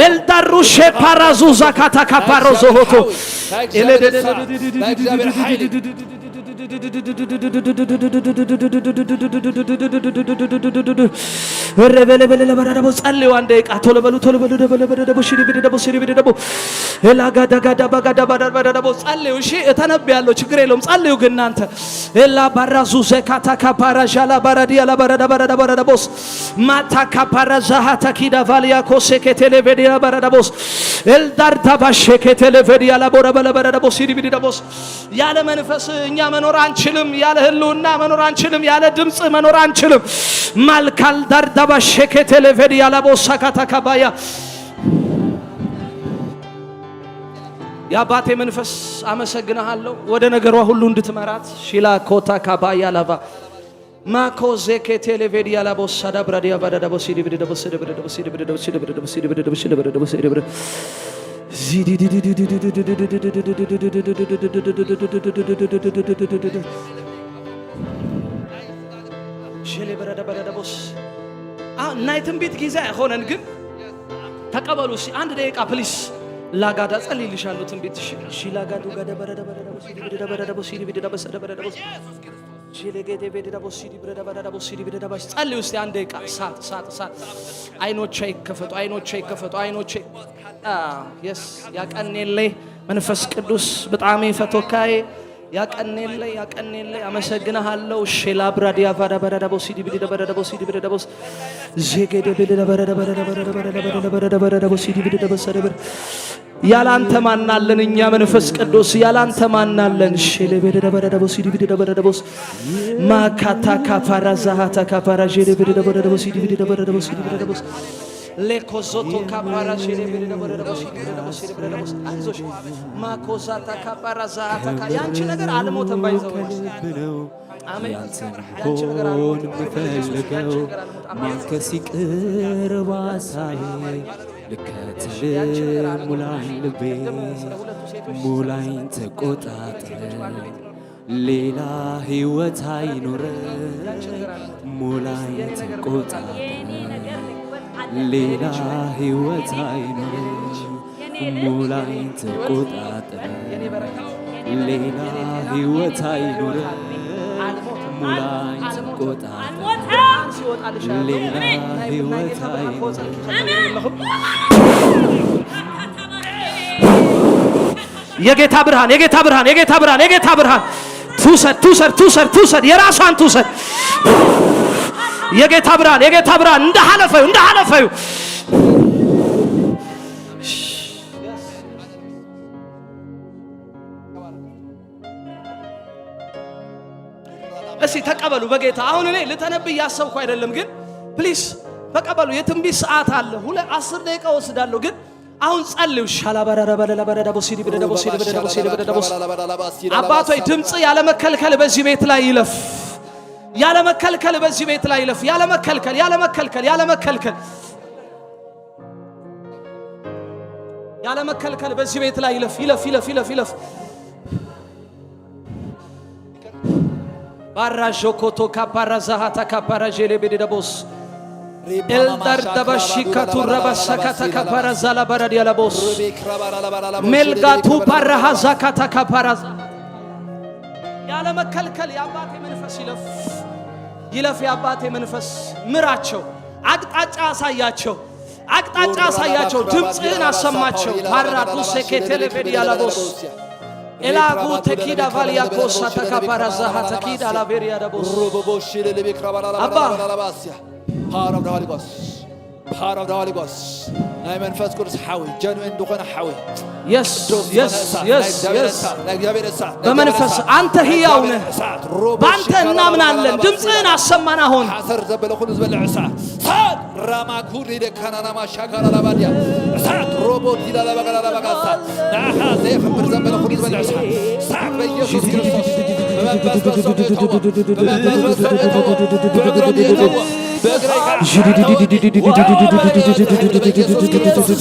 ኤልዳሩ ሼፓራዙ ዛካታ ካፓሮ ዞሆቶ። ናይ እግዚኣብሔር ሓይሊ። ጸልዩ፣ 1 ደቂቃ ቶሎ በሉ፣ ቶሎ በሉ። ደበለበለደቦ ሽሪቢደቦ ሽሪቢደቦ ኤላጋዳጋዳባጋዳባዳባዳቦ። ጸልዩ። እሺ፣ እተነብያለሁ፣ ችግር የለውም። ጸልዩ ግን እናንተ ኤላ ባራዙ ዘካታ ካፓራ ዣላ ባራዲያ ላባራዳ ባራዳ ባራዳቦስ ማታ ካፓራ ዛሃታ ኪዳ ቫሊያ ኮሴ ኬቴሌቬዲያ ባራዳቦስ ኤልዳር ታባሼ ኬቴሌቬዲያ ላቦራ በለበረዳቦስ ሲሪቢደቦስ። ያለ መንፈስ እኛ መኖር አንችልም። ያለ ህልውና መኖር አንችልም። ያለ ድምፅ መኖር አንችልም። ማልካል ዳርዳባ ሼኬቴሌቬዲያ ላቦሳ ካታካባያ። የአባቴ መንፈስ አመሰግንሃለሁ፣ ወደ ነገሯ ሁሉ እንድትመራት። ሺላ ኮታ ካባያ ላቫ ማኮዜ ኬቴሌቬዲያ ላቦሳ ዳብራዲያ ባዳዳቦ ሲዲብዲደቦ ሲዲብዲደቦ ሲዲብዲደቦ ሲዲብዲደቦ ሲዲብዲደቦ ሲዲብዲደቦ ሲዲብዲ ሼሌበረደበረደቦስ። ናይ ትንቢት ጊዜ አይሆነን፣ ግን ተቀበሉ። እሺ፣ 1 ደቂቃ please። ላጋዳ ጸልይልሻለሁ ትንቢት። እሺ፣ ላጋዱ ጋደ በረደ በረደ ሲዲ በረደ ሲዲ በረደ በረደ ጸልዩ እስቲ 1 ደቂቃ። እሳት፣ እሳት፣ እሳት! አይኖቼ ይከፈቱ፣ አይኖቼ ይከፈቱ፣ አይኖቼ። Yes። ያቀኔለይ መንፈስ ቅዱስ፣ በጣም ፈቶካዬ፣ ያቀኔለይ፣ ያቀኔለይ፣ አመሰግንሃለሁ። ሼላ ብራዲያ ቫዳ በረዳ ቦሲ ዲብዲ በረዳ ቦሲ ዲብዲ ደቦስ ዜጌደ ቢል በረዳ በረዳ በረዳ በረዳ በረዳ በረዳ በረዳ ቦሲ ዲብዲ ደቦስ ደብር። ያላንተ ማናለን እኛ? መንፈስ ቅዱስ፣ ያላንተ ማናለን? ሼሌ በረዳ በረዳ ቦሲ ዲብዲ በረዳ ቦስ ማካታ ካፓራ ዛሃታ ካፓራ ሼሌ በረዳ በረዳ ቦሲ ዲብዲ በረዳ ቦሲ ዲብዲ ደቦስ ሌኮዞቶ ካፓራ ሼሌ በረዳ በረዳ ቦሲ ዲብዲ ደቦስ ዲብዲ ደቦስ። አይዞሽ። ማኮዛታ ካፓራ ዛሃታ። ያንቺ ነገር አልሞተም። ባይዘው አሜን። ያንቺ ነገር ሆን አልሞተም። ምፈልገው ማልከስ ይቅር ባሳዬ ልከተል፣ ሙላኝ ልቤ፣ ሙላኝ ተቆጣጥረ፣ ሌላ ህይወት አይኖረኝ፣ ሙላኝ ተቆጣጥረ፣ ሌላ ህይወት አይኖረኝ፣ ሙላኝ ተቆጣጥረ፣ ሌላ ህይወት አይኖረኝ፣ ሙላኝ ተቆጣጥረ፣ ሌላ ህይወት አይኖረኝ። የጌታ ብርሃን፣ የጌታ ብርሃን፣ የጌታ ብርሃን፣ የጌታ ብርሃን ትውሰድ፣ ትውሰድ፣ ትውሰድ፣ ትውሰድ፣ የራሷን ትውሰድ። የጌታ ብርሃን፣ የጌታ ብርሃን እንደ ሐለፈዩ፣ እንደ ሐለፈዩ። እስቲ ተቀበሉ በጌታ። አሁን እኔ ልተነብይ እያሰብኩ አይደለም፣ ግን please ተቀበሉ። የትንቢት ሰዓት አለ። 10 ደቂቃ ወስዳለሁ፣ ግን አሁን ጸልዩ። ሻላበረበለበለበሲዲበደቦሲዲበደቦሲዲበደቦሲዲበደቦስ። አባቶይ፣ ድምፅ ያለመከልከል በዚህ ቤት ላይ ይለፍ። ያለመከልከል በዚህ ቤት ላይ ይለፍ። ያለመከልከል፣ ያለመከልከል፣ ያለመከልከል፣ ያለመከልከል በዚህ ቤት ላይ ይለፍ፣ ይለፍ፣ ይለፍ፣ ይለፍ፣ ይለፍ። ባራዦኮቶ ካፓራ ዛሃታ ካፓራ ዤሌቤደቦስ ኤልዳር ደባሺካቱ ረባሳካታ ካፓራ ዛላ ባራዲያላቦስ ሜልጋቱ ባራሃ ዛካታ ካፓራ። ያለመከልከል የአባቴ መንፈስ ይለፍ። ይለፍ የአባቴ መንፈስ፣ ምራቸው፣ አቅጣጫ አሳያቸው፣ አቅጣጫ አሳያቸው፣ ድምፅህን አሰማቸው። ፓራዱሴ ኬቴሌቬዲያላቦስ ኤላጉ ተኪዳ ቫሊያኮሳ ተካፓራዛሃ ተኪዳ ላቬሪያ ዳቦስ። አባ። Power of the Holy Ghost. Power of the Holy Ghost. ናይ መንፈስ ቅዱስ ሓዊ፣ genuine ዝኾነ ሓዊ። Yes. በመንፈስ አንተ ህያው ነህ። በአንተ እናምናለን። ድምፅህን አሰማን አሁን። ሓሰር ዘበለ ኩሉ ዝበልዕ እሳት፣ እሳት ራማኩሪ ደካናናማ ሻካራላባድያ፣ እሳት ሮቦት ኢላላባጋላባጋ፣ እሳት ንዓኻ ዘየኽብር ዘበለ ኩሉ ዝበልዕ እሳት፣ እሳት በኢየሱስ ክርስቶስ። በመንፈስ በሶም እተዎ፣ በመንፈስ በሶም እተዎ፣ ብእግሮም ይእተዎ፣ በእግረይ ከዓ በኢየሱስ ክርስቶስ።